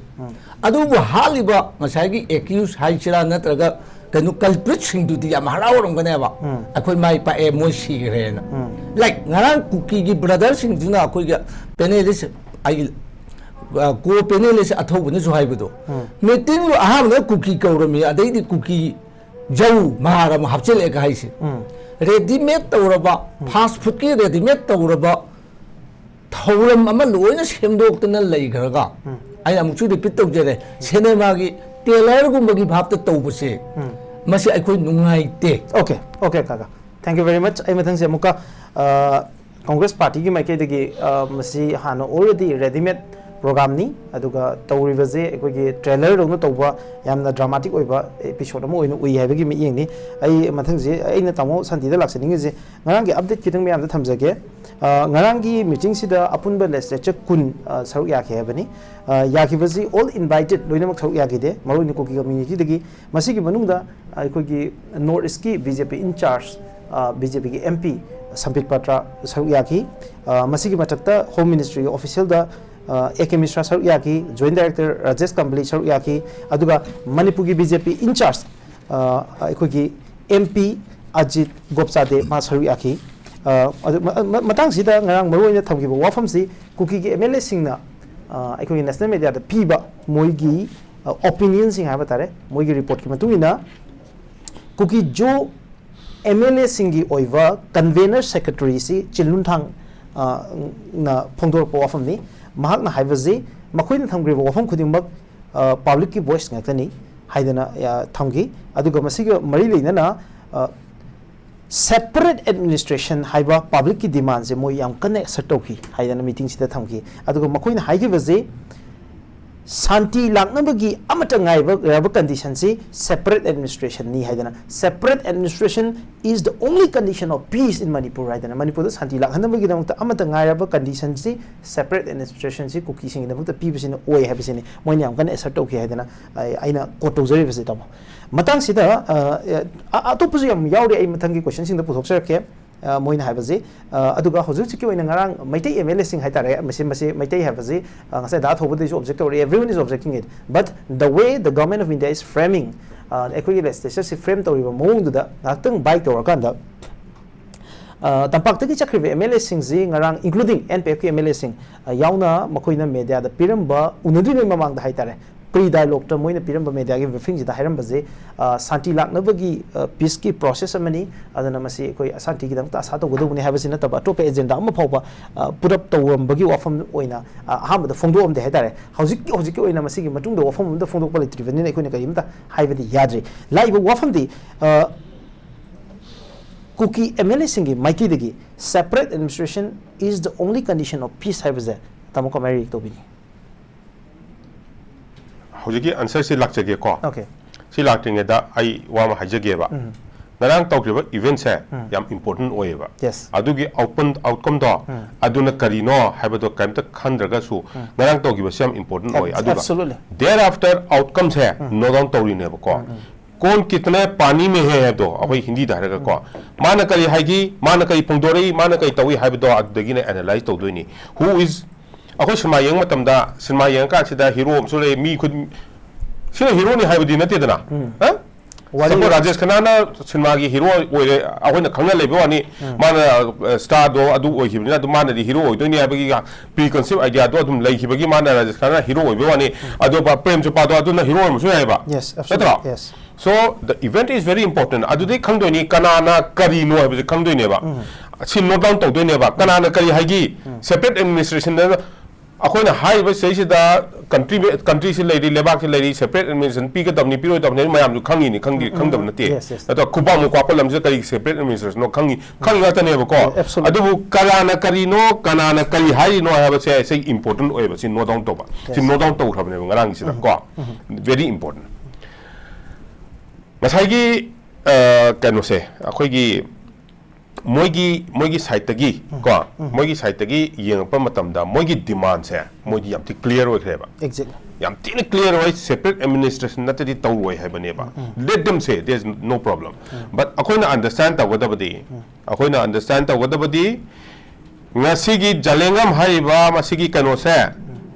ꯑꯗꯨꯕꯨ ꯍꯥꯠꯂꯤꯕ ꯉꯁꯥꯏꯒꯤ ꯑꯦꯀ꯭ꯌꯨꯁ ꯍꯥꯏꯁꯤꯔꯥ ꯅꯠꯇ꯭ꯔꯒ ꯀꯩꯅꯣ ꯀꯜꯄ꯭ꯔꯤꯠꯁꯤꯡꯗꯨꯗꯤ ꯌꯥꯝ ꯍꯔꯥꯎꯔꯝꯒꯅꯦꯕ꯫ ꯑꯩꯈꯣꯏ ꯃꯥꯏ ꯄꯥꯛꯑꯦ, ꯃꯣꯏ ꯁꯤꯈ꯭ꯔꯦꯅ꯫ ꯂꯥꯏꯛ ꯉꯔꯥꯡ ꯀꯨꯀꯤꯒꯤ ꯕ꯭ꯔꯗꯔꯁꯤꯡꯗꯨꯅ ꯑꯩꯈꯣꯏꯒꯤ ꯄꯦꯅꯦꯂꯤꯁ, ꯑꯩꯒꯤ ꯀꯣ ꯄꯦꯅꯦꯂꯤꯁ ꯑꯊꯧꯕꯅꯁꯨ ꯍꯥꯏꯕꯗꯣ, ꯃꯤꯇꯤꯡꯗꯣ ꯑꯍꯥꯟꯕꯗ ꯀꯨꯀꯤ ꯀꯧꯔꯝꯃꯤ, ꯑꯗꯩꯗꯤ ꯀꯨꯀꯤ ꯖꯧ ꯃꯍꯥꯔ ꯑꯃ ꯍꯥꯞꯆꯤꯜꯂꯛꯑꯦꯒ ꯍꯥꯏꯁꯦ꯫ ꯔꯦꯗꯤꯃꯦꯗ ꯇꯧꯔꯕ, ꯐꯥꯁ ꯐꯨꯗꯀꯤ ꯔꯦꯗꯤꯃꯦꯗ ꯇꯧꯔꯕ ꯊꯧꯔꯝ ꯑꯃ ꯂꯣꯏꯅ ꯁꯦꯝꯗꯣꯛꯇꯅ ꯂꯩꯈ꯭ꯔꯒ, ꯑꯩ ꯑꯃꯨꯛꯁꯨ ꯔꯤꯄꯤꯠ ꯇꯧꯖꯔꯦ, ꯁꯤꯅꯦꯃꯥꯒꯤ ꯇ꯭ꯔꯦꯂꯔꯒꯨꯝꯕꯒꯤ ꯚꯥꯞꯇ ꯇꯧꯕꯁꯦ, ꯃꯁꯤ ꯑꯩꯈꯣꯏ ꯅꯨꯡꯉꯥꯏꯇꯦ꯫ Okay, okay, ꯀꯥꯀꯥ, thank you very much꯫ ꯑꯩ ꯃꯊꯪꯁꯦ ꯑꯃꯨꯛꯀ, ꯑ, ꯀꯣꯡꯒ꯭ꯔꯦꯁ ꯄꯥꯔꯇꯤꯒꯤ ꯃꯥꯏꯀꯩꯗꯒꯤ, ꯑ, ꯃꯁꯤ ꯍꯥꯟꯅ already readymade programꯅꯤ, ꯑꯗꯨꯒ ꯇꯧꯔꯤꯕꯁꯦ ꯑꯩꯈꯣꯏꯒꯤ ꯇ꯭ꯔꯦꯂꯔꯗꯧꯅ ꯇꯧꯕ ꯌꯥꯝꯅ ꯗ꯭ꯔꯥꯃꯥꯇꯤꯛ ꯑꯣꯏꯕ ꯑꯦꯄꯤꯁꯣꯗ ꯑꯃ ꯑꯣꯏꯅ ꯎꯏ ꯍꯥꯏꯕꯒꯤ ꯃꯤꯠꯌꯦꯡꯅꯤ꯫ ꯑꯩ ꯃꯊꯪꯁꯦ ꯑꯩꯅ ꯇꯥꯃꯣ ꯁꯥꯟꯇꯤꯗ ꯂꯥꯛꯆꯅꯤꯡꯉꯤꯁꯦ, ꯉꯔꯥꯡꯒꯤ ꯑꯞꯗꯦꯠ ꯈꯤꯇꯪ ꯃꯌꯥꯝꯗ ꯊꯝꯖꯒꯦ꯫ ꯑ, ꯉꯔꯥꯡꯒꯤ ꯃꯤꯇꯤꯡꯁꯤꯗ ꯑꯄꯨꯟꯕ ꯂꯦꯖꯤꯁꯂꯦꯆꯔ ꯀꯨꯟ, ꯑ, ꯁꯔꯨꯛ ꯌꯥꯈꯤ ꯍꯥꯏꯕꯅꯤ꯫ ꯑ, ꯌꯥꯈꯤꯕꯁꯤ all invited ꯂꯣꯏꯅꯃꯛ ꯁꯔꯨꯛ ꯌꯥꯈꯤꯗꯦ, ꯃꯔꯨꯑꯣꯏꯅ ꯀꯨꯀꯤ ꯀꯝꯃ꯭ꯌꯨꯅꯤꯇꯤꯗꯒꯤ꯫ ꯃꯁꯤꯒꯤ ꯃꯅꯨꯡꯗ ꯑꯩꯈꯣꯏꯒꯤ ꯅꯣꯔꯠ ꯏꯁꯀꯤ ꯕꯤ ꯖꯦ ꯄꯤ ꯏꯟꯆꯥꯔꯖ, ꯑ, ꯕꯤ ꯖꯦ ꯄꯤꯒꯤ ꯑꯦꯝ ꯄꯤ ꯁꯝꯕꯤꯠ ꯄꯥꯇ꯭ꯔ ꯁꯔꯨꯛ ꯌꯥꯈꯤ꯫ ꯑ, ꯃꯁꯤꯒꯤ ꯃꯊꯛꯇ ꯍꯣꯝ ꯃꯤꯅꯤꯁꯇ꯭ꯔꯤꯒꯤ ꯑꯣꯐꯤꯁꯤꯌꯦꯜꯗ, ꯑ, ꯑꯦ ꯀꯦ ꯃꯤꯁ꯭ꯔꯥ ꯁꯔꯨꯛ ꯌꯥꯈꯤ, ꯖꯣꯏꯟꯠ ꯗꯥꯏꯔꯦꯛꯇꯔ ꯔꯥꯖꯦꯁ ꯀꯝꯕꯂꯤ ꯁꯔꯨꯛ ꯌꯥꯈꯤ, ꯑꯗꯨꯒ ꯃꯅꯤꯄꯨꯔꯒꯤ ꯕꯤ ꯖꯦ ꯄꯤ ꯏꯟꯆꯥꯔꯖ, ꯑ, ꯑꯩꯈꯣꯏꯒꯤ ꯑꯦꯝ ꯄꯤ ꯑꯖꯤꯠ ꯒꯣꯞꯆꯥꯗꯦ ꯃꯥ ꯁꯔꯨꯛ ꯌꯥꯈꯤ꯫ ꯑ, ꯑꯗꯨ ꯃ-, ꯃ-, ꯃꯇꯥꯡꯁꯤꯗ ꯉꯔꯥꯡ ꯃꯔꯨꯑꯣꯏꯅ ꯊꯝꯈꯤꯕ ꯋꯥꯐꯝꯁꯤ ꯀꯨꯀꯤꯒꯤ ꯑꯦꯝ ꯑꯦꯜ ꯑꯦꯁꯤꯡꯅ, ꯑ, ꯑꯩꯈꯣꯏꯒꯤ ꯅꯦꯁꯅꯦꯜ ꯃꯦꯗꯤꯌꯥꯗ ꯄꯤꯕ ꯃꯣꯏꯒꯤ, ꯑ, ꯑꯣꯄꯤꯅꯤꯌꯟꯁꯤꯡ ꯍꯥꯏꯕ ꯇꯥꯔꯦ, ꯃꯣꯏꯒꯤ ꯔꯤꯄꯣꯔꯠꯀꯤ ꯃꯇꯨꯡ ꯏꯟꯅ ꯀꯨꯀꯤ ꯖꯣ ꯑꯦꯝ ꯑꯦꯜ ꯑꯦꯁꯤꯡꯒꯤ ꯑꯣꯏꯕ ꯀꯟꯚꯦꯅꯔ ꯁꯦꯀ꯭ꯔꯦꯇꯔꯤꯁꯤ ꯆꯤꯟꯂꯨꯟꯊꯥꯡ, ꯑ, ꯅ ꯐꯣꯡꯗꯣꯔꯛꯄ ꯋꯥꯐꯝꯅꯤ꯫ ꯃꯍꯥꯛꯅ ꯍꯥꯏꯕꯁꯤ ꯃꯈꯣꯏꯅ ꯊꯝꯈ꯭ꯔꯤꯕ ꯋꯥꯐꯝ ꯈꯨꯗꯤꯡꯃꯛ, ꯑ, ꯄꯕ꯭ꯂꯤꯛꯀꯤ ꯚꯣꯏꯁ ꯉꯥꯛꯇꯅꯤ ꯍꯥꯏꯗꯅ, ꯑ, ꯊꯝꯈꯤ꯫ ꯑꯗꯨꯒ ꯃꯁꯤꯒ ꯃꯔꯤ ꯂꯩꯅꯅ, ꯑ, ꯁꯦꯄꯔꯦꯠ ꯑꯦꯗꯃꯤꯅꯤꯁꯇ꯭ꯔꯦꯁꯟ ꯍꯥꯏꯕ ꯄꯕ꯭ꯂꯤꯛꯀꯤ ꯗꯤꯃꯥꯟꯁꯦ ꯃꯣꯏ ꯌꯥꯝ ꯀꯟꯅ ꯑꯦꯁꯔꯠ ꯇꯧꯈꯤ ꯍꯥꯏꯗꯅ ꯃꯤꯇꯤꯡꯁꯤꯗ ꯊꯝꯈꯤ꯫ ꯑꯗꯨꯒ ꯃꯈꯣꯏꯅ ꯍꯥꯏꯈꯤꯕꯁꯤ ꯁꯥꯟꯇꯤ ꯂꯥꯛꯅꯕꯒꯤ ꯑꯃꯠꯇ ꯉꯥꯏꯕ ꯀꯟꯗꯤꯁꯟꯁꯤ ꯁꯦꯄꯔꯦꯠ ꯑꯦꯗꯃꯤꯅꯤꯁꯇ꯭ꯔꯦꯁꯟꯅꯤ ꯍꯥꯏꯗꯅ, "Separate administration is the only condition of peace in Manipur" ꯍꯥꯏꯗꯅ, ꯃꯅꯤꯄꯨꯔꯗ ꯁꯥꯟꯇꯤ ꯂꯥꯛꯍꯟꯅꯕꯒꯤꯗꯃꯛꯇ ꯑꯃꯠꯇ ꯉꯥꯏꯔꯕ ꯀꯟꯗꯤꯁꯟꯁꯤ ꯁꯦꯄꯔꯦꯠ ꯑꯦꯗꯃꯤꯅꯤꯁꯇ꯭ꯔꯦꯁꯟꯁꯤ ꯀꯨꯀꯤꯁꯤꯡꯒꯤꯗꯃꯛꯇ ꯄꯤꯕꯁꯤꯅ ꯑꯣꯏ ꯍꯥꯏꯕꯁꯤꯅꯤ ꯃꯣꯏꯅ ꯌꯥꯝ ꯀꯟꯅ ꯑꯦꯁꯔꯠ ꯇꯧꯈꯤ ꯍꯥꯏꯗꯅ ꯑꯩ-, ꯑꯩꯅ ꯀꯣꯠ ꯇꯧꯖꯔꯤꯕꯁꯦ, ꯇꯥꯃꯣ꯫ ꯃꯇꯥꯡꯁꯤꯗ, ꯑ, ꯑ, ꯑꯇꯣꯞꯄꯁꯨ ꯌꯥꯝ ꯌꯥꯎꯔꯤ, ꯑꯩ ꯃꯊꯪꯒꯤ ꯀꯣꯏꯁꯟꯁꯤꯡꯗ ꯄꯨꯊꯣꯛꯆꯔꯛꯀꯦ꯫ ꯑ, ꯃꯣꯏꯅ ꯍꯥꯏꯕꯁꯤ, ꯑ, ꯑꯗꯨꯒ ꯍꯧꯖꯤꯛ ꯍꯧꯖꯤꯛꯀꯤ ꯑꯣꯏꯅ ꯉꯔꯥꯡ ꯃꯩꯇꯩ ꯑꯦꯝ ꯑꯦꯜ ꯑꯦꯁꯤꯡ ꯍꯥꯏꯇꯥꯔꯦ, ꯃꯁꯤ, ꯃꯁꯤ ꯃꯩꯇꯩ ꯍꯥꯏꯕꯁꯤ, ꯑ, ꯉꯁꯥꯏ ꯗꯥ ꯊꯧꯕꯗꯩꯁꯨ ꯑꯣꯕꯖꯦꯛ ꯇꯧꯔꯛꯏ, "Everyone is objecting it, but the way the government of India is framing", ꯑ, ꯑꯩꯈꯣꯏꯒꯤ ꯂꯦꯖꯤꯁꯂꯦꯆꯔꯁꯤ ꯐ꯭ꯔꯦꯝ ꯇꯧꯔꯤꯕ ꯃꯑꯣꯡꯗꯨꯗ ꯉꯥꯏꯍꯥꯛꯇꯪ ꯕꯥꯏꯛ ꯇꯧꯔꯀꯥꯟꯗ, ꯑ, ꯇꯝꯄꯥꯛꯇꯒꯤ ꯆꯠꯈ꯭ꯔꯤꯕ ꯑꯦꯝ ꯑꯦꯜ ꯑꯦꯁꯤꯡꯁꯤ ꯉꯔꯥꯡ, including ꯑꯦꯟ ꯄꯤ ꯑꯦꯐꯀꯤ ꯑꯦꯝ ꯑꯦꯜ ꯑꯦꯁꯤꯡ, ꯑ, ꯌꯥꯎꯅ ꯃꯈꯣꯏꯅ ꯃꯦꯗꯤꯌꯥꯗ ꯄꯤꯔꯝꯕ, ꯎꯅꯗ꯭ꯔꯤꯉꯩ ꯃꯃꯥꯡꯗ ꯍꯥꯏꯇꯥꯔꯦ, ꯄ꯭ꯔꯤ ꯗꯥꯏꯂꯣꯛꯇ ꯃꯣꯏꯅ ꯄꯤꯔꯝꯕ ꯃꯦꯗꯤꯌꯥꯒꯤ ꯕ꯭ꯔꯤꯐꯤꯡꯁꯤꯗ ꯍꯥꯏꯔꯝꯕꯁꯦ, ꯑ, ꯁꯥꯟꯇꯤ ꯂꯥꯛꯅꯕꯒꯤ, ꯑ, ꯄꯤꯁꯀꯤ ꯄ꯭ꯔꯣꯁꯦꯁ ꯑꯃꯅꯤ, ꯑꯗꯨꯅ ꯃꯁꯤ ꯑꯩꯈꯣꯏ ꯑꯁꯥꯟꯇꯤꯒꯤꯗꯃꯛꯇ ꯑꯁꯥ ꯇꯧꯒꯗꯧꯕꯅꯤ ꯍꯥꯏꯕꯁꯤ ꯅꯠꯇꯕ ꯑꯇꯣꯞꯄ ꯑꯦꯖꯦꯟꯗꯥ ꯑꯃ ꯐꯥꯎꯕ, ꯑ, ꯄꯨꯔꯞ ꯇꯧꯔꯝꯕꯒꯤ ꯋꯥꯐꯝ ꯑꯣꯏꯅ, ꯑ, ꯑꯍꯥꯟꯕꯗ ꯐꯣꯡꯗꯣꯛꯑꯝꯗꯦ ꯍꯥꯏꯇꯥꯔꯦ꯫ ꯍꯧꯖꯤꯛꯀꯤ, ꯍꯧꯖꯤꯛꯀꯤ ꯑꯣꯏꯅ ꯃꯁꯤꯒꯤ ꯃꯇꯨꯡꯗ ꯋꯥꯐꯝ ꯑꯃꯗ ꯐꯣꯡꯗꯣꯛꯄ ꯂꯩꯇ꯭ꯔꯤꯕꯅꯤꯅ ꯑꯩꯈꯣꯏꯅ ꯀꯔꯤꯝꯇ ꯍꯥꯏꯕꯗꯤ ꯌꯥꯗ꯭ꯔꯤ꯫ ꯂꯥꯛꯏꯕ ꯋꯥꯐꯝꯗꯤ, ꯑ, ꯀꯨꯀꯤ ꯑꯦꯝ ꯑꯦꯜ ꯑꯦꯁꯤꯡꯒꯤ ꯃꯥꯏꯀꯩꯗꯒꯤ "Separate administration is the only condition of peace" ꯍꯥꯏꯕꯁꯦ ꯇꯥꯃꯣ ꯀꯃꯥꯏꯅ ꯔꯤꯌꯦꯛ ꯇꯧꯕꯤꯅꯤ? ꯍꯧꯖꯤꯛꯀꯤ ꯑꯟꯁꯔꯁꯤ ꯂꯥꯛꯆꯒꯦꯀꯣ꯫ Okay. ꯁꯤ ꯂꯥꯛꯇ꯭ꯔꯤꯉꯩꯗ ꯑꯩ ꯋꯥ ꯑꯃ ꯍꯥꯏꯖꯒꯦꯕ꯫ ꯎꯝ. ꯉꯔꯥꯡ ꯇꯧꯈ꯭ꯔꯤꯕ ꯏꯚꯦꯟꯁꯦ ꯎꯝ. ꯌꯥꯝ ꯏꯝꯄꯣꯔꯇꯦꯟ ꯑꯣꯏꯌꯦꯕ꯫ Yes. ꯑꯗꯨꯒꯤ ꯑꯥꯎꯠꯀꯝ, ꯑꯥꯎꯠꯀꯝꯗꯣ ꯎꯝ. ꯑꯗꯨꯅ ꯀꯔꯤꯅꯣ ꯍꯥꯏꯕꯗꯣ ꯀꯔꯤꯝꯇ ꯈꯟꯗ꯭ꯔꯒꯁꯨ ꯎꯝ. ꯉꯔꯥꯡ ꯇꯧꯈꯤꯕꯁꯦ ꯌꯥꯝ ꯏꯝꯄꯣꯔꯇꯦꯟ ꯑꯣꯏ꯫ ꯑꯗꯨꯒ Absolutely. Thereafter ꯑꯥꯎꯠꯀꯝꯁꯦ ꯎꯝ. ꯅꯣꯠ ꯗꯥꯎꯟ ꯇꯧꯔꯤꯅꯦꯕꯀꯣ꯫ ꯎꯝ, ꯎꯝ. "कौन कितने पानी में है" ꯍꯥꯏꯕꯗꯣ ꯑꯩꯈꯣꯏ ꯍꯤꯟꯗꯤꯗ ꯍꯥꯏꯔꯒꯀꯣ, ꯃꯥꯅ ꯀꯔꯤ ꯍꯥꯏꯈꯤ, ꯃꯥꯅ ꯀꯔꯤ ꯐꯣꯡꯗꯣꯔꯛꯏ, ꯃꯥꯅ ꯀꯔꯤ ꯇꯧꯏ ꯍꯥꯏꯕꯗꯣ ꯑꯗꯨꯗꯒꯤꯅ ꯑꯦꯅꯥꯂꯥꯏꯁ ꯇꯧꯗꯣꯏꯅꯤ꯫ Who is, ꯑꯩꯈꯣꯏ ꯁꯤꯅꯦꯃꯥ ꯌꯦꯡꯕ ꯃꯇꯝꯗ, ꯁꯤꯅꯦꯃꯥ ꯌꯦꯡꯉꯀꯥꯟꯁꯤꯗ ꯍꯤꯔꯣ ꯑꯃꯁꯨ ꯂꯩ, ꯃꯤ ꯈꯨꯗꯤꯡ ꯁꯤꯅ ꯍꯤꯔꯣꯅꯤ ꯍꯥꯏꯕꯗꯤ ꯅꯠꯇꯦꯗꯅ꯫ ꯎꯝ. ꯍꯥ? ꯋꯥꯔꯤ ꯁꯄꯣꯖ ꯔꯥꯖꯦꯁ ꯈꯟꯅꯥꯅ ꯁꯤꯅꯦꯃꯥꯒꯤ ꯍꯤꯔꯣ ꯑꯣꯏꯔꯦ, ꯑꯩꯈꯣꯏꯅ ꯈꯪꯅ ꯂꯩꯕ ꯋꯥꯅꯤ, ꯎꯝ. ꯃꯥꯅ, ꯑ, ꯁ꯭ꯇꯥꯔꯗꯣ ꯑꯗꯨ ꯑꯣꯏꯈꯤꯕꯅꯤꯅ ꯑꯗꯨꯝ ꯃꯥꯅꯗꯤ ꯍꯤꯔꯣ ꯑꯣꯏꯗꯣꯏꯅꯤ ꯍꯥꯏꯕꯒꯤ ꯄ꯭ꯔꯤ ꯀꯟꯁꯤꯞ ꯑꯥꯏꯗꯤꯌꯥꯗꯣ ꯑꯗꯨꯝ ꯂꯩꯈꯤꯕꯒꯤ ꯃꯥꯅ ꯔꯥꯖꯦꯁ ꯈꯟꯅꯥꯅ ꯍꯤꯔꯣ ꯑꯣꯏꯕ ꯋꯥꯅꯤ꯫ ꯑꯗꯨꯒ ꯄ꯭ꯔꯦꯝ ꯆꯣꯄ꯭ꯔꯥꯗꯣ ꯑꯗꯨꯅ ꯍꯤꯔꯣ ꯑꯣꯏꯔꯝꯕꯁꯨ ꯌꯥꯏꯑꯕ꯫ Yes, ꯅꯠꯇ꯭ꯔꯣ? Yes. So the event is very important. ꯑꯗꯨꯗꯩ ꯈꯪꯗꯣꯏꯅꯤ ꯀꯅꯥꯅ ꯀꯔꯤꯅꯣ ꯍꯥꯏꯕꯁꯦ ꯈꯪꯗꯣꯏꯅꯦꯕ꯫ ꯁꯤ note down ꯇꯧꯗꯣꯏꯅꯦꯕ, ꯀꯅꯥꯅ ꯀꯔꯤ ꯍꯥꯏꯒꯤ꯫ Separate administration ꯗ ꯑꯩꯈꯣꯏꯅ ꯍꯥꯏꯔꯤꯕ ꯁꯤꯗꯩꯁꯤꯗ country, country ꯁꯤ ꯂꯩꯔꯤ, ꯂꯩꯕꯥꯛꯁꯤ ꯂꯩꯔꯤ, separate administration ꯄꯤꯒꯗꯕꯅꯤ, ꯄꯤꯔꯣꯏꯗꯕꯅꯤ ꯍꯥꯏ ꯃꯌꯥꯝꯁꯨ ꯈꯪꯉꯤꯅꯤ, ꯈꯪꯗꯤ ꯈꯪꯗꯕ ꯅꯠꯇꯦ꯫ Yes, yes. ꯅꯠꯇ꯭ꯔꯒ ꯈꯨꯄꯥꯛꯃꯨꯛ ꯀꯥꯞꯄ ꯂꯝꯁꯤꯗ ꯀꯔꯤ separate administration ꯅꯣ ꯈꯪꯉꯤ, ꯈꯪꯉꯤ ꯉꯥꯛꯇꯅꯦꯕꯀꯣ꯫ Absolutely. ꯑꯗꯨꯕꯨ ꯀꯅꯥꯅ ꯀꯔꯤꯅꯣ, ꯀꯅꯥꯅ ꯀꯔꯤ ꯍꯥꯏꯔꯤꯅꯣ ꯍꯥꯏꯕꯁꯦ ꯁꯤ important ꯑꯣꯏꯕ, ꯁꯤ note down ꯇꯧꯕ꯫ ꯁꯤ Yes. Note down ꯇꯧꯈ꯭ꯔꯕꯅꯦꯕ ꯉꯔꯥꯡꯒꯤꯁꯤꯗ ꯀꯣ꯫ Very important꯫ ꯉꯁꯥꯏꯒꯤ ꯑ, ꯀꯩꯅꯣꯁꯦ ꯑꯩꯈꯣꯏꯒꯤ ꯃꯣꯏꯒꯤ, ꯃꯣꯏꯒꯤ side ꯇꯒꯤ ꯀꯣ, ꯃꯣꯏꯒꯤ side ꯇꯒꯤ ꯌꯦꯡꯉꯛꯄ ꯃꯇꯝꯗ ꯃꯣꯏꯒꯤ demand ꯁꯦ ꯃꯣꯏꯗꯤ ꯌꯥꯝ ꯊꯤ clear ꯑꯣꯏꯈ꯭ꯔꯦꯕ꯫ Exactly. ꯌꯥꯝ ꯊꯤꯅ clear ꯑꯣꯏ, separate administration ꯅꯠꯇ꯭ꯔꯗꯤ ꯇꯧꯔꯣꯏ ꯍꯥꯏꯕꯅꯦꯕ꯫ Let them say, there's no problem. But ꯑꯩꯈꯣꯏꯅ understand ꯇꯧꯒꯗꯕꯗꯤ, ꯑꯩꯈꯣꯏꯅ understand ꯇꯧꯒꯗꯕꯗꯤ ꯉꯁꯤꯒꯤ ꯖꯂꯦꯡꯉꯝ ꯍꯥꯏꯔꯤꯕ ꯃꯁꯤꯒꯤ ꯀꯩꯅꯣꯁꯦ,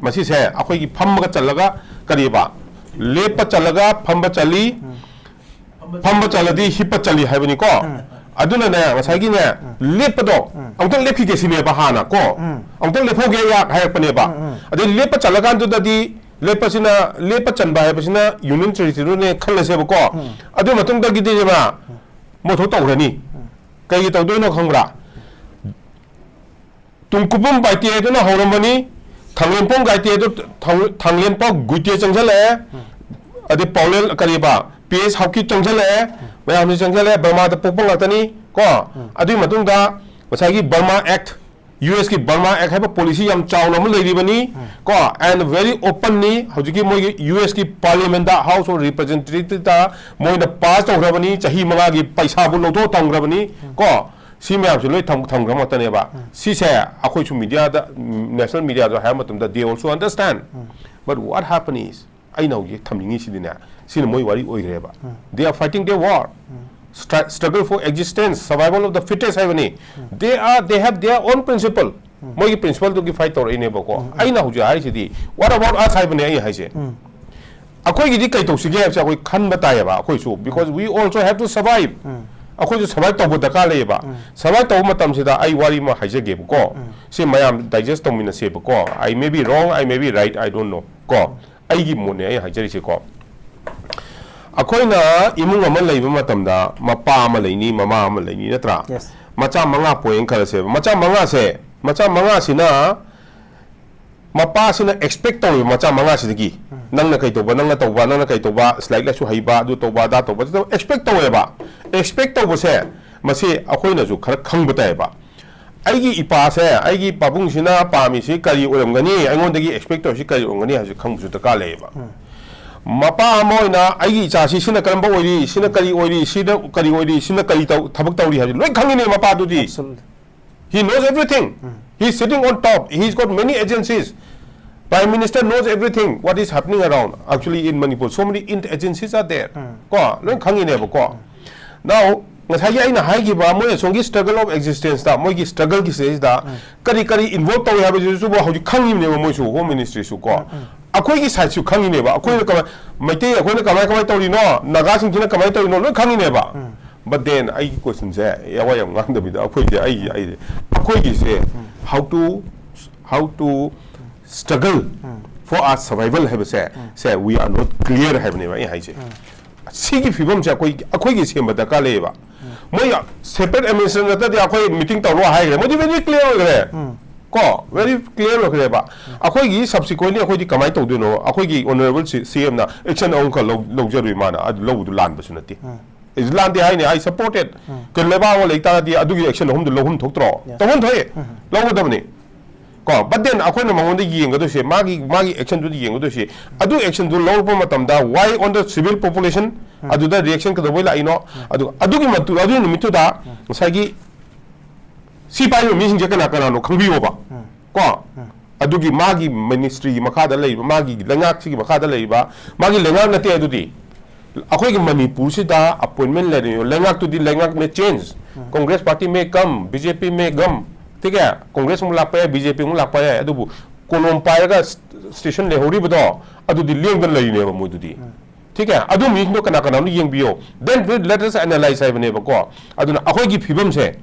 ꯃꯁꯤꯁꯦ ꯑꯩꯈꯣꯏꯒꯤ ꯐꯝꯃꯒ ꯆꯠꯂꯒ ꯀꯔꯤꯕ, ꯂꯦꯞꯄ ꯆꯠꯂꯒ ꯐꯝꯕ ꯆꯠꯂꯤ, ꯐꯝꯕ ꯆꯠꯂꯗꯤ ꯍꯤꯞꯄ ꯆꯠꯂꯤ ꯍꯥꯏꯕꯅꯤꯀꯣ꯫ ꯑꯗꯨꯅꯅꯦ ꯉꯁꯥꯏꯒꯤꯅꯦ ꯂꯦꯞꯄꯗꯣ ꯑꯃꯨꯛꯇꯪ ꯂꯦꯞꯈꯤꯒꯦ ꯁꯤꯅꯦꯕ ꯍꯥꯟꯅ ꯀꯣ꯫ ꯑꯃꯨꯛꯇꯪ ꯂꯦꯞꯍꯧꯒꯦ ꯑꯩꯍꯥꯛ ꯍꯥꯏꯔꯛꯄꯅꯦꯕ꯫ ꯑꯗꯩ ꯂꯦꯞꯄ ꯆꯠꯂꯀꯥꯟꯗꯨꯗꯗꯤ ꯂꯦꯞꯄꯁꯤꯅ, ꯂꯦꯞꯄ ꯆꯟꯕ ꯍꯥꯏꯕꯁꯤꯅ Union Territory ꯅꯦ ꯈꯜꯂꯁꯦꯕꯀꯣ꯫ ꯑꯗꯨ ꯃꯇꯨꯡꯗꯒꯤꯗꯤ ꯃꯣꯏ ꯊꯣꯛ ꯇꯧꯈ꯭ꯔꯅꯤ꯫ ꯀꯩꯒꯤ ꯇꯧꯗꯣꯏꯅꯣ ꯈꯪꯕ꯭ꯔꯥ? ꯇꯨꯡꯀꯨꯄꯝ ꯕꯥꯏꯇꯦꯗꯨꯅ ꯍꯧꯔꯝꯕꯅꯤ꯫ ꯊꯥꯡꯂꯦꯟꯄꯣꯡ ꯒꯥꯏꯇꯦꯗꯨ, ꯊꯥꯡ-, ꯊꯥꯡꯂꯦꯟꯄꯣꯡ ꯒꯨꯏꯇꯦ ꯆꯪꯁꯤꯜꯂꯛꯑꯦ꯫ ꯑꯗꯩ ꯄꯥꯎꯂꯦꯜ ꯀꯔꯤꯕ, ꯄꯤ ꯑꯦꯁ ꯍꯥꯎꯀꯤꯞ ꯆꯪꯁꯤꯜꯂꯛꯑꯦ꯫ ꯃꯌꯥꯝꯁꯤ ꯆꯪꯁꯤꯜꯂꯛꯑꯦ꯫ ꯕꯔꯃꯥꯗ ꯄꯣꯛꯄ ꯉꯥꯛꯇꯅꯤ ꯀꯣ꯫ ꯑꯗꯨꯒꯤ ꯃꯇꯨꯡꯗ ꯉꯁꯥꯏꯒꯤ Burma Act, ꯌꯨ ꯑꯦꯁ ꯀꯤ Burma Act ꯍꯥꯏꯕ policy ꯌꯥꯝ ꯆꯥꯎꯅ ꯑꯃ ꯂꯩꯔꯤꯕꯅꯤ ꯀꯣ꯫ And very open ꯅꯤ꯫ ꯍꯧꯖꯤꯛꯀꯤ ꯃꯣꯏꯒꯤ ꯌꯨ ꯑꯦꯁ ꯀꯤ Parliament ꯇ, House of Representative ꯇ ꯃꯣꯏꯅ pass ꯇꯧꯈ꯭ꯔꯕꯅꯤ꯫ ꯆꯍꯤ ꯃꯉꯥꯒꯤ ꯄꯩꯁꯥꯕꯨ ꯂꯧꯊꯣꯛ ꯊꯝꯈ꯭ꯔꯕꯅꯤ ꯀꯣ꯫ ꯁꯤ ꯃꯌꯥꯝꯁꯦ ꯂꯣꯏ ꯊꯝ-, ꯊꯝꯈ꯭ꯔ ꯉꯥꯛꯇꯅꯦꯕ꯫ ꯁꯤꯁꯦ ꯑꯩꯈꯣꯏꯁꯨ media ꯗ, national media ꯗ ꯍꯥꯏꯕ ꯃꯇꯝꯗ they also understand. But what happen is, ꯑꯩꯅ ꯍꯧꯖꯤꯛ ꯊꯝꯅꯤꯡꯉꯤꯁꯤꯗꯤꯅꯦ, ꯁꯤꯅ ꯃꯣꯏ ꯋꯥꯔꯤ ꯑꯣꯏꯈ꯭ꯔꯦꯕ꯫ They are fighting their war. Stra-, struggle for existence, survival of the fittest ꯍꯥꯏꯕꯅꯤ꯫ They are, they have their own principle. ꯃꯣꯏꯒꯤ principle ꯗꯨꯒꯤ fight ꯇꯧꯔꯛꯏꯅꯦꯕꯀꯣ꯫ ꯑꯩꯅ ꯍꯧꯖꯤꯛ ꯍꯥꯏꯔꯤꯁꯤꯗꯤ, what about us ꯍꯥꯏꯕꯅꯦ ꯑꯩ ꯍꯥꯏꯁꯦ꯫ ꯑꯩꯈꯣꯏꯒꯤꯗꯤ ꯀꯩ ꯇꯧꯁꯤꯒꯦ ꯍꯥꯏꯕꯁꯦ ꯑꯩꯈꯣꯏ ꯈꯟꯕ ꯇꯥꯏꯌꯦꯕ ꯑꯩꯈꯣꯏꯁꯨ, because we also have to survive. ꯑꯩꯈꯣꯏꯁꯨ survive ꯇꯧꯕ ꯗꯔꯀꯥꯔ ꯂꯩꯌꯦꯕ꯫ Survive ꯇꯧꯕ ꯃꯇꯝꯁꯤꯗ ꯑꯩ ꯋꯥꯔꯤ ꯑꯃ ꯍꯥꯏꯖꯒꯦꯕꯀꯣ꯫ ꯁꯤ ꯃꯌꯥꯝ digest ꯇꯧꯃꯤꯟꯅꯁꯦꯕꯀꯣ꯫ I may be wrong, I may be right, I don't know ꯀꯣ꯫ ꯑꯩꯒꯤ ꯃꯣꯠꯅꯦ ꯑꯩ ꯍꯥꯏꯖꯔꯤꯁꯦꯀꯣ꯫ ꯑꯩꯈꯣꯏꯅ ꯏꯃꯨꯡ ꯑꯃ ꯂꯩꯕ ꯃꯇꯝꯗ ꯃꯄꯥ ꯑꯃ ꯂꯩꯅꯤ, ꯃꯃꯥ ꯑꯃ ꯂꯩꯅꯤ, ꯅꯠꯇ꯭ꯔꯥ? Yes. ꯃꯆꯥ ꯃꯉꯥ ꯄꯣꯛꯑꯦꯅ ꯈꯜꯂꯁꯦꯕ꯫ ꯃꯆꯥ ꯃꯉꯥꯁꯦ, ꯃꯆꯥ ꯃꯉꯥꯁꯤꯅ ꯃꯄꯥꯁꯤꯅ expect ꯇꯧꯋꯦꯕ ꯃꯆꯥ ꯃꯉꯥꯁꯤꯗꯒꯤ꯫ ꯅꯪꯅ ꯀꯩ ꯇꯧꯕ, ꯅꯪꯅ ꯇꯧꯕ, ꯅꯪꯅ ꯀꯩ ꯇꯧꯕ, ꯂꯥꯏꯔꯤꯛ ꯂꯥꯏꯁꯨ ꯍꯩꯕ, ꯑꯗꯨ ꯇꯧꯕ, ꯑꯗꯥ ꯇꯧꯕ, ꯑꯗꯨ expect ꯇꯧꯋꯦꯕ꯫ Expect ꯇꯧꯕꯁꯦ ꯃꯁꯤ ꯑꯩꯈꯣꯏꯅꯁꯨ ꯈꯔ ꯈꯪꯕ ꯇꯥꯏꯌꯦꯕ꯫ ꯑꯩꯒꯤ ꯏꯄꯥꯁꯦ, ꯑꯩꯒꯤ ꯄꯥꯕꯨꯡꯁꯤꯅ ꯄꯥꯝꯃꯤꯁꯤ ꯀꯔꯤ ꯑꯣꯏꯔꯝꯒꯅꯤ, ꯑꯩꯉꯣꯟꯗꯒꯤ expect ꯇꯧꯔꯤꯁꯤ ꯀꯔꯤ ꯑꯣꯏꯔꯝꯒꯅꯤ ꯍꯥꯏꯕꯁꯤ ꯈꯪꯕꯁꯨ ꯗꯔꯀꯥꯔ ꯂꯩꯌꯦꯕ꯫ ꯃꯄꯥ ꯑꯃ ꯑꯣꯏꯅ ꯑꯩꯒꯤ ꯏꯆꯥꯁꯤ ꯁꯤꯅ ꯀꯔꯝꯕ ꯑꯣꯏꯔꯤ, ꯁꯤꯅ ꯀꯔꯤ ꯑꯣꯏꯔꯤ, ꯁꯤꯅ ꯀꯔꯤ ꯑꯣꯏꯔꯤ, ꯁꯤꯅ ꯀꯔꯤ ꯇꯧ-, ꯊꯕꯛ ꯇꯧꯔꯤ ꯍꯥꯏꯕꯁꯤ ꯂꯣꯏ ꯈꯪꯉꯤꯅꯦ ꯃꯄꯥꯗꯨꯗꯤ꯫ Absolutely. He knows everything. He is sitting on top. He's got many agencies. Prime Minister knows everything, what is happening around. Actually, in Manipur, so many in-, agencies are there. ꯀꯣ, ꯂꯣꯏ ꯈꯪꯉꯤꯅꯦꯕꯀꯣ꯫ Now, ꯉꯁꯥꯏꯒꯤ ꯑꯩꯅ ꯍꯥꯏꯈꯤꯕ ꯃꯣꯏ ꯑꯁꯣꯝꯒꯤ struggle of existence ꯇ, ꯃꯣꯏꯒꯤ struggle ꯒꯤ ꯁꯤꯗꯩꯁꯤꯗ ꯀꯔꯤ ꯀꯔꯤ involve ꯇꯧꯏ ꯍꯥꯏꯕꯁꯤꯁꯨ ꯍꯧꯖꯤꯛ ꯈꯪꯉꯤꯕꯅꯦꯕ ꯃꯣꯏꯁꯨ, Home Ministry ꯁꯨ ꯀꯣ꯫ ꯑꯩꯈꯣꯏꯒꯤ side ꯁꯨ ꯈꯪꯉꯤꯅꯦꯕ꯫ ꯑꯩꯈꯣꯏꯅ ꯀꯃꯥꯏ, ꯃꯩꯇꯩ ꯑꯩꯈꯣꯏꯅ ꯀꯃꯥꯏ ꯀꯃꯥꯏ ꯇꯧꯔꯤꯅꯣ, ꯅꯥꯒꯥꯁꯤꯡꯁꯤꯅ ꯀꯃꯥꯏ ꯇꯧꯔꯤꯅꯣ, ꯂꯣꯏ ꯈꯪꯉꯤꯅꯦꯕ꯫ But then ꯑꯩꯒꯤ question ꯁꯦ ꯋꯥ ꯌꯥꯝ ꯉꯥꯡꯗꯕꯤꯗ ꯑꯩꯈꯣꯏꯁꯦ, ꯑꯩ, ꯑꯩ, ꯑꯩꯈꯣꯏꯒꯤꯁꯦ how to, how to struggle for our survival ꯍꯥꯏꯕꯁꯦ, ꯁꯦ we are not clear ꯍꯥꯏꯕꯅꯦꯕ ꯑꯩ ꯍꯥꯏꯁꯦ꯫ ꯁꯤꯒꯤ ꯐꯤꯕꯝꯁꯦ ꯑꯩꯈꯣꯏ, ꯑꯩꯈꯣꯏꯒꯤ ꯁꯦꯝꯕ ꯗꯔꯀꯥꯔ ꯂꯩꯌꯦꯕ꯫ ꯃꯣꯏ separate administration ꯅꯠꯇꯗꯤ ꯑꯩꯈꯣꯏ meeting ꯇꯧꯔꯣ ꯍꯥꯏꯈ꯭ꯔꯦ, ꯃꯣꯏꯗꯤ very clear ꯑꯣꯏꯈ꯭ꯔꯦ꯫ ꯀꯣ, very clear ꯑꯣꯏꯈ꯭ꯔꯦꯕ꯫ ꯑꯩꯈꯣꯏꯒꯤ subsequently ꯑꯩꯈꯣꯏꯗꯤ ꯀꯃꯥꯏꯅ ꯇꯧꯗꯣꯏꯅꯣ? ꯑꯩꯈꯣꯏꯒꯤ honourable C-, C M ꯅ action ꯑꯃꯈꯛ ꯂꯧ-, ꯂꯧꯖꯔꯨꯏ ꯃꯥꯅ, ꯑꯗꯨ ꯂꯧꯕꯗꯨ ꯂꯥꯟꯕꯁꯨ ꯅꯠꯇꯦ꯫ ꯂꯥꯟꯗꯦ ꯍꯥꯏꯅꯦ, I support it꯫ ꯀꯩꯅꯣ, ꯂꯩꯕꯥꯛ ꯑꯃ ꯂꯩ ꯇꯥꯔꯗꯤ ꯑꯗꯨꯒꯤ action ꯑꯍꯨꯝꯗꯨ ꯂꯧꯐꯝ ꯊꯣꯛꯇ꯭ꯔꯣ? Yes. ꯇꯧꯐꯝ ꯊꯣꯛꯑꯦ꯫ ꯂꯧꯒꯗꯕꯅꯤ꯫ ꯀꯣ, but then ꯑꯩꯈꯣꯏꯅ ꯃꯉꯣꯟꯗ ꯌꯦꯡꯒꯗꯣꯏꯁꯦ, ꯃꯥꯒꯤ, ꯃꯥꯒꯤ action ꯗꯨꯗꯤ ꯌꯦꯡꯒꯗꯣꯏꯁꯦ, ꯑꯗꯨ action ꯗꯨ ꯂꯧꯔꯛꯄ ꯃꯇꯝꯗ why on the civil population, ꯑꯗꯨꯗ reaction ꯀꯩꯗꯧꯕꯩ ꯂꯥꯛꯏꯅꯣ? ꯑꯗꯨ, ꯑꯗꯨꯒꯤ ꯃꯇꯨ-, ꯑꯗꯨꯒꯤ ꯅꯨꯃꯤꯠꯇꯨꯗ ꯉꯁꯥꯏꯒꯤ ꯁꯤ ꯄꯥꯏꯔꯤꯕ ꯃꯤꯁꯤꯡꯁꯦ ꯀꯅꯥ ꯀꯅꯥꯅꯣ ꯈꯪꯕꯤꯌꯣꯕ꯫ ꯀꯣ, ꯑꯗꯨꯒꯤ ꯃꯥꯒꯤ ministry ꯒꯤ ꯃꯈꯥꯗ ꯂꯩꯔꯤꯕ, ꯃꯥꯒꯤ ꯂꯩꯉꯥꯛꯁꯤꯒꯤ ꯃꯈꯥꯗ ꯂꯩꯔꯤꯕ, ꯃꯥꯒꯤ ꯂꯩꯉꯥꯛ ꯅꯠꯇꯦ ꯑꯗꯨꯗꯤ꯫ ꯑꯩꯈꯣꯏꯒꯤ ꯃꯅꯤꯄꯨꯔꯁꯤꯗ appointment ꯂꯩꯔꯤꯕ ꯂꯩꯉꯥꯛꯇꯨꯗꯤ ꯂꯩꯉꯥꯛ may change, Congress party may come, B J P may come, ꯊꯤꯛ ꯍꯦ? Congress ꯑꯃꯨꯛ ꯂꯥꯛꯄ ꯌꯥꯏ, B J P ꯑꯃꯨꯛ ꯂꯥꯛꯄ ꯌꯥꯏ, ꯑꯗꯨꯕꯨ ꯀꯣꯂꯣꯝ ꯄꯥꯏꯔꯒ ꯁ-, station ꯂꯩꯍꯧꯔꯤꯕꯗꯣ ꯑꯗꯨꯗꯤ ꯂꯦꯡꯗꯅ ꯂꯩꯔꯤꯅꯦꯕ ꯃꯣꯏꯗꯨꯗꯤ꯫ ꯊꯤꯛ ꯍꯦ? ꯑꯗꯨ ꯃꯤꯁꯤꯡꯗꯣ ꯀꯅꯥ ꯀꯅꯥꯅꯣ ꯌꯦꯡꯕꯤꯌꯣ, then we, let us analyze ꯍꯥꯏꯕꯅꯦꯕꯀꯣ꯫ ꯑꯗꯨꯅ ꯑꯩꯈꯣꯏꯒꯤ ꯐꯤꯕꯝꯁꯦ,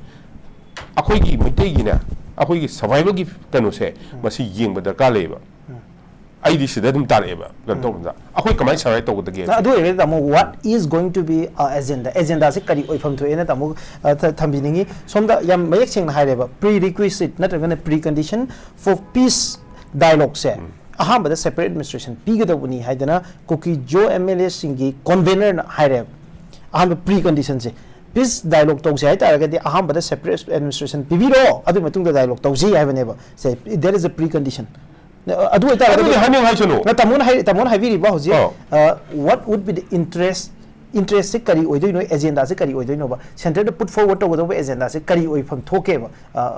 ꯑꯩꯈꯣꯏꯒꯤ ꯃꯩꯇꯩꯒꯤꯅꯦ, ꯑꯩꯈꯣꯏꯒꯤ survival ꯒꯤ ꯀꯩꯅꯣꯁꯦ, ꯃꯁꯤ ꯌꯦꯡꯕ ꯗꯔꯀꯥꯔ ꯂꯩꯌꯦꯕ꯫ ꯑꯩꯗꯤ ꯁꯤꯗ ꯑꯗꯨꯝ ꯇꯥꯔꯛꯑꯦꯕ ꯀꯩꯅꯣ ꯇꯧꯕꯗ ꯑꯩꯈꯣꯏ ꯀꯃꯥꯏꯅ ꯁꯔꯚꯥꯏꯚ ꯇꯧꯒꯗꯒꯦ? ꯑꯗꯨ ꯑꯣꯏꯔꯒꯗꯤ ꯇꯥꯃꯣ, what is going to be agenda? Agendaꯁꯦ ꯀꯔꯤ ꯑꯣꯏꯐꯝ ꯊꯣꯛꯑꯦꯅ ꯇꯥꯃꯣ ꯊꯝꯕꯤꯅꯤꯡꯉꯤ꯫ ꯁꯣꯝꯗ ꯌꯥꯝ ꯃꯌꯦꯛ ꯁꯦꯡꯅ ꯍꯥꯏꯔꯦꯕ, prerequisite ꯅꯠꯇ꯭ꯔꯒꯅ precondition for peace dialogueꯁꯦ ꯑꯍꯥꯟꯕꯗ separate administration ꯄꯤꯒꯗꯧꯕꯅꯤ ꯍꯥꯏꯗꯅ ꯀꯨꯀꯤ ꯖꯣ ꯑꯦꯝ ꯑꯦꯜ ꯑꯦꯁꯤꯡꯒꯤ ꯀꯣꯟꯚꯦꯅꯔꯅ ꯍꯥꯏꯔꯦꯕ꯫ ꯑꯍꯥꯟꯕ preconditionꯁꯦ, peace dialogue ꯇꯧꯁꯦ ꯍꯥꯏꯇꯥꯔꯒꯗꯤ ꯑꯍꯥꯟꯕꯗ separate administration ꯄꯤꯕꯤꯔꯣ, ꯑꯗꯨꯒꯤ ꯃꯇꯨꯡꯗ dialogue ꯇꯧꯁꯤ ꯍꯥꯏꯕꯅꯦꯕ꯫ ꯁꯦ, there is a precondition꯫ ꯑꯗꯨ ꯑꯣꯏꯇꯥꯔꯒꯗꯤ ꯑꯗꯨꯗꯤ ꯍꯥꯏꯅꯤꯡꯉꯥꯏꯁꯅꯨ꯫ ꯇꯥꯃꯣꯅ ꯍꯥꯏ-, ꯇꯥꯃꯣꯅ ꯍꯥꯏꯕꯤꯔꯤꯕ ꯍꯧꯖꯤꯛ, ꯑꯣ꯫ What would be the interest, interestꯁꯦ ꯀꯔꯤ ꯑꯣꯏꯗꯣꯏꯅꯣ, agendaꯁꯦ ꯀꯔꯤ ꯑꯣꯏꯗꯣꯏꯅꯣꯕ, centreꯗ put forward ꯇꯧꯒꯗꯧꯕ agendaꯁꯦ ꯀꯔꯤ ꯑꯣꯏꯐꯝ ꯊꯣꯛꯀꯦꯕ? ꯑ,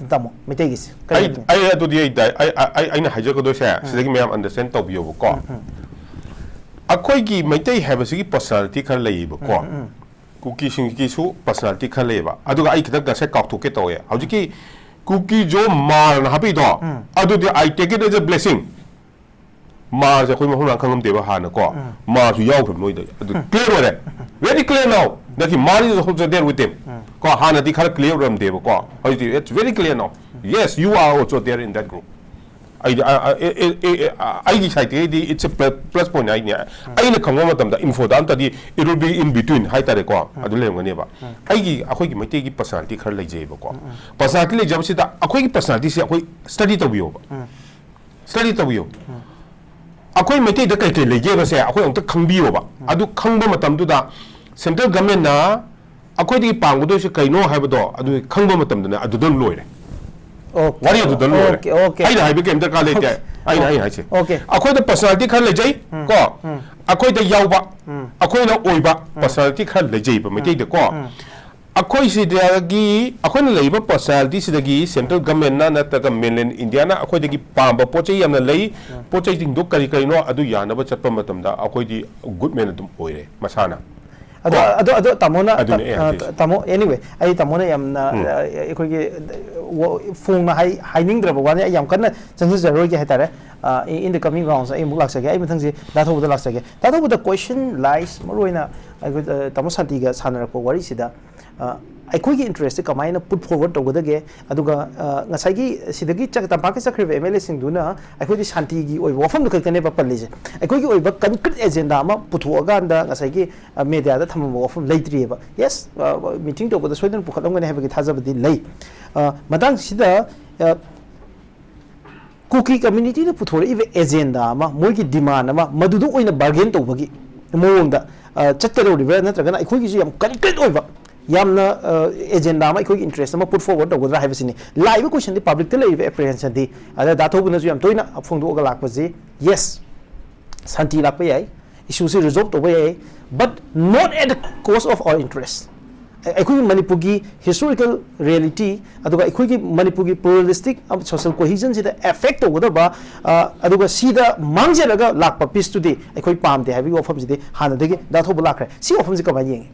ꯇꯥꯃꯣ, ꯃꯩꯇꯩꯒꯤꯁꯦ ꯀꯔꯤ ꯑꯩ ꯑꯣꯏꯗꯣꯏꯅꯣ? ꯑꯩ ꯑꯗꯨꯗꯤ ꯑꯩ ꯗꯥꯏ-, ꯑꯩ ꯑꯩ- ꯑꯩꯅ ꯍꯥꯏꯖꯒꯗꯣꯏꯁꯦ ꯁꯤꯗꯒꯤ ꯃꯌꯥꯝ understand ꯇꯧꯕꯤꯌꯣꯕꯀꯣ꯫ ꯑꯩꯈꯣꯏꯒꯤ ꯃꯩꯇꯩ ꯍꯥꯏꯕꯁꯤꯒꯤ personality ꯈꯔ ꯂꯩꯌꯦꯕꯀꯣ꯫ ꯀꯨꯀꯤꯁꯤꯡꯒꯤꯁꯨ personality ꯈꯔ ꯂꯩꯌꯦꯕ꯫ ꯑꯗꯨꯒ ꯑꯩ ꯈꯤꯇꯪ ꯉꯁꯥꯏ ꯀꯥꯎꯊꯣꯛꯀꯦ ꯇꯧꯋꯦ꯫ ꯍꯧꯖꯤꯛꯀꯤ ꯀꯨꯀꯤ ꯖꯣ ꯃꯥꯔꯅ ꯍꯥꯞꯄꯤꯗꯣ, ꯑꯗꯨꯗꯤ I take it as a blessing꯫ ꯃꯥꯔꯁꯦ ꯑꯩꯈꯣꯏ ꯃꯐꯝ ꯃꯔꯥꯡ ꯈꯪꯉꯝꯗꯦꯕ ꯍꯥꯟꯅ ꯀꯣ꯫ ꯃꯥꯔꯁꯨ ꯌꯥꯎꯈ꯭ꯔꯕ ꯃꯣꯏꯗ꯫ ꯑꯗꯨ clear ꯑꯣꯏꯔꯦ꯫ Very clear now꯫ That he, Mar is also there with him꯫ ꯀꯣ, ꯍꯥꯟꯅꯗꯤ ꯈꯔ clear ꯑꯣꯏꯔꯝꯗꯦꯕꯀꯣ꯫ ꯍꯧꯖꯤꯛꯇꯤ it's very clear now꯫ Yes, you are also there in that group꯫ ꯑꯩꯗꯤ ꯑ- ꯑ- ꯑꯦ- ꯑꯦ- ꯑꯦ- ꯑ- ꯑꯩꯒꯤ sideꯇꯒꯤꯗꯤ it's a plus point ꯍꯥꯏꯅꯤ꯫ ꯑꯩꯅ ꯈꯪꯕ ꯃꯇꯝꯗ infoꯗ ꯑꯝꯇꯗꯤ it will be in between ꯍꯥꯏꯇꯥꯔꯦꯀꯣ꯫ ꯑꯗꯨ ꯂꯩꯔꯝꯒꯅꯦꯕ꯫ ꯑꯩꯒꯤ, ꯑꯩꯈꯣꯏꯒꯤ ꯃꯩꯇꯩꯒꯤ personality ꯈꯔ ꯂꯩꯖꯩꯑꯕꯀꯣ꯫ Personality ꯂꯩꯖꯕꯁꯤꯗ ꯑꯩꯈꯣꯏꯒꯤ personalityꯁꯦ ꯑꯩꯈꯣꯏ study ꯇꯧꯕꯤꯌꯣꯕ꯫ Study ꯇꯧꯕꯤꯌꯣ꯫ ꯑꯩꯈꯣꯏ ꯃꯩꯇꯩꯗ ꯀꯩ ꯀꯩ ꯂꯩꯒꯦꯕꯁꯦ ꯑꯩꯈꯣꯏ ꯑꯝꯇ ꯈꯪꯕꯤꯌꯣꯕ꯫ ꯑꯗꯨ ꯈꯪꯕ ꯃꯇꯝꯗꯨꯗ central governmentꯅ ꯑꯩꯈꯣꯏꯗꯒꯤ ꯄꯥꯝꯒꯗꯣꯏꯁꯦ ꯀꯩꯅꯣ ꯍꯥꯏꯕꯗꯣ ꯑꯗꯨ ꯈꯪꯕ ꯃꯇꯝꯗꯅꯦ ꯑꯗꯨꯗ ꯂꯣꯏꯔꯦ꯫ Okay, ꯋꯥꯔꯤ ꯑꯗꯨꯗ ꯂꯣꯏꯔꯦ꯫ okay, okay. ꯑꯩꯅ ꯍꯥꯏꯕ ꯀꯩꯝ ꯗꯔꯀꯥꯔ ꯂꯩꯇꯦ꯫ ꯑꯩꯅ ꯑꯩ ꯍꯥꯏꯁꯦ꯫ Okay. ꯑꯩꯈꯣꯏꯗ personality ꯈꯔ ꯂꯩꯖꯩ ꯀꯣ꯫ ꯑꯩꯈꯣꯏꯗ ꯌꯥꯎꯕ, ꯑꯩꯈꯣꯏꯅ ꯑꯣꯏꯕ personality ꯈꯔ ꯂꯩꯖꯩꯕ ꯃꯩꯇꯩꯗ ꯀꯣ꯫ ꯑꯩꯈꯣꯏ ꯁꯤꯗꯒꯤ, ꯑꯩꯈꯣꯏꯅ ꯂꯩꯔꯤꯕ personalityꯁꯤꯗꯒꯤ central governmentꯅ ꯅꯠꯇ꯭ꯔꯒ mainland Indiaꯅ ꯑꯩꯈꯣꯏꯗꯒꯤ ꯄꯥꯝꯕ ꯄꯣꯠ ꯆꯩ ꯌꯥꯝꯅ ꯂꯩ꯫ ꯄꯣꯠ ꯆꯩꯁꯤꯡꯗꯣ ꯀꯔꯤ ꯀꯔꯤꯅꯣ ꯑꯗꯨ ꯌꯥꯅꯕ ꯆꯠꯄ ꯃꯇꯝꯗ ꯑꯩꯈꯣꯏꯗꯤ good man ꯑꯗꯨꯝ ꯑꯣꯏꯔꯦ ꯃꯁꯥꯅ꯫ ꯑꯗꯣ ꯀꯣ? ꯑꯗꯣ ꯑꯗꯣ ꯇꯥꯃꯣꯅ, ꯑꯗꯨꯅꯦ ꯑꯩ ꯑ, ꯍꯥꯏꯗꯣꯏꯁꯦ꯫ ꯇꯥꯃꯣ, anyway, ꯑꯩ ꯇꯥꯃꯣꯅ ꯌꯥꯝꯅ, ꯑ, ꯑꯩꯈꯣꯏꯒꯤ, ꯑ, ꯋꯥ-, ꯐꯣꯡꯅ ꯍꯥꯏ-, ꯍꯥꯏꯅꯤꯡꯗ꯭ꯔꯕ ꯋꯥꯅꯤ꯫ ꯑꯩ ꯌꯥꯝ ꯀꯟꯅ ꯆꯪꯁꯤꯟꯖꯔꯣꯏꯒꯦ ꯍꯥꯏꯇꯥꯔꯦ꯫ ꯑ, in, in the coming rounds ꯑꯩ ꯑꯃꯨꯛ ꯂꯥꯛꯆꯒꯦ꯫ ꯑꯩ ꯃꯊꯪꯁꯦ ꯗꯥ ꯊꯧꯕꯗ ꯂꯥꯛꯆꯒꯦ꯫ ꯗꯥ ꯊꯧꯕꯗ question lies, ꯃꯔꯨꯑꯣꯏꯅ ꯑꯩꯈꯣꯏ, ꯑ, ꯇꯥꯃꯣ ꯁꯥꯟꯇꯤꯒ ꯁꯥꯟꯅꯔꯛꯄ ꯋꯥꯔꯤꯁꯤꯗ, ꯑ, ꯑꯩꯈꯣꯏꯒꯤ interest ꯁꯦ ꯀꯃꯥꯏꯅ put forward ꯇꯧꯒꯗꯒꯦ? ꯑꯗꯨꯒ, ꯑ, ꯉꯁꯥꯏꯒꯤ ꯁꯤꯗꯒꯤ ꯆꯠ-, ꯇꯝꯄꯥꯛꯀꯤ ꯆꯠꯈ꯭ꯔꯤꯕ MLA ꯁꯤꯡꯗꯨꯅ ꯑꯩꯈꯣꯏꯗꯤ ꯁꯥꯟꯇꯤꯒꯤ ꯑꯣꯏꯕ ꯋꯥꯐꯝꯗꯨ ꯈꯛꯇꯅꯦꯕ ꯄꯜꯂꯤꯁꯦ꯫ ꯑꯩꯈꯣꯏꯒꯤ ꯑꯣꯏꯕ concrete agenda ꯑꯃ ꯄꯨꯊꯣꯛꯑꯀꯥꯟꯗ ꯉꯁꯥꯏꯒꯤ, ꯑ, media ꯗ ꯊꯝꯃꯝꯕ ꯋꯥꯐꯝ ꯂꯩꯇ꯭ꯔꯤꯑꯕ꯫ Yes, ꯑ, meeting ꯇꯧꯕꯗ ꯁꯣꯏꯗꯅ ꯄꯨꯈꯠꯂꯝꯒꯅꯤ ꯍꯥꯏꯕꯒꯤ ꯊꯥꯖꯕꯗꯤ ꯂꯩ꯫ ꯑ, ꯃꯇꯥꯡꯁꯤꯗ, ꯑ, ꯀꯨꯀꯤ community ꯅ ꯄꯨꯊꯣꯔꯛꯏꯕ agenda ꯑꯃ, ꯃꯣꯏꯒꯤ demand ꯑꯃ, ꯃꯗꯨꯗ ꯑꯣꯏꯅ bargain ꯇꯧꯕꯒꯤ ꯃꯑꯣꯡꯗ, ꯑ, ꯆꯠꯀꯗꯧꯔꯤꯕ꯭ꯔꯥ, ꯅꯠꯇ꯭ꯔꯒꯅ ꯑꯩꯈꯣꯏꯒꯤꯁꯨ ꯌꯥꯝ concrete ꯑꯣꯏꯕ, ꯌꯥꯝꯅ, ꯑ, agenda ꯑꯃ, ꯑꯩꯈꯣꯏꯒꯤ interest ꯑꯃ put forward ꯇꯧꯒꯗ꯭ꯔꯥ ꯍꯥꯏꯕꯁꯤꯅꯤ꯫ ꯂꯥꯛꯏꯕ question ꯗꯤ, public ꯇ ꯂꯩꯔꯤꯕ apprehension ꯗꯤ, ꯑꯗ ꯗꯥ ꯊꯧꯕꯅꯁꯨ ꯌꯥꯝ ꯇꯣꯏꯅ ꯐꯣꯡꯗꯣꯛꯑꯒ ꯂꯥꯛꯄꯁꯤ, yes, ꯁꯥꯟꯇꯤ ꯂꯥꯛꯄ ꯌꯥꯏ, issue ꯁꯤ resolve ꯇꯧꯕ ꯌꯥꯏ, but not at the cost of our interest꯫ ꯑꯩ-, ꯑꯩꯈꯣꯏꯒꯤ ꯃꯅꯤꯄꯨꯔꯒꯤ historical reality, ꯑꯗꯨꯒ ꯑꯩꯈꯣꯏꯒꯤ ꯃꯅꯤꯄꯨꯔꯒꯤ pluralistic social cohesion ꯁꯤꯗ affect ꯇꯧꯒꯗꯕ, ꯑ, ꯑꯗꯨꯒ ꯁꯤꯗ ꯃꯥꯡꯖꯔꯒ ꯂꯥꯛꯄ peace ꯇꯨꯗꯤ ꯑꯩꯈꯣꯏ ꯄꯥꯝꯗꯦ ꯍꯥꯏꯕꯒꯤ ꯋꯥꯐꯝꯁꯤꯗꯤ ꯍꯥꯟꯅꯗꯒꯤ ꯗꯥ ꯊꯧꯕ ꯂꯥꯛꯈ꯭ꯔꯦ꯫ ꯁꯤ ꯋꯥꯐꯝꯁꯤ ꯀꯃꯥꯏꯅ ꯌꯦꯡꯉꯤ?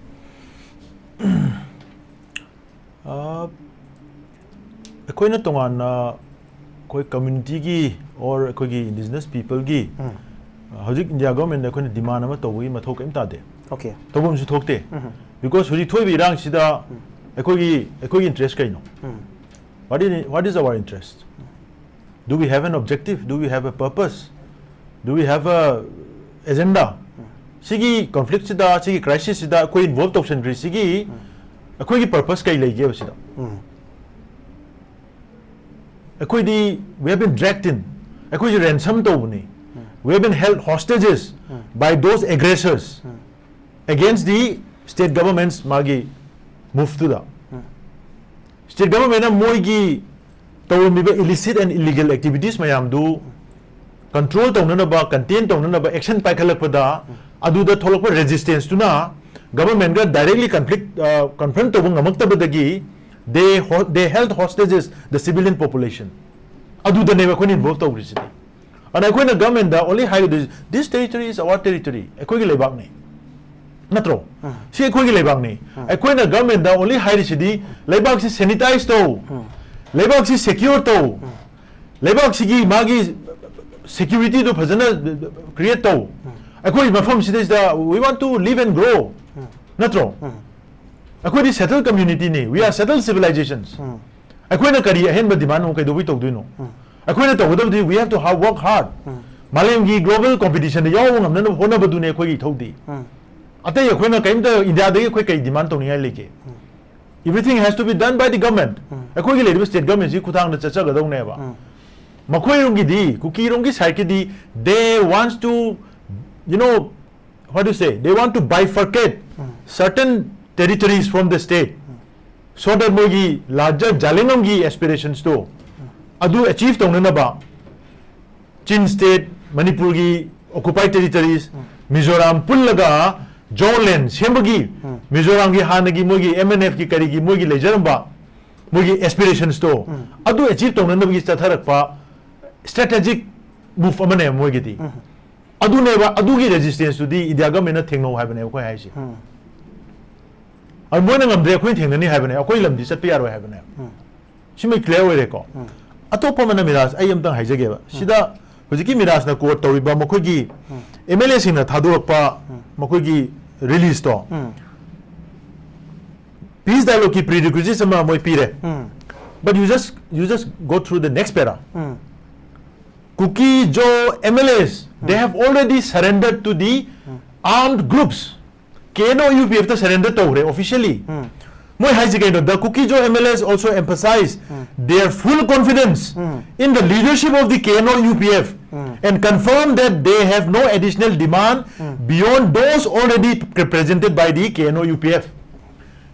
ꯑ, ꯑꯩꯈꯣꯏꯅ ꯇꯣꯉꯥꯟꯅ ꯑꯩꯈꯣꯏ community ꯒꯤ or ꯑꯩꯈꯣꯏꯒꯤ indigenous people ꯒꯤ, ꯎꯝ꯫ ꯑ, ꯍꯧꯖꯤꯛ India government ꯗ ꯑꯩꯈꯣꯏꯅ demand ꯑꯃ ꯇꯧꯕꯒꯤ ꯃꯊꯧ ꯀꯔꯤꯝ ꯇꯥꯗꯦ꯫ Okay꯫ ꯇꯧꯐꯝꯁꯨ ꯊꯣꯛꯇꯦ꯫ ꯎꯝ꯫ Because ꯍꯧꯖꯤꯛ ꯊꯣꯛꯏꯕ ꯏꯔꯥꯡꯁꯤꯗ ꯎꯝ꯫ ꯑꯩꯈꯣꯏꯒꯤ, ꯑꯩꯈꯣꯏꯒꯤ interest ꯀꯩꯅꯣ? ꯎꯝ꯫ What is, what is our interest? Do we have an objective? Do we have a purpose? Do we have a agenda? ꯁꯤꯒꯤ conflict ꯁꯤꯗ, ꯁꯤꯒꯤ crisis ꯁꯤꯗ ꯑꯩꯈꯣꯏ involve ꯇꯧꯁꯟꯈ꯭ꯔꯤꯁꯤꯒꯤ ꯑꯩꯈꯣꯏꯒꯤ purpose ꯀꯩ ꯂꯩꯒꯦꯕ ꯁꯤꯗ? ꯎꯝ꯫ ꯑꯩꯈꯣꯏꯗꯤ we have been dragged in. ꯑꯩꯈꯣꯏꯁꯦ ransom ꯇꯧꯕꯅꯤ. We have been held hostages by those aggressors against the state government's ꯃꯥꯒꯤ move ꯇꯨꯗ꯫ State government ꯅ ꯃꯣꯏꯒꯤ ꯇꯧꯔꯝꯃꯤꯕ illicit and illegal activities ꯃꯌꯥꯝꯗꯨ control ꯇꯧꯅꯅꯕ, contain ꯇꯧꯅꯅꯕ action ꯄꯥꯏꯈꯠꯂꯛꯄꯗ, ꯑꯗꯨꯗ ꯊꯣꯛꯂꯛꯄ resistance ꯇꯨꯅ government ꯒ directly conflict, ꯑ, confront ꯇꯧꯕ ꯉꯝꯃꯛꯇꯕꯗꯒꯤ they ho-, they held hostages the civilian population. ꯑꯗꯨꯗꯅꯦꯕ ꯑꯩꯈꯣꯏꯅ involve ꯇꯧꯈ꯭ꯔꯤꯁꯤꯗꯤ꯫ ꯑꯗ ꯑꯩꯈꯣꯏꯅ government the only ꯍꯥꯏꯒꯗꯣꯏꯁꯤ, "This territory is our territory." ꯑꯩꯈꯣꯏꯒꯤ ꯂꯩꯕꯥꯛꯅꯤ꯫ ꯅꯠꯇ꯭ꯔꯣ? ꯁꯤ ꯑꯩꯈꯣꯏꯒꯤ ꯂꯩꯕꯥꯛꯅꯤ꯫ ꯑꯩꯈꯣꯏꯅ government ꯗ only ꯍꯥꯏꯔꯤꯁꯤꯗꯤ, "ꯂꯩꯕꯥꯛꯁꯤ sanitize ꯇꯧ꯫ ꯂꯩꯕꯥꯛꯁꯤ secure ꯇꯧ꯫ ꯂꯩꯕꯥꯛꯁꯤꯒꯤ ꯃꯥꯒꯤ security ꯗꯨ ꯐꯖꯅ create ꯇꯧ꯫ ꯑꯩꯈꯣꯏ ꯃꯐꯝꯁꯤꯗꯩꯁꯤꯗ we want to live and grow." ꯅꯠꯇ꯭ꯔꯣ? ꯑꯩꯈꯣꯏꯗꯤ settled communityꯅꯤ, we are settled civilizations. ꯑꯩꯈꯣꯏꯅ ꯀꯔꯤ ꯑꯍꯦꯟꯕ demand ꯑꯃꯨꯛ ꯀꯩꯗꯧꯕꯩ ꯇꯧꯗꯣꯏꯅꯣ? ꯑꯩꯈꯣꯏꯅ ꯇꯧꯒꯗꯕꯗꯤ we have to work hard. ꯃꯥꯂꯦꯝꯒꯤ global competitionꯗ ꯌꯥꯎꯕ ꯉꯝꯅꯅꯕ ꯍꯣꯠꯅꯕꯗꯨꯅꯦ ꯑꯩꯈꯣꯏꯒꯤ ꯏꯊꯧꯗꯤ. ꯑꯇꯩ ꯑꯩꯈꯣꯏꯅ ꯀꯔꯤꯝꯇ ꯏꯟꯗꯤꯌꯥꯗꯒꯤ ꯑꯩꯈꯣꯏ ꯀꯔꯤ demand ꯇꯧꯅꯤꯡꯉꯥꯏ ꯂꯩꯒꯦ? Everything has to be done by the government. ꯑꯩꯈꯣꯏꯒꯤ ꯂꯩꯔꯤꯕ state governmentꯁꯤ ꯈꯨꯠꯊꯥꯡꯗ ꯆꯠꯆꯒꯗꯧꯅꯦꯕ. ꯃꯈꯣꯏꯔꯣꯝꯒꯤꯗꯤ, ꯀꯨꯀꯤꯔꯣꯝꯒꯤ sideꯀꯤꯗꯤ, they wants to, you know, what do you say, they want to bifurcate certain territories from the state, so that ꯃꯣꯏꯒꯤ larger ꯖꯥꯂꯦꯡꯉꯝꯒꯤ aspirationsꯇꯣ ꯑꯗꯨ achieve ꯇꯧꯅꯅꯕ Chin state, ꯃꯅꯤꯄꯨꯔꯒꯤ occupied territories, ꯃꯤꯖꯣꯔꯥꯝ ꯄꯨꯜꯂꯒ Zoland ꯁꯦꯝꯕꯒꯤ, ꯃꯤꯖꯣꯔꯥꯝꯒꯤ ꯍꯥꯟꯅꯒꯤ ꯃꯣꯏꯒꯤ MNFꯀꯤ ꯀꯔꯤꯒꯤ ꯃꯣꯏꯒꯤ ꯂꯩꯖꯔꯝꯕ ꯃꯣꯏꯒꯤ aspirationsꯇꯣ ꯑꯗꯨ achieve ꯇꯧꯅꯅꯕꯒꯤ ꯆꯠꯊꯔꯛꯄ strategic move ꯑꯃꯅꯦꯕ ꯃꯣꯏꯒꯤꯗꯤ. ꯑꯗꯨꯅꯦꯕ, ꯑꯗꯨꯒꯤ resistanceꯇꯨꯗꯤ ꯏꯟꯗꯤꯌꯥ governmentꯅ ꯊꯦꯡꯅꯧ ꯍꯥꯏꯕꯅꯦꯕ ꯑꯩꯈꯣꯏ ꯍꯥꯏꯁꯦ. ꯑꯗꯨ ꯃꯣꯏꯅ ꯉꯝꯗ꯭ꯔꯦ, ꯑꯩꯈꯣꯏꯅ ꯊꯦꯡꯅꯅꯤ ꯍꯥꯏꯕꯅꯦ, ꯑꯩꯈꯣꯏ ꯂꯝꯗꯤ ꯆꯠꯄ ꯌꯥꯔꯣꯏ ꯍꯥꯏꯕꯅꯦ. ꯁꯤꯃ clear ꯑꯣꯏꯔꯦꯀꯣ. ꯑꯇꯣꯞꯄ ꯑꯃꯅ ꯃꯤꯔꯥꯖ, ꯑꯩ ꯑꯝꯇꯪ ꯍꯥꯏꯖꯒꯦꯕ, ꯁꯤꯗ ꯍꯧꯖꯤꯛꯀꯤ ꯃꯤꯔꯥꯖꯅ quote ꯇꯧꯔꯤꯕ ꯃꯈꯣꯏꯒꯤ MLAꯁꯤꯡꯅ ꯊꯥꯗꯣꯔꯛꯄ ꯃꯈꯣꯏꯒꯤ releaseꯇꯣ, peace dialogueꯀꯤ prerequisites ꯑꯃ ꯃꯣꯏ ꯄꯤꯔꯦ. But you just, you just go through the next para. Kuki-Zo MLAs, they have already surrendered to the armed groups. KNO UPFꯇ surrender ꯇꯧꯈ꯭ꯔꯦ officially. ꯃꯣꯏ ꯍꯥꯏꯁꯤ ꯀꯩꯅꯣ? The Kuki-Zo MLAs also emphasize their full confidence in the leadership of the KNO UPF and confirm that they have no additional demand beyond those already pre- presented by the KNO UPF.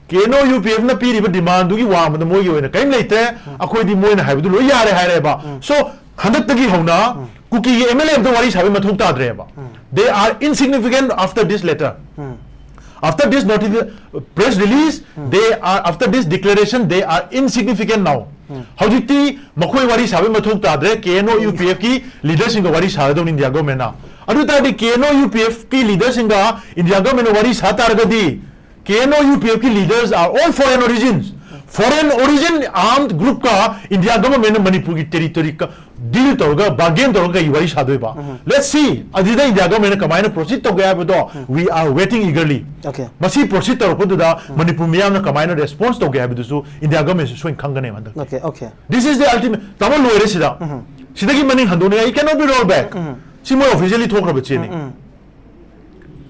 KNO UPFꯅ ꯄꯤꯔꯤꯕ demandꯗꯨꯒꯤ ꯋꯥꯡꯃꯗ ꯃꯣꯏꯒꯤ ꯑꯣꯏꯅ ꯀꯔꯤꯝ ꯂꯩꯇ꯭ꯔꯦ꯫ ꯑꯩꯈꯣꯏꯗꯤ ꯃꯣꯏꯅ ꯍꯥꯏꯕꯗꯨ ꯂꯣꯏ ꯌꯥꯔꯦ ꯍꯥꯏꯔꯦꯕ꯫ So ꯍꯟꯗꯛꯇꯒꯤ ꯍꯧꯅ ꯀꯨꯀꯤꯒꯤ MLA ꯑꯝꯇ ꯋꯥꯔꯤ ꯁꯥꯕꯒꯤ ꯃꯊꯧ ꯇꯥꯗ꯭ꯔꯦꯕ. They are insignificant after this letter. After this notifi- press release, they are, after this declaration, they are insignificant now. ꯍꯧꯖꯤꯛꯇꯤ ꯃꯈꯣꯏ ꯋꯥꯔꯤ ꯁꯥꯕꯒꯤ ꯃꯊꯧ ꯇꯥꯗ꯭ꯔꯦ, KNO UPFꯀꯤ leaderꯁꯤꯡꯒ ꯋꯥꯔꯤ ꯁꯥꯒꯗꯧꯅꯤ ꯏꯟꯗꯤꯌꯥ governmentꯅ꯫ ꯑꯗꯨ ꯇꯥꯔꯗꯤ KNO UPFꯀꯤ leaderꯁꯤꯡꯒ ꯏꯟꯗꯤꯌꯥ governmentꯅ ꯋꯥꯔꯤ ꯁꯥ ꯇꯥꯔꯒꯗꯤ, KNO UPFꯀꯤ leaders are all foreign origins. Foreign origin armed groupꯀ ꯏꯟꯗꯤꯌꯥ governmentꯅ ꯃꯅꯤꯄꯨꯔꯒꯤ territory ꯀ- ꯗꯤꯜ ꯇꯧꯔꯒ, ꯕꯥꯔꯒꯦꯟ ꯇꯧꯔꯒ ꯀꯩ ꯋꯥꯔꯤ ꯁꯥꯗꯣꯏꯕ? Let's see, ꯑꯗꯨꯗ ꯏꯟꯗꯤꯌꯥ ꯒꯚꯔꯟꯃꯦꯟꯠꯅ ꯀꯃꯥꯏꯅ ꯄ꯭ꯔꯣꯁꯤꯗ ꯇꯧꯒꯦ ꯍꯥꯏꯕꯗꯣ, we are waiting eagerly. Okay. ꯃꯁꯤ ꯄ꯭ꯔꯣꯁꯤꯗ ꯇꯧꯔꯛꯄꯗꯨꯗ ꯃꯅꯤꯄꯨꯔ ꯃꯤꯌꯥꯝꯅ ꯀꯃꯥꯏꯅ ꯔꯦꯁꯄꯣꯟꯁ ꯇꯧꯒꯦ ꯍꯥꯏꯕꯗꯨꯁꯨ ꯏꯟꯗꯤꯌꯥ ꯒꯚꯔꯟꯃꯦꯟꯠꯁꯨ ꯁꯣꯏꯅ ꯈꯪꯒꯅꯦꯕ ꯍꯟꯗꯛ. Okay, okay. This is the ultimate. ꯇꯥꯃꯣ, ꯂꯣꯏꯔꯦ ꯁꯤꯗ. ꯁꯤꯗꯒꯤ ꯃꯅꯤꯡ ꯍꯟꯗꯣꯛꯅꯤꯡꯉꯥꯏ, it cannot be rolled back. ꯁꯤ ꯃꯣꯏ ꯑꯣꯐꯤꯁꯤꯌꯦꯜꯂꯤ ꯊꯣꯛꯈ꯭ꯔꯕ ꯆꯦꯅꯤ꯫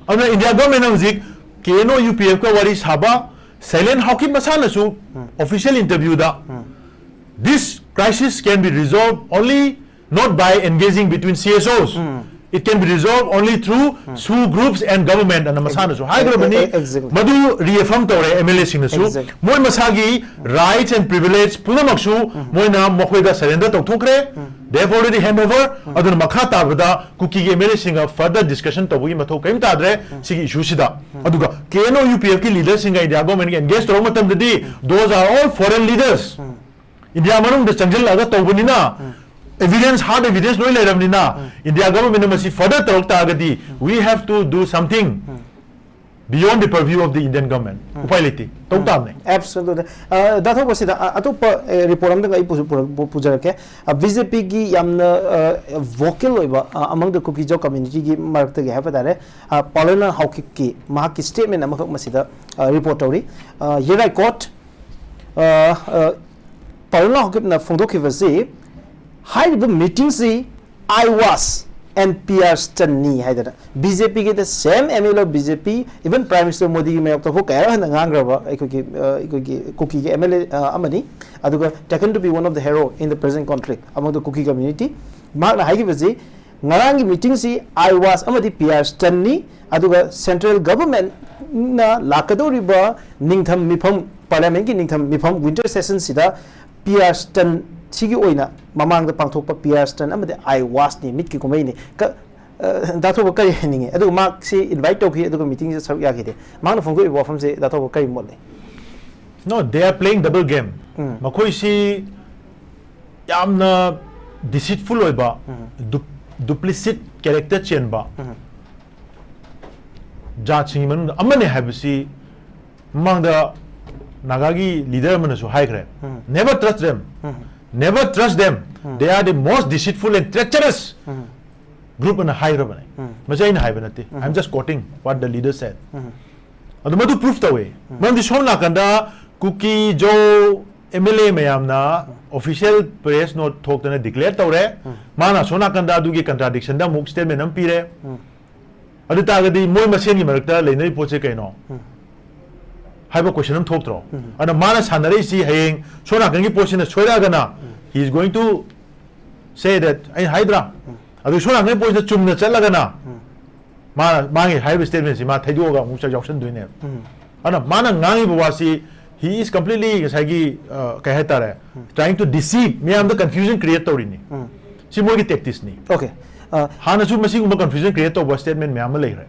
ꯑꯗꯨꯅ ꯏꯟꯗꯤꯌꯥ ꯒꯚꯔꯟꯃꯦꯟꯠꯅ ꯍꯧꯖꯤꯛ ꯀꯦ ꯑꯦꯟ ꯑꯣ ꯌꯨ ꯄꯤ ꯑꯦꯐꯀ ꯋꯥꯔꯤ ꯁꯥꯕ, ꯁꯥꯏꯂꯦꯟ ꯍꯥꯎꯀꯤꯞ ꯃꯁꯥꯅꯁꯨ ꯑꯣꯐꯤꯁꯤꯌꯦꯜ ꯏꯟꯇꯔꯚ꯭ꯌꯨꯗ, "This crisis can be resolved only not by engaging between C S Os. It can be resolved only through SoO groups and government," ꯑꯅ ꯃꯁꯥꯅꯁꯨ ꯍꯥꯏꯈ꯭ꯔꯕꯅꯤ꯫ Exactly. ꯃꯗꯨ ꯔꯤꯑꯦꯐꯔꯝ ꯇꯧꯔꯦ ꯑꯦꯝ ꯑꯦꯜ ꯑꯦꯁꯤꯡꯅꯁꯨ꯫ Exactly. ꯃꯣꯏ ꯃꯁꯥꯒꯤ rights and privilege ꯄꯨꯝꯅꯃꯛꯁꯨ ꯃꯣꯏꯅ ꯃꯈꯣꯏꯗ ꯁꯔꯦꯟꯗꯔ ꯇꯧꯊꯣꯛꯈ꯭ꯔꯦ꯫ They have already hand over. ꯑꯗꯨꯅ ꯃꯈꯥ ꯇꯥꯕꯗ ꯀꯨꯀꯤꯒꯤ ꯑꯦꯝ ꯑꯦꯜ ꯑꯦꯁꯤꯡꯒ ꯐꯔꯗꯔ ꯗꯤꯁꯀꯁꯟ ꯇꯧꯕꯒꯤ ꯃꯊꯧ ꯀꯔꯤꯝ ꯇꯥꯗ꯭ꯔꯦ ꯁꯤꯒꯤ ꯏꯁꯨꯁꯤꯗ꯫ ꯑꯗꯨꯒ K N O U P ꯑꯦꯐꯀꯤ ꯂꯤꯗꯔꯁꯤꯡꯒ ꯏꯟꯗꯤꯌꯥ ꯒꯚꯔꯟꯃꯦꯟꯠꯀ ꯑꯦꯡꯒꯦꯖ ꯇꯧꯔꯛꯄ ꯃꯇꯝꯗꯗꯤ, those are all foreign leaders. India ꯃꯅꯨꯡꯗ ꯆꯪꯁꯤꯜꯂꯛꯑꯒ ꯇꯧꯕꯅꯤꯅ, evidence, hard evidence ꯂꯣꯏ ꯂꯩꯔꯕꯅꯤꯅ, ꯏꯟꯗꯤꯌꯥ ꯒꯚꯔꯟꯃꯦꯟꯠꯅ ꯃꯁꯤ ꯐꯔꯗꯔ ꯇꯧꯔꯛ ꯇꯥꯔꯒꯗꯤ, we have to do something beyond the purview of the Indian government. ꯎꯄꯥꯏ ꯂꯩꯇꯦ, ꯇꯧ ꯇꯥꯕꯅꯦ꯫ Absolutely. ꯗꯥ ꯊꯧꯕꯁꯤꯗ ꯑ, ꯑꯇꯣꯞꯄ ꯔꯤꯄꯣꯔꯠ ꯑꯃꯗꯒ ꯑꯩ ꯄꯨꯁꯨ- ꯄꯨꯔꯛ- ꯄꯨ- ꯄꯨꯖꯔꯛꯀꯦ꯫ ꯕꯤ ꯖꯦ ꯄꯤꯒꯤ ꯌꯥꯝꯅ ꯚꯣꯀꯦꯜ ꯑꯣꯏꯕ ꯑ, among the Kuki Zo communityꯒꯤ ꯃꯔꯛꯇꯒꯤ ꯍꯥꯏꯕ ꯇꯥꯔꯦ, ꯄꯥꯎꯂꯦꯅ ꯍꯥꯎꯀꯤꯞꯀꯤ ꯃꯍꯥꯛꯀꯤ ꯁ꯭ꯇꯦꯠꯃꯦꯟ ꯑꯃꯈꯛ ꯃꯁꯤꯗ ꯔꯤꯄꯣꯔꯠ ꯇꯧꯔꯤ꯫ ꯌꯦꯔꯥꯏ ꯀꯣꯔꯠ, ꯄꯥꯎꯂꯦꯅ ꯍꯥꯎꯀꯤꯞꯅ ꯐꯣꯡꯗꯣꯛꯈꯤꯕꯁꯤ, ꯍꯥꯏꯔꯤꯕ ꯃꯤꯇꯤꯡꯁꯤ ꯑꯥꯏꯋꯥꯁ ꯑꯦꯟ ꯄꯤ ꯑꯥꯔ ꯁ꯭ꯇꯟꯅꯤ ꯍꯥꯏꯗꯅ, ꯕꯤ ꯖꯦ ꯄꯤꯒꯤꯗ ꯁꯦꯝ ꯑꯦꯝ ꯑꯦꯜ ꯑꯣ ꯕꯤ ꯖꯦ ꯄꯤ, even Prime Minister ꯃꯣꯗꯤꯒꯤ ꯃꯥꯌꯣꯛꯇ ꯐꯥꯎ ꯀꯌꯥꯔꯛ ꯍꯟꯅ ꯉꯥꯡꯈ꯭ꯔꯕ ꯑꯩꯈꯣꯏꯒꯤ ꯑ, ꯑꯩꯈꯣꯏꯒꯤ ꯀꯨꯀꯤꯒꯤ ꯑꯦꯝ ꯑꯦꯜ ꯑꯦ ꯑꯃꯅꯤ꯫ ꯑꯗꯨꯒ taken to be one of the hero in the present conflict among the Kuki community꯫ ꯃꯍꯥꯛꯅ ꯍꯥꯏꯈꯤꯕꯁꯤ, ꯉꯔꯥꯡꯒꯤ ꯃꯤꯇꯤꯡꯁꯤ ꯑꯥꯏꯋꯥꯁ ꯑꯃꯗꯤ ꯄꯤ ꯑꯥꯔ ꯁ꯭ꯇꯟꯅꯤ꯫ ꯑꯗꯨꯒ ꯁꯦꯟꯇ꯭ꯔꯦꯜ ꯒꯚꯔꯟꯃꯦꯟꯠꯅ ꯂꯥꯛꯀꯗꯧꯔꯤꯕ ꯅꯤꯡꯊꯝ ꯃꯤꯐꯝ, ꯄꯥꯔꯂꯤꯌꯥꯃꯦꯟꯠꯀꯤ ꯅꯤꯡꯊꯝ ꯃꯤꯐꯝ, ꯋꯤꯟꯇꯔ ꯁꯦꯁꯟꯁꯤꯗ ꯄꯤ ꯑꯥꯔ ꯁ꯭ꯇꯟ ꯁꯤꯒꯤ ꯑꯣꯏꯅ ꯃꯃꯥꯡꯗ ꯄꯥꯡꯊꯣꯛꯄ ꯄꯤ ꯑꯥꯔ ꯁ꯭ꯇꯟ ꯑꯃꯗꯤ ꯑꯥꯏꯋꯥꯁꯅꯤ, ꯃꯤꯠꯀꯤ ꯀꯨꯝꯍꯩꯅꯤ꯫ ꯀ- ꯑ, ꯗꯥ ꯊꯧꯕ ꯀꯔꯤ ꯍꯥꯏꯅꯤꯡꯉꯤ? ꯑꯗꯨꯒ ꯃꯍꯥꯛꯁꯤ ꯏꯟꯚꯥꯏꯠ ꯇꯧꯈꯤ, ꯑꯗꯨꯒ ꯃꯤꯇꯤꯡꯁꯤꯗ ꯁꯔꯨꯛ ꯌꯥꯈꯤꯗꯦ꯫ ꯃꯍꯥꯛꯅ ꯐꯣꯡꯗꯣꯛꯏꯕ ꯋꯥꯐꯝꯁꯦ ꯗꯥ ꯊꯧꯕ ꯀꯔꯤ ꯃꯣꯠ ꯂꯩ? No, they are playing double game. ꯃꯈꯣꯏꯁꯤ ꯌꯥꯝꯅ deceitful ꯑꯣꯏꯕ, du- duplicit character ꯆꯦꯟꯕ ꯖꯥꯠꯁꯤꯡꯒꯤ ꯃꯅꯨꯡꯗ ꯑꯃꯅꯤ ꯍꯥꯏꯕꯁꯤ ꯃꯃꯥꯡꯗ ꯅꯥꯒꯥꯒꯤ ꯂꯤꯗꯔ ꯑꯃꯅꯁꯨ ꯍꯥꯏꯈ꯭ꯔꯦ, "Never trust them, never trust them." They are the most deceitful and treacherous group ꯑꯅ ꯍꯥꯏꯈ꯭ꯔꯕꯅꯦ꯫ ꯃꯁꯤ ꯑꯩꯅ ꯍꯥꯏꯕ ꯅꯠꯇꯦ, I am just quoting what the leader said. ꯑꯗꯨ ꯃꯗꯨ proof ꯇꯧꯋꯦ꯫ ꯃꯔꯝꯗꯤ ꯁꯣꯝ ꯅꯥꯀꯟꯗ ꯀꯨꯀꯤ ꯖꯣ M L A ꯃꯌꯥꯝꯅ official press note ꯊꯣꯛꯇꯅ declare ꯇꯧꯔꯦ꯫ ꯃꯥꯅ ꯑꯁꯣꯝ ꯅꯥꯀꯟꯗ ꯑꯗꯨꯒꯤ contradiction ꯗ ꯑꯃꯨꯛ statement ꯑꯃ ꯄꯤꯔꯦ꯫ ꯑꯗꯨ ꯇꯥꯔꯒꯗꯤ ꯃꯣꯏ ꯃꯁꯦꯟꯒꯤ ꯃꯔꯛꯇ ꯂꯩꯅꯔꯤꯕ ꯄꯣꯠꯁꯦ ꯀꯩꯅꯣ ꯍꯥꯏꯕ question ꯑꯃ ꯊꯣꯛꯇ꯭ꯔꯣ? ꯑꯗꯨꯅ ꯃꯥꯅ ꯁꯥꯟꯅꯔꯛꯏꯁꯤ ꯍꯌꯦꯡ ꯁꯣꯝ ꯅꯥꯀꯟꯒꯤ ꯄꯣꯠꯁꯤꯅ ꯁꯣꯏꯔꯛꯑꯒꯅ he is going to say that, ꯑꯩꯅ ꯍꯥꯏꯗ꯭ꯔꯥ? ꯑꯗꯨ ꯁꯣꯝ ꯅꯥꯀꯟꯒꯤ ꯄꯣꯠꯁꯤꯗ ꯆꯨꯝꯅ ꯆꯠꯂꯒꯅ ꯃꯥꯅ, ꯃꯥꯒꯤ ꯍꯥꯏꯔꯤꯕ statement ꯁꯤ ꯃꯥ ꯊꯩꯗꯣꯛꯑꯒ ꯑꯃꯨꯛ ꯆ-, ꯌꯥꯎꯁꯟꯗꯣꯏꯅꯦꯕ꯫ ꯑꯗꯨꯅ ꯃꯥꯅ ꯉꯥꯡꯉꯤꯕ ꯋꯥꯁꯤ he is completely ꯉꯁꯥꯏꯒꯤ, ꯑ, ꯀꯩ ꯍꯥꯏꯇꯥꯔꯦ, trying to deceive, ꯃꯤꯌꯥꯝꯗ confusion create ꯇꯧꯔꯤꯅꯤ꯫ ꯁꯤ ꯃꯣꯏꯒꯤ tactics ꯅꯤ꯫ Okay. Uh, ꯍꯥꯟꯅꯁꯨ ꯃꯁꯤꯒꯨꯝꯕ confusion create ꯇꯧꯕ statement ꯃꯌꯥꯝ ꯑꯃ ꯂꯩꯈ꯭ꯔꯦ꯫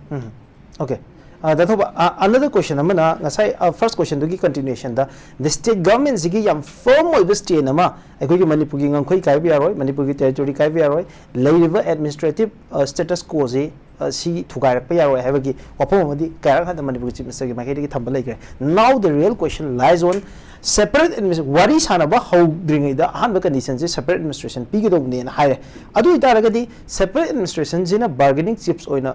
Okay. Uh, ꯗꯥ ꯊꯧꯕ, uh, another question ꯑꯃꯅ ꯉꯁꯥꯏ, uh, first question ꯗꯨꯒꯤ continuation the the state government ꯁꯤꯒꯤ ꯌꯥꯝ firm ꯑꯣꯏꯕ stand ꯑꯃ ꯑꯩꯈꯣꯏꯒꯤ ꯃꯅꯤꯄꯨꯔꯒꯤ ꯉꯝꯈꯩ ꯀꯥꯏꯕ ꯌꯥꯔꯣꯏ, ꯃꯅꯤꯄꯨꯔꯒꯤ territory ꯀꯥꯏꯕ ꯌꯥꯔꯣꯏ, ꯂꯩꯔꯤꯕ administrative, uh, status quo ꯁꯤ, uh, ꯁꯤ ꯊꯨꯒꯥꯏꯔꯛꯄ ꯌꯥꯔꯣꯏ ꯍꯥꯏꯕꯒꯤ ꯋꯥꯐꯝ ꯑꯃꯗꯤ ꯀꯌꯥꯔꯛ ꯍꯟꯅ ꯃꯅꯤꯄꯨꯔꯒꯤ Chief Minister ꯒꯤ ꯃꯥꯏꯀꯩꯗꯒꯤ ꯊꯝꯕ ꯂꯩꯈ꯭ꯔꯦ꯫ Now the real question lies on separate administration, ꯋꯥꯔꯤ ꯁꯥꯟꯅꯕ ꯍꯧꯗ꯭ꯔꯤꯉꯩꯗ ꯑꯍꯥꯟꯕ condition ꯁꯦ separate administration ꯄꯤꯒꯗꯧꯕꯅꯦꯅ ꯍꯥꯏꯔꯦ꯫ ꯑꯗꯨ ꯑꯣꯏꯇꯥꯔꯒꯗꯤ separate administration ꯁꯤꯅ bargaining chips ꯑꯣꯏꯅ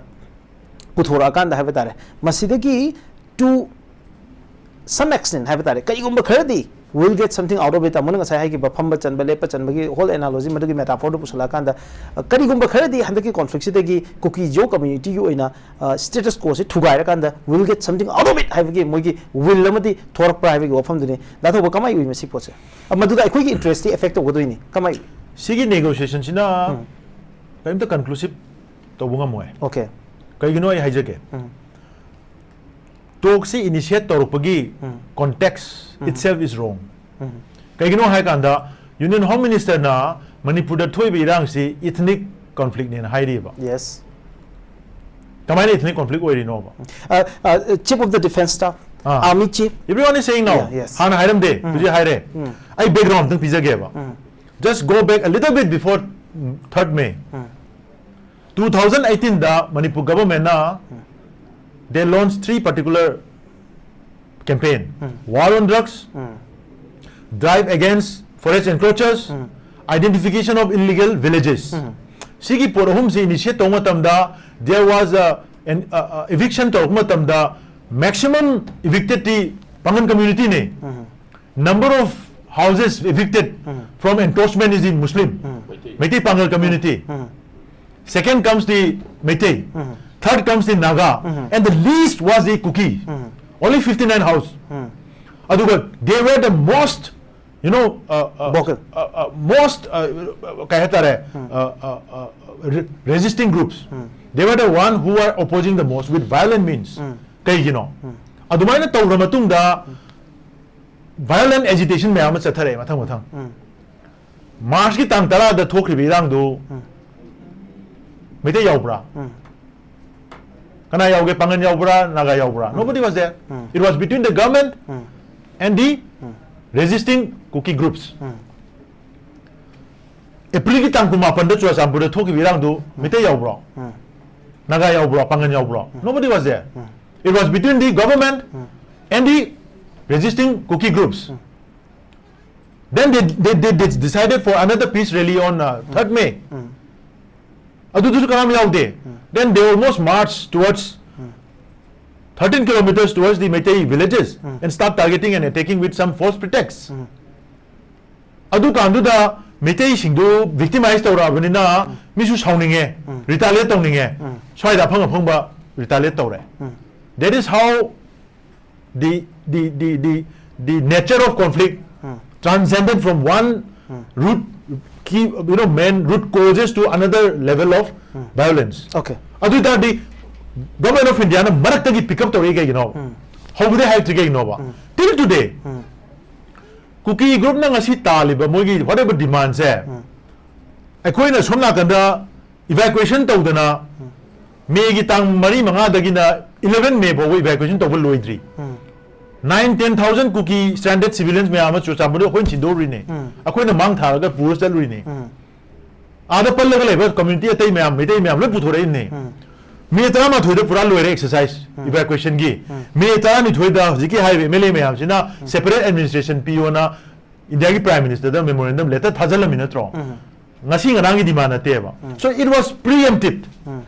ꯄꯨꯊꯣꯔꯛꯑꯀꯥꯟꯗ ꯍꯥꯏꯕ ꯇꯥꯔꯦ, ꯃꯁꯤꯗꯒꯤ to some extent ꯍꯥꯏꯕ ꯇꯥꯔꯦ, ꯀꯔꯤꯒꯨꯝꯕ ꯈꯔꯗꯤ will get something out of it꯫ ꯇꯥꯃꯣꯅ ꯉꯁꯥꯏ ꯍꯥꯏꯈꯤꯕ ꯐꯝꯕ ꯆꯟꯕ, ꯂꯦꯞꯄ ꯆꯟꯕꯒꯤ whole analogy, ꯃꯗꯨꯒꯤ metaphor ꯗꯨ ꯄꯨꯁꯜꯂꯛꯑꯀꯥꯟꯗ, ꯑ, ꯀꯔꯤꯒꯨꯝꯕ ꯈꯔꯗꯤ ꯍꯟꯗꯛꯀꯤ conflict ꯁꯤꯗꯒꯤ ꯀꯨꯀꯤ ꯖꯣ community ꯒꯤ ꯑꯣꯏꯅ, ꯑ, status quo ꯁꯤ ꯊꯨꯒꯥꯏꯔꯀꯥꯟꯗ will get something out of it ꯍꯥꯏꯕꯒꯤ ꯃꯣꯏꯒꯤ will ꯑꯃꯗꯤ ꯊꯣꯔꯛꯄ꯭ꯔꯥ ꯍꯥꯏꯕꯒꯤ ꯋꯥꯐꯝꯗꯨꯅꯤ꯫ ꯗꯥ ꯊꯧꯕ, ꯀꯃꯥꯏꯅ ꯎꯏ ꯃꯁꯤ ꯄꯣꯠꯁꯦ? ꯑ, ꯃꯗꯨꯗ ꯑꯩꯈꯣꯏꯒꯤ interest ꯇꯤ affect ꯇꯧꯒꯗꯣꯏꯅꯤ꯫ ꯀꯃꯥꯏꯅ ꯎꯏ? ꯁꯤꯒꯤ negotiation ꯁꯤꯅ ꯀꯔꯤꯝꯇ conclusive ꯇꯧꯕ ꯉꯝꯃꯣꯏ꯫ Okay. ꯀꯩꯒꯤꯅꯣ ꯑꯩ ꯍꯥꯏꯖꯒꯦ꯫ Talk ꯁꯤ initiate ꯇꯧꯔꯛꯄꯒꯤ context itself is wrong꯫ ꯀꯩꯒꯤꯅꯣ ꯍꯥꯏ ꯀꯥꯟꯗ Union Home Minister ꯅ ꯃꯅꯤꯄꯨꯔꯗ ꯊꯣꯛꯏꯕ ꯏꯔꯥꯡꯁꯤ ethnic conflict ꯅꯦꯅ ꯍꯥꯏꯔꯤꯕ꯫ Yes. ꯀꯃꯥꯏꯅ ethnic conflict ꯑꯣꯏꯔꯤꯅꯣꯕ? Uh, uh, Chief of the Defence Staff, ah. Army Chief. Everyone is saying now. Yeah, yes. ꯍꯥꯟꯅ ꯍꯥꯏꯔꯝꯗꯦ, ꯍꯧꯖꯤꯛ ꯍꯥꯏꯔꯦ꯫ ꯑꯩ background ꯑꯝꯇꯪ ꯄꯤꯖꯒꯦꯕ꯫ Just go back a little bit before third May. Two thousand eighteen the Manipur government ꯅ they launched three particular campaign: War on Drugs, Drive Against Forest Encroachers, Identification of illegal villages. ꯁꯤꯒꯤ ꯄꯣꯠ ꯑꯍꯨꯝꯁꯤ initiate ꯇꯧꯕ ꯃꯇꯝꯗ, there was a, an, uh, uh, eviction ꯇꯧꯔꯛꯄ ꯃꯇꯝꯗ, maximum evicted T Pangal community ꯅꯦ. Number of houses evicted from encroachment is the Muslim, Meitei ꯄꯥꯡꯒꯜ community. Second comes the Meitei. Third comes the Naga. And the least was the Kuki. Only fifty-nine house. ꯑꯗꯨꯒ they were the most, you know, uh, uh, Vocal. uh, uh, most, uh, uh, ꯀꯩ ꯍꯥꯏꯇꯥꯔꯦ, uh, uh, uh, re- resisting groups. They were the one who were opposing the most with violent means. ꯀꯩꯒꯤꯅꯣ? ꯑꯗꯨꯃꯥꯏꯅ ꯇꯧꯔ ꯃꯇꯨꯡꯗ violent agitation ꯃꯌꯥꯝ ꯑꯃ ꯆꯠꯊꯔꯛꯑꯦ ꯃꯊꯪ ꯃꯊꯪ. March ꯀꯤ ꯇꯥꯡ ꯇꯔꯥꯗ ꯊꯣꯛꯈ꯭ꯔꯤꯕ ꯏꯔꯥꯡꯗꯨ ꯃꯩꯇꯩ ꯌꯥꯎꯕ꯭ꯔꯥ? ꯀꯅꯥ ꯌꯥꯎꯒꯦ? ꯄꯥꯡꯒꯟ ꯌꯥꯎꯕ꯭ꯔꯥ? ꯅꯥꯒꯥ ꯌꯥꯎꯕ꯭ꯔꯥ? Nobody was there. It was between the government and the resisting Kuki groups. ꯑꯦꯄ꯭ꯔꯤꯜꯒꯤ ꯇꯥꯡ ꯀꯨꯟꯃꯥꯄꯟꯗ ꯆꯨꯔꯆꯥꯟꯄꯨꯔꯗ ꯊꯣꯛꯈꯤꯕ ꯏꯔꯥꯡꯗꯨ ꯃꯩꯇꯩ ꯌꯥꯎꯕ꯭ꯔꯣ? ꯅꯥꯒꯥ ꯌꯥꯎꯕ꯭ꯔꯣ? ꯄꯥꯡꯒꯟ ꯌꯥꯎꯕ꯭ꯔꯣ? Nobody was there. It was between the government and the resisting Kuki groups. Then they, they, they, they decided for another peace rally on uh, third May. ꯑꯗꯨꯗꯨꯁꯨ ꯀꯅꯥꯝ ꯌꯥꯎꯗꯦ. Then they almost march towards thirteen kilometers towards the Meitei villages and start targeting and attacking with some false pretexts. ꯑꯗꯨꯀꯥꯟꯗꯨꯗ ꯃꯩꯇꯩꯁꯤꯡꯗꯨ victimize ꯇꯧꯔꯛꯑꯕꯅꯤꯅ ꯃꯤꯁꯨ ꯁꯥꯎꯅꯤꯡꯉꯦ, retaliate ꯇꯧꯅꯤꯡꯉꯦ, ꯁ꯭ꯋꯥꯏꯗ ꯑꯐꯪ ꯑꯐꯪꯕ retaliate ꯇꯧꯔꯦ. That is how the, the, the, the, the nature of conflict transcended from one root key, you know, main root causes to another level of violence. Okay. ꯑꯗꯨ ꯑꯣꯏ ꯇꯥꯔꯗꯤ Government of India ꯅ ꯃꯔꯛꯇꯒꯤ pick up ꯇꯧꯔꯛꯏ ꯀꯩꯒꯤꯅꯣ? ꯍꯧꯕꯗꯩ ꯍꯥꯏꯔꯛꯇ꯭ꯔꯤ ꯀꯩꯒꯤꯅꯣꯕ? Till today, Kuki group ꯅ ꯉꯁꯤ ꯇꯥꯜꯂꯤꯕ ꯃꯣꯏꯒꯤ whatever demand ꯁꯦ, ꯑꯩꯈꯣꯏꯅ ꯁꯣꯝ ꯅꯥꯀꯟꯗ evacuation ꯇꯧꯗꯅ May ꯒꯤ ꯇꯥꯡ ꯃꯔꯤ ꯃꯉꯥꯗꯒꯤꯅ eleven May ꯐꯥꯎꯕ evacuation ꯇꯧꯕ ꯂꯣꯏꯗ꯭ꯔꯤ. Nine, ten thousand Kuki stranded civilians ꯃꯌꯥꯝ ꯑꯃ ꯆꯨꯔꯆꯥꯟꯄꯨꯔꯗ ꯑꯩꯈꯣꯏꯅ ꯊꯤꯟꯗꯣꯛꯎꯔꯤꯅꯦ. ꯑꯩꯈꯣꯏꯅ ꯃꯥꯡ ꯊꯥꯔꯒ ꯄꯨꯔ ꯆꯠꯂꯨꯔꯤꯅꯦ. ꯑꯥꯗ ꯄꯜꯂꯒ ꯂꯩꯕ community ꯑꯇꯩ ꯃꯌꯥꯝ, ꯃꯩꯇꯩ ꯃꯌꯥꯝ ꯂꯣꯏ ꯄꯨꯊꯣꯔꯛꯏꯅꯦ. May ꯇꯔꯥꯃꯥꯊꯣꯏꯗ ꯄꯨꯔꯥ ꯂꯣꯏꯔꯦ exercise, evacuation ꯒꯤ. May ꯇꯔꯥꯅꯤꯊꯣꯏꯗ ꯍꯧꯖꯤꯛꯀꯤ ꯍꯥꯏꯔꯤꯕ M L A ꯃꯌꯥꯝꯁꯤꯅ separate administration ꯄꯤꯌꯣꯅ ꯏꯟꯗꯤꯌꯥꯒꯤ ꯄ꯭ꯔꯥꯏꯝ ꯃꯤꯅꯤꯁꯇꯔꯗ ꯃꯦꯃꯣꯔꯦꯟꯗꯝ ꯂꯦꯇꯔ ꯊꯥꯖꯤꯜꯂꯝꯃꯤ ꯅꯠꯇ꯭ꯔꯣ? ꯎꯝ꯫ ꯉꯁꯤ ꯉꯔꯥꯡꯒꯤ ꯗꯤꯃꯥꯟ ꯅꯠꯇꯦꯕ꯫ ꯎꯝ꯫ So it was preempted. ꯎꯝ꯫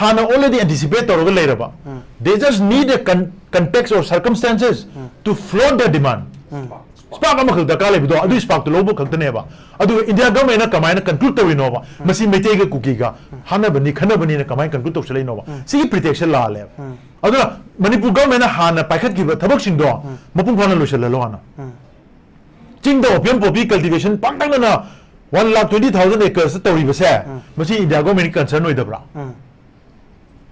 ꯍꯥꯟꯅ already anticipate ꯇꯧꯔꯒ ꯂꯩꯔꯕ꯫ ꯎꯝ꯫ They just need a con-, context or circumstances um. To float the demand. Um. Spark ꯑꯃꯈꯛ ꯗꯔꯀꯥꯔ ꯂꯩꯕꯗꯣ, ꯑꯗꯨꯒꯤ spark ꯇꯣ ꯂꯧꯕ ꯈꯛꯇꯅꯦꯕ꯫ ꯑꯗꯨꯒ ꯏꯟꯗꯤꯌꯥ ꯒꯚꯔꯟꯃꯦꯟꯠꯅ ꯀꯃꯥꯏꯅ conclude ꯇꯧꯔꯤꯅꯣꯕ? ꯎꯝ꯫ ꯃꯁꯤ ꯃꯩꯇꯩꯒ ꯀꯨꯀꯤꯒ ꯎꯝ꯫ ꯍꯥꯠꯅꯕꯅꯤ, ꯈꯠꯅꯕꯅꯤꯅ ꯀꯃꯥꯏꯅ conclude ꯇꯧꯁꯜꯂꯛꯏꯅꯣꯕ? ꯎꯝ꯫ ꯁꯤꯒꯤ pretext ꯁꯦ ꯂꯥꯜꯂꯦꯕ꯫ ꯎꯝ꯫ ꯑꯗꯨꯅ ꯃꯅꯤꯄꯨꯔ ꯒꯚꯔꯟꯃꯦꯟꯠꯅ ꯍꯥꯟꯅ ꯄꯥꯏꯈꯠꯈꯤꯕ ꯊꯕꯛꯁꯤꯡꯗꯣ ꯎꯝ꯫ ꯃꯄꯨꯡ ꯐꯥꯅ ꯂꯣꯏꯁꯤꯜꯍꯜꯂꯣ ꯍꯥꯟꯅ꯫ ꯎꯝ꯫ ꯆꯤꯡꯗ opium poppy cultivation ꯄꯥꯛꯇꯛꯅꯅ one lakh twenty thousand acres ꯇꯧꯔꯤꯕꯁꯦ, ꯎꯝ꯫ ꯃꯁꯤ ꯏꯟꯗꯤꯌꯥ ꯒꯚꯔꯟꯃꯦꯟꯠꯀꯤ concern ꯑꯣꯏꯗꯕ꯭ꯔꯥ? ꯎꯝ꯫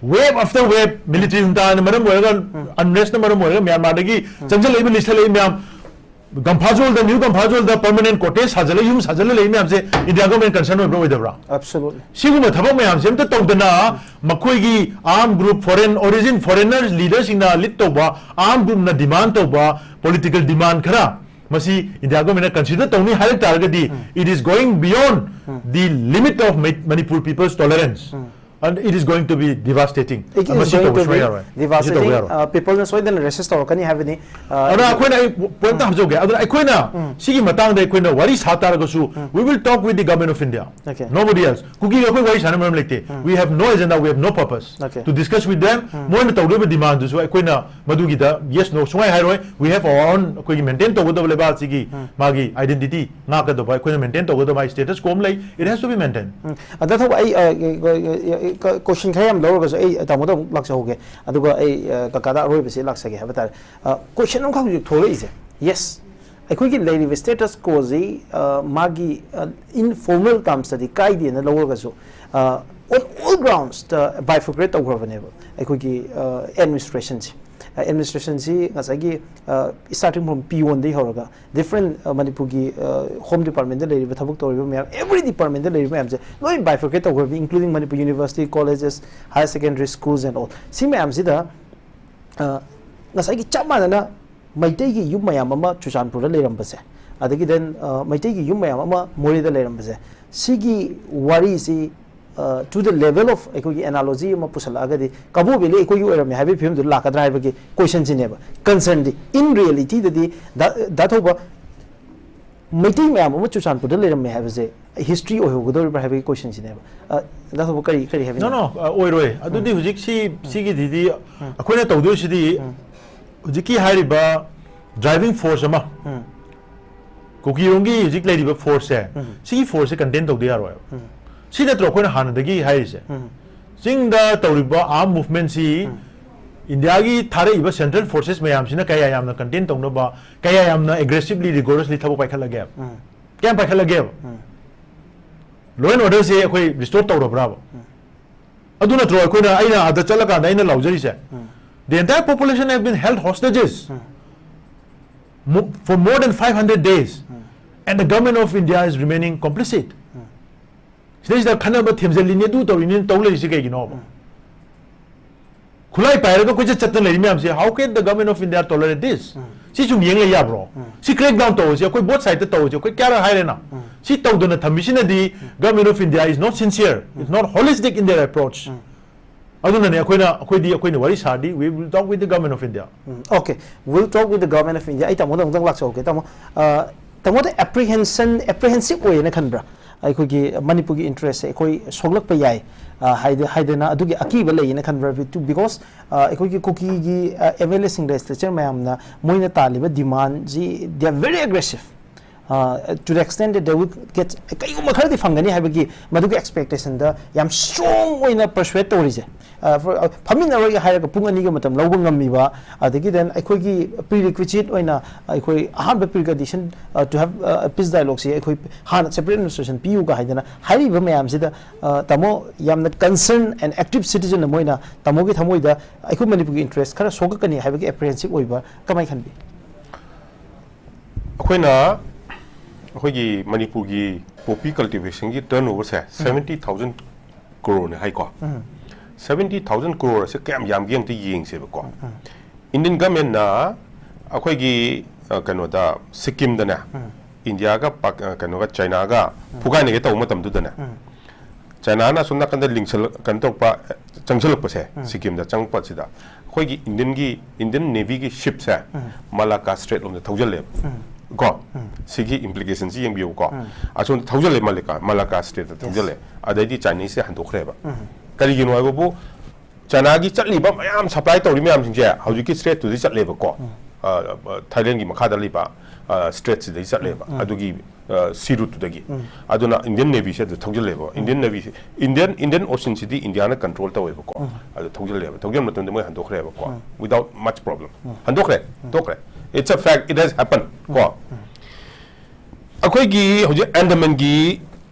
Wave after wave, military junta ꯅ ꯃꯔꯝ ꯑꯣꯏꯔꯒ, ꯎꯝ꯫ Unrest ꯅ ꯃꯔꯝ ꯑꯣꯏꯔꯒ ꯃ꯭ꯌꯥꯟꯃꯥꯔꯗꯒꯤ ꯎꯝ꯫ ꯆꯪꯁꯤꯜꯂꯛꯏꯕ, ꯂꯤꯁꯜꯂꯛꯏ ꯃꯌꯥꯝ, ꯒꯝꯐꯥꯖꯣꯜꯗ, ꯅ꯭ꯌꯨ ꯒꯝꯐꯥꯖꯣꯜꯗ permanent quarters ꯁꯥꯖꯜꯂ, ꯌꯨꯝ ꯁꯥꯖꯜꯂ ꯂꯩ ꯃꯌꯥꯝꯁꯦ ꯏꯟꯗꯤꯌꯥ ꯒꯚꯔꯟꯃꯦꯟꯠ concern ꯑꯣꯏꯕ꯭ꯔꯥ, ꯑꯣꯏꯗꯕ꯭ꯔꯥ? Absolutely. ꯁꯤꯒꯨꯝꯕ ꯊꯕꯛ ꯃꯌꯥꯝꯁꯦ ꯑꯝꯇ ꯇꯧꯗꯅ, ꯎꯝ꯫ ꯃꯈꯣꯏꯒꯤ armed group, foreign origin foreigner leader ꯁꯤꯡꯅ lead ꯇꯧꯕ armed group ꯅ demand ꯇꯧꯕ political demand ꯈꯔ, ꯃꯁꯤ ꯏꯟꯗꯤꯌꯥ ꯒꯚꯔꯟꯃꯦꯟꯠꯅ consider ꯇꯧꯅꯤ ꯍꯥꯏꯔꯛ ꯇꯥꯔꯒꯗꯤ, ꯎꯝ꯫ It is going beyond um. The limit of Ma-, Manipur people's tolerance. Um. And it is going to be devastating. It is ꯃꯁꯤ going ꯇꯧꯕ to ꯁꯨꯡꯌꯥ be ꯌꯥꯔꯣꯏ꯫ ꯃꯁꯤ ꯇꯧꯕ devastating, ꯌꯥꯔꯣꯏ꯫ ꯑ, people ꯅ ꯁꯣꯏꯗꯅ resist ꯇꯧꯔꯛꯀꯅꯤ ꯍꯥꯏꯕꯅꯤ꯫ ꯑ, ꯑꯗꯨꯅ ꯑꯩꯈꯣꯏꯅ, ꯑꯩ point ꯑꯝꯇ ꯎꯝ꯫ ꯍꯥꯞꯆꯧꯒꯦ꯫ ꯑꯗꯨꯅ ꯑꯩꯈꯣꯏꯅ ꯎꯝ꯫ ꯁꯤꯒꯤ ꯃꯇꯥꯡꯗ ꯑꯩꯈꯣꯏꯅ ꯋꯥꯔꯤ ꯁꯥ ꯇꯥꯔꯒꯁꯨ, ꯎꯝ꯫ We will talk with the government of India. Okay. Nobody else. ꯀꯨꯀꯤꯒ ꯑꯩꯈꯣꯏ ꯋꯥꯔꯤ ꯁꯥꯟꯅꯕ ꯃꯔꯝ ꯂꯩꯇꯦ꯫ ꯎꯝ꯫ We have no agenda, we have no purpose Okay. To discuss with them. ꯎꯝ꯫ ꯃꯣꯏꯅ ꯇꯧꯗꯣꯏꯕ demand ꯗꯨꯁꯨ ꯑꯩꯈꯣꯏꯅ ꯃꯗꯨꯒꯤꯗ yes, no ꯁꯨꯡꯍꯥꯏ ꯍꯥꯏꯔꯣꯏ꯫ We have our own, ꯑꯩꯈꯣꯏꯒꯤ maintain ꯇꯧꯒꯗꯕ ꯂꯩꯕꯥꯛ ꯑꯁꯤꯒꯤ ꯎꯝ꯫ ꯃꯥꯒꯤ identity ꯉꯥꯛꯀꯗꯕ, ꯑꯩꯈꯣꯏꯅ maintain ꯇꯧꯒꯗꯕ ꯃꯥꯒꯤ status quo ꯑꯃ ꯂꯩ, it has to be maintained. ꯎꯝ꯫ ꯑ, ꯗꯥ ꯊꯧꯕ, ꯑꯩ, ꯑ, ꯀ-, ꯀ-, ꯀ-, question ꯈꯔ ꯌꯥꯝ ꯂꯧꯔꯒꯁꯨ ꯑꯩ ꯇꯥꯃꯣꯗ ꯑꯃꯨꯛ ꯂꯥꯛꯆꯍꯧꯒꯦ, ꯑꯗꯨꯒ ꯑꯩ, ꯑ, ꯀꯀꯥꯗ ꯑꯔꯣꯏꯕꯁꯤ ꯂꯥꯛꯆꯒꯦ ꯍꯥꯏꯕ ꯇꯥꯔꯦ꯫ ꯑ, question ꯑꯃꯈꯛ ꯍꯧꯖꯤꯛ ꯊꯣꯛꯂꯛꯏꯁꯦ, yes, ꯑꯩꯈꯣꯏꯒꯤ ꯂꯩꯔꯤꯕ status quo ꯁꯤ, ꯑ, ꯃꯥꯒꯤ, ꯑ, in formal terms ꯇꯗꯤ ꯀꯥꯏꯗꯦꯅ ꯂꯧꯔꯒꯁꯨ, ꯑ, on all grounds ꯇ bifurcate ꯇꯧꯈ꯭ꯔꯕꯅꯦꯕ ꯑꯩꯈꯣꯏꯒꯤ, ꯑ, administration ꯁꯤ꯫ ꯑ, administration ꯁꯤ ꯉꯁꯥꯏꯒꯤ, ꯑ, starting from peon ꯗꯒꯤ ꯍꯧꯔꯒ different, ꯑ, ꯃꯅꯤꯄꯨꯔꯒꯤ, ꯑ, home department ꯇ ꯂꯩꯔꯤꯕ, ꯊꯕꯛ ꯇꯧꯔꯤꯕ ꯃꯌꯥꯝ, every department ꯇ ꯂꯩꯔꯤꯕ ꯃꯌꯥꯝꯁꯦ ꯂꯣꯏ bifurcate ꯇꯧꯈ꯭ꯔꯕꯅꯤ, including Manipur university, colleges, higher secondary schools and all꯫ ꯁꯤ ꯃꯌꯥꯝꯁꯤꯗ, ꯑ, ꯉꯁꯥꯏꯒꯤ ꯆꯞ ꯃꯥꯟꯅꯅ ꯃꯩꯇꯩꯒꯤ ꯌꯨꯝ ꯃꯌꯥꯝ ꯑꯃ ꯆꯨꯔꯆꯥꯟꯄꯨꯔꯗ ꯂꯩꯔꯝꯕꯁꯦ, ꯑꯗꯒꯤ then, ꯑ, ꯃꯩꯇꯩꯒꯤ ꯌꯨꯝ ꯃꯌꯥꯝ ꯑꯃ ꯃꯣꯔꯦꯗ ꯂꯩꯔꯝꯕꯁꯦ, ꯁꯤꯒꯤ ꯋꯥꯔꯤꯁꯤ, ꯑ, to the level of ꯑꯩꯈꯣꯏꯒꯤ analogy ꯑꯃ ꯄꯨꯁꯜꯂꯛꯑꯒꯗꯤ ꯀꯕꯣ ꯚꯦꯂꯤ ꯑꯩꯈꯣꯏꯒꯤ ꯑꯣꯏꯔꯝꯃꯦ ꯍꯥꯏꯕꯒꯤ ꯐꯤꯕꯝꯗꯨ ꯂꯥꯛꯀꯗ꯭ꯔꯥ ꯍꯥꯏꯕꯒꯤ question ꯁꯤꯅꯦꯕ concern ꯗꯤ꯫ In reality ꯗꯗꯤ ꯗꯥ, ꯗꯥ ꯊꯧꯕ, ꯃꯩꯇꯩ ꯃꯌꯥꯝ ꯑꯃ ꯆꯨꯔꯆꯥꯟꯄꯨꯔꯗ ꯂꯩꯔꯝꯃꯦ ꯍꯥꯏꯕꯁꯦ ꯍꯤꯁꯇ꯭ꯔꯤ ꯑꯣꯏꯍꯧꯒꯗꯧꯔꯤꯕ꯭ꯔꯥ ꯍꯥꯏꯕꯒꯤ ꯀꯣꯏꯁꯟꯁꯤꯅꯦꯕ꯫ ꯗꯥ ꯊꯧꯕ, ꯀꯔꯤ ꯀꯔꯤ ꯍꯥꯏꯕꯤꯅꯤꯡꯉꯤ? ꯅꯣ ꯅꯣ ꯑꯣꯏꯔꯣꯏ꯫ ꯑꯗꯨꯗꯤ ꯍꯧꯖꯤꯛ ꯁꯤ ꯁꯤꯒꯤꯗꯤ ꯑꯩꯈꯣꯏꯅ ꯇꯧꯗꯣꯏꯁꯤꯗꯤ ꯍꯧꯖꯤꯛꯀꯤ ꯍꯥꯏꯔꯤꯕ ꯗ꯭ꯔꯥꯏꯚꯤꯡ ꯐꯣꯔꯁ ꯑꯃ, ꯀꯨꯀꯤꯔꯣꯝꯒꯤ ꯍꯧꯖꯤꯛ ꯂꯩꯔꯤꯕ ꯐꯣꯔꯁꯁꯦ, ꯁꯤꯒꯤ ꯐꯣꯔꯁꯁꯦ ꯀꯟꯇꯦꯟ ꯇꯧꯗ ꯌꯥꯔꯣꯏꯕ꯫ ꯁꯤ ꯅꯠꯇ꯭ꯔꯣ ꯑꯩꯈꯣꯏꯅ ꯍꯥꯟꯅꯗꯒꯤ ꯍꯥꯏꯔꯤꯁꯦ? ꯆꯤꯡꯗ ꯇꯧꯔꯤꯕ ꯑꯥꯔꯝ ꯃꯨꯚꯃꯦꯟꯁꯤ ꯏꯟꯗꯤꯌꯥꯒꯤ ꯊꯥꯔꯛꯏꯕ ꯁꯦꯟꯇ꯭ꯔꯦꯜ ꯐꯣꯔꯁꯦꯁ ꯃꯌꯥꯝꯁꯤꯅ ꯀꯌꯥ ꯌꯥꯝꯅ ꯀꯟꯇꯦꯟ ꯇꯧꯅꯕ, ꯀꯌꯥ ꯌꯥꯝꯅ ꯑꯦꯒ꯭ꯔꯦꯁꯤꯚꯂꯤ, ꯔꯤꯒꯣꯔꯁꯂꯤ ꯊꯕꯛ ꯄꯥꯏꯈꯠꯂꯒꯦꯕ? ꯀꯌꯥꯝ ꯄꯥꯏꯈꯠꯂꯒꯦꯕ? ꯂꯣ ꯑꯦꯟ ꯑꯣꯔꯗꯔꯁꯦ ꯑꯩꯈꯣꯏ ꯔꯤꯁꯇꯣꯔ ꯇꯧꯔꯕ꯭ꯔꯥꯕ? ꯑꯗꯨ ꯅꯠꯇ꯭ꯔꯣ ꯑꯩꯈꯣꯏꯅ, ꯑꯩꯅ ꯑꯥꯗ ꯆꯠꯂꯀꯥꯟꯗ ꯑꯩꯅ ꯂꯥꯎꯖꯔꯤꯁꯦ? The entire population have been held hostages mo- for more than five hundred days, and the government of India is remaining complicit. ꯁꯤꯗꯩꯁꯤꯗ ꯈꯠꯅꯕ ꯊꯦꯝꯖꯤꯜꯂꯤꯅꯤ, ꯑꯗꯨ ꯇꯧꯔꯤꯅꯤ, ꯇꯧ ꯂꯩꯔꯤꯁꯤ ꯀꯩꯒꯤꯅꯣꯕ? ꯈꯨꯠꯂꯥꯏ ꯄꯥꯏꯔꯒ ꯀꯣꯏꯆꯠ ꯆꯠꯇꯅ ꯂꯩꯔꯤ ꯃꯌꯥꯝꯁꯦ, how can the government of India tolerate this? ꯁꯤ ꯁꯨꯝ ꯌꯦꯡ ꯂꯩ ꯌꯥꯕ꯭ꯔꯣ? ꯁꯤ ꯀ꯭ꯔꯦꯛ ꯗꯥꯎꯟ ꯇꯧꯔꯁꯤ, ꯑꯩꯈꯣꯏ ꯕꯣꯠ ꯁꯥꯏꯗꯇ ꯇꯧꯔꯁꯤ, ꯑꯩꯈꯣꯏ ꯀꯌꯥꯔꯛ ꯍꯥꯏꯔꯦꯅ? ꯁꯤ ꯇꯧꯗꯅ ꯊꯝꯃꯤꯁꯤꯅꯗꯤ government of India is not sincere, it's not holistic in their approach. ꯑꯗꯨꯅꯅꯦ ꯑꯩꯈꯣꯏꯅ, ꯑꯩꯈꯣꯏꯗꯤ, ꯑꯩꯈꯣꯏꯅ ꯋꯥꯔꯤ ꯁꯥꯔꯗꯤ we will talk with the government of India. Okay, we'll talk with the government of India. ꯑꯩ ꯇꯥꯃꯣꯗ ꯑꯃꯨꯛꯇꯪ ꯂꯥꯛꯆꯍꯧꯒꯦ꯫ ꯇꯥꯃꯣ, ꯑ, ꯇꯥꯃꯣꯗ ꯑꯦꯄ꯭ꯔꯤꯍꯦꯟꯁꯟ ꯑꯦꯄ꯭ꯔꯤꯍꯦꯟꯁꯤꯞ ꯑꯣꯏꯌꯦꯅ ꯈꯟꯕ꯭ꯔꯥ? ꯑꯩꯈꯣꯏꯒꯤ ꯃꯅꯤꯄꯨꯔꯒꯤ ꯏꯟꯇꯔꯦꯁꯁꯦ ꯑꯩꯈꯣꯏ ꯁꯣꯛꯂꯛꯄ ꯌꯥꯏ, ꯑ, ꯍꯥꯏꯗ- ꯍꯥꯏꯗꯅ ꯑꯗꯨꯒꯤ ꯑꯀꯤꯕ ꯂꯩꯌꯦꯅ ꯈꯟꯕ꯭ꯔꯥ? Because, ꯑ, ꯑꯩꯈꯣꯏꯒꯤ ꯀꯨꯀꯤꯒꯤ ꯑꯦꯝ ꯑꯦꯜ ꯑꯦꯁꯤꯡ, ꯂꯦꯖꯤꯁꯂꯦꯆꯔ ꯃꯌꯥꯝꯅ ꯃꯣꯏꯅ ꯇꯥꯜꯂꯤꯕ ꯗꯤꯃꯥꯟꯁꯤ, they are very aggressive. To the extent that they will get, ꯀꯩꯒꯨꯝꯕ ꯈꯔꯗꯤ ꯐꯪꯒꯅꯤ ꯍꯥꯏꯕꯒꯤ ꯃꯗꯨꯒꯤ ꯑꯦꯛꯁꯄꯦꯛꯇꯦꯁꯟꯗ ꯌꯥꯝ ꯁ꯭ꯇꯔꯣꯡ ꯑꯣꯏꯅ ꯄꯔꯁꯨꯋꯦꯠ ꯇꯧꯔꯤꯁꯦ꯫ ꯑ, for- ꯑ, ꯐꯝꯃꯤꯟꯅꯔꯣꯏꯒꯦ ꯍꯥꯏꯔꯒ ꯄꯨꯡ ꯑꯅꯤꯒꯤ ꯃꯇꯝ ꯂꯧꯕ ꯉꯝꯃꯤꯕ, ꯑꯗꯒꯤ then ꯑꯩꯈꯣꯏꯒꯤ ꯄ꯭ꯔꯤ ꯔꯤꯀ꯭ꯋꯤꯖꯤꯠ ꯑꯣꯏꯅ ꯑꯩꯈꯣꯏ ꯑꯍꯥꯟꯕ pre condition, to have peace dialogueꯁꯤ ꯑꯩꯈꯣꯏ ꯍꯥꯟꯅ ꯁꯦꯄꯔꯦꯠ ꯑꯦꯗꯃꯤꯅꯤꯁꯇ꯭ꯔꯦꯁꯟ ꯄꯤꯌꯨꯒ ꯍꯥꯏꯗꯅ ꯍꯥꯏꯔꯤꯕ ꯃꯌꯥꯝꯁꯤꯗ, ꯑ, ꯇꯥꯃꯣ, ꯌꯥꯝꯅ ꯀꯟꯁꯔꯟ ꯑꯦꯟ ꯑꯦꯛꯇꯤꯚ ꯁꯤꯇꯤꯖꯟ ꯑꯃ ꯑꯣꯏꯅ ꯇꯥꯃꯣꯒꯤ ꯊꯃꯣꯏꯗ ꯑꯩꯈꯣꯏ ꯃꯅꯤꯄꯨꯔꯒꯤ ꯏꯟꯇꯔꯦꯁ ꯈꯔ ꯁꯣꯛꯂꯛꯀꯅꯤ ꯍꯥꯏꯕꯒꯤ ꯑꯦꯄ꯭ꯔꯤꯍꯦꯟꯁꯤꯞ ꯑꯣꯏꯕ ꯀꯃꯥꯏꯅ ꯈꯟꯕꯤ? ꯑꯩꯈꯣꯏꯅ, ꯑꯩꯈꯣꯏꯒꯤ ꯃꯅꯤꯄꯨꯔꯒꯤ ꯄꯣꯄꯤ ꯀꯜꯇꯤꯚꯦꯁꯟꯒꯤ ꯇꯔꯟ ꯑꯣꯚꯔꯁꯦ ꯁꯕꯦꯟꯇꯤ ꯊꯥꯎꯖꯟ ꯀ꯭ꯔꯣꯔꯅꯦ ꯍꯥꯏꯀꯣ꯫ ꯁꯕꯦꯟꯇꯤ ꯊꯥꯎꯖꯟ ꯀ꯭ꯔꯣꯔ ꯑꯁꯦ ꯀꯌꯥꯝ ꯌꯥꯝꯒꯦ ꯑꯝꯇ ꯌꯦꯡꯁꯦꯕꯀꯣ꯫ ꯏꯟꯗꯤꯌꯟ ꯒꯃꯦꯟꯅ ꯑꯩꯈꯣꯏꯒꯤ, ꯑ, ꯀꯩꯅꯣꯗ, ꯁꯤꯛꯀꯤꯝꯗꯅꯦ, ꯏꯟꯗꯤꯌꯥꯒ ꯄꯥꯛ- ꯑ, ꯀꯩꯅꯣꯒ, ꯆꯥꯏꯅꯥꯒ ꯐꯨꯒꯥꯏꯅꯒꯦ ꯇꯧꯕ ꯃꯇꯝꯗꯨꯗꯅꯦ, ꯆꯥꯏꯅꯥꯅ ꯑꯁꯣꯝ ꯅꯥꯀꯟꯗ ꯂꯤꯡꯁꯜ- ꯀꯩꯅꯣ ꯇꯧꯔꯛꯄ, ꯆꯪꯁꯜꯂꯛꯄꯁꯦ, ꯁꯤꯛꯀꯤꯝꯗ ꯆꯪꯉꯛꯄꯁꯤꯗ ꯑꯩꯈꯣꯏꯒꯤ ꯏꯟꯗꯤꯌꯟꯒꯤ, ꯏꯟꯗꯤꯌꯟ ꯅꯦꯚꯤꯒꯤ ꯁꯤꯞꯁꯦ ꯃꯂꯥꯀꯥ ꯁ꯭ꯇ꯭ꯔꯦꯠ ꯂꯣꯝꯗ ꯊꯧꯖꯜꯂꯦꯕ꯫ ꯀꯣ, ꯁꯤꯒꯤ implication ꯁꯤ ꯌꯦꯡꯕꯤꯌꯨꯀꯣ꯫ ꯑꯁꯣꯝꯗ ꯊꯧꯖꯜꯂꯦ, ꯃꯂꯥꯀꯥ, ꯃꯂꯥꯀꯥ strait ꯇ ꯊꯧꯖꯜꯂꯦ꯫ ꯑꯗꯩꯗꯤ Chinese ꯁꯦ ꯍꯟꯗꯣꯛꯈ꯭ꯔꯦꯕ꯫ ꯀꯔꯤꯒꯤꯅꯣ ꯍꯥꯏꯕꯕꯨ, China ꯒꯤ ꯆꯠꯂꯤꯕ ꯃꯌꯥꯝ, supply ꯇꯧꯔꯤ ꯃꯌꯥꯝꯁꯤꯡꯁꯦ ꯍꯧꯖꯤꯛꯀꯤ strait ꯇꯨꯗꯩ ꯆꯠꯂꯦꯕꯀꯣ꯫ ꯑ, ꯑ, Thailand ꯒꯤ ꯃꯈꯥꯗ ꯂꯩꯕ, ꯑ, strait ꯁꯤꯗꯩ ꯆꯠꯂꯦꯕ꯫ ꯑꯗꯨꯒꯤ, ꯑ, sea route ꯇꯨꯗꯒꯤ꯫ ꯑꯗꯨꯅ Indian Navy ꯁꯦ ꯑꯗꯨ ꯊꯧꯖꯤꯜꯂꯦꯕ꯫ Indian Navy ꯁꯦ, Indian, Indian Ocean ꯁꯤꯗꯤ India ꯅ control ꯇꯧꯋꯦꯕꯀꯣ꯫ ꯑꯗꯨ ꯊꯧꯖꯤꯜꯂꯦꯕ꯫ ꯊꯧꯖꯤꯟꯕ ꯃꯇꯝꯗ ꯃꯣꯏ ꯍꯟꯗꯣꯛꯈ꯭ꯔꯦꯕꯀꯣ꯫ Without much problem꯫ ꯍꯟꯗꯣꯛꯈ꯭ꯔꯦ꯫ ꯍꯟꯗꯣꯛꯈ꯭ꯔꯦ꯫ It's a fact, it has happened ꯀꯣ꯫ ꯑꯩꯈꯣꯏꯒꯤ ꯍꯧꯖꯤꯛ Andaman ꯒꯤ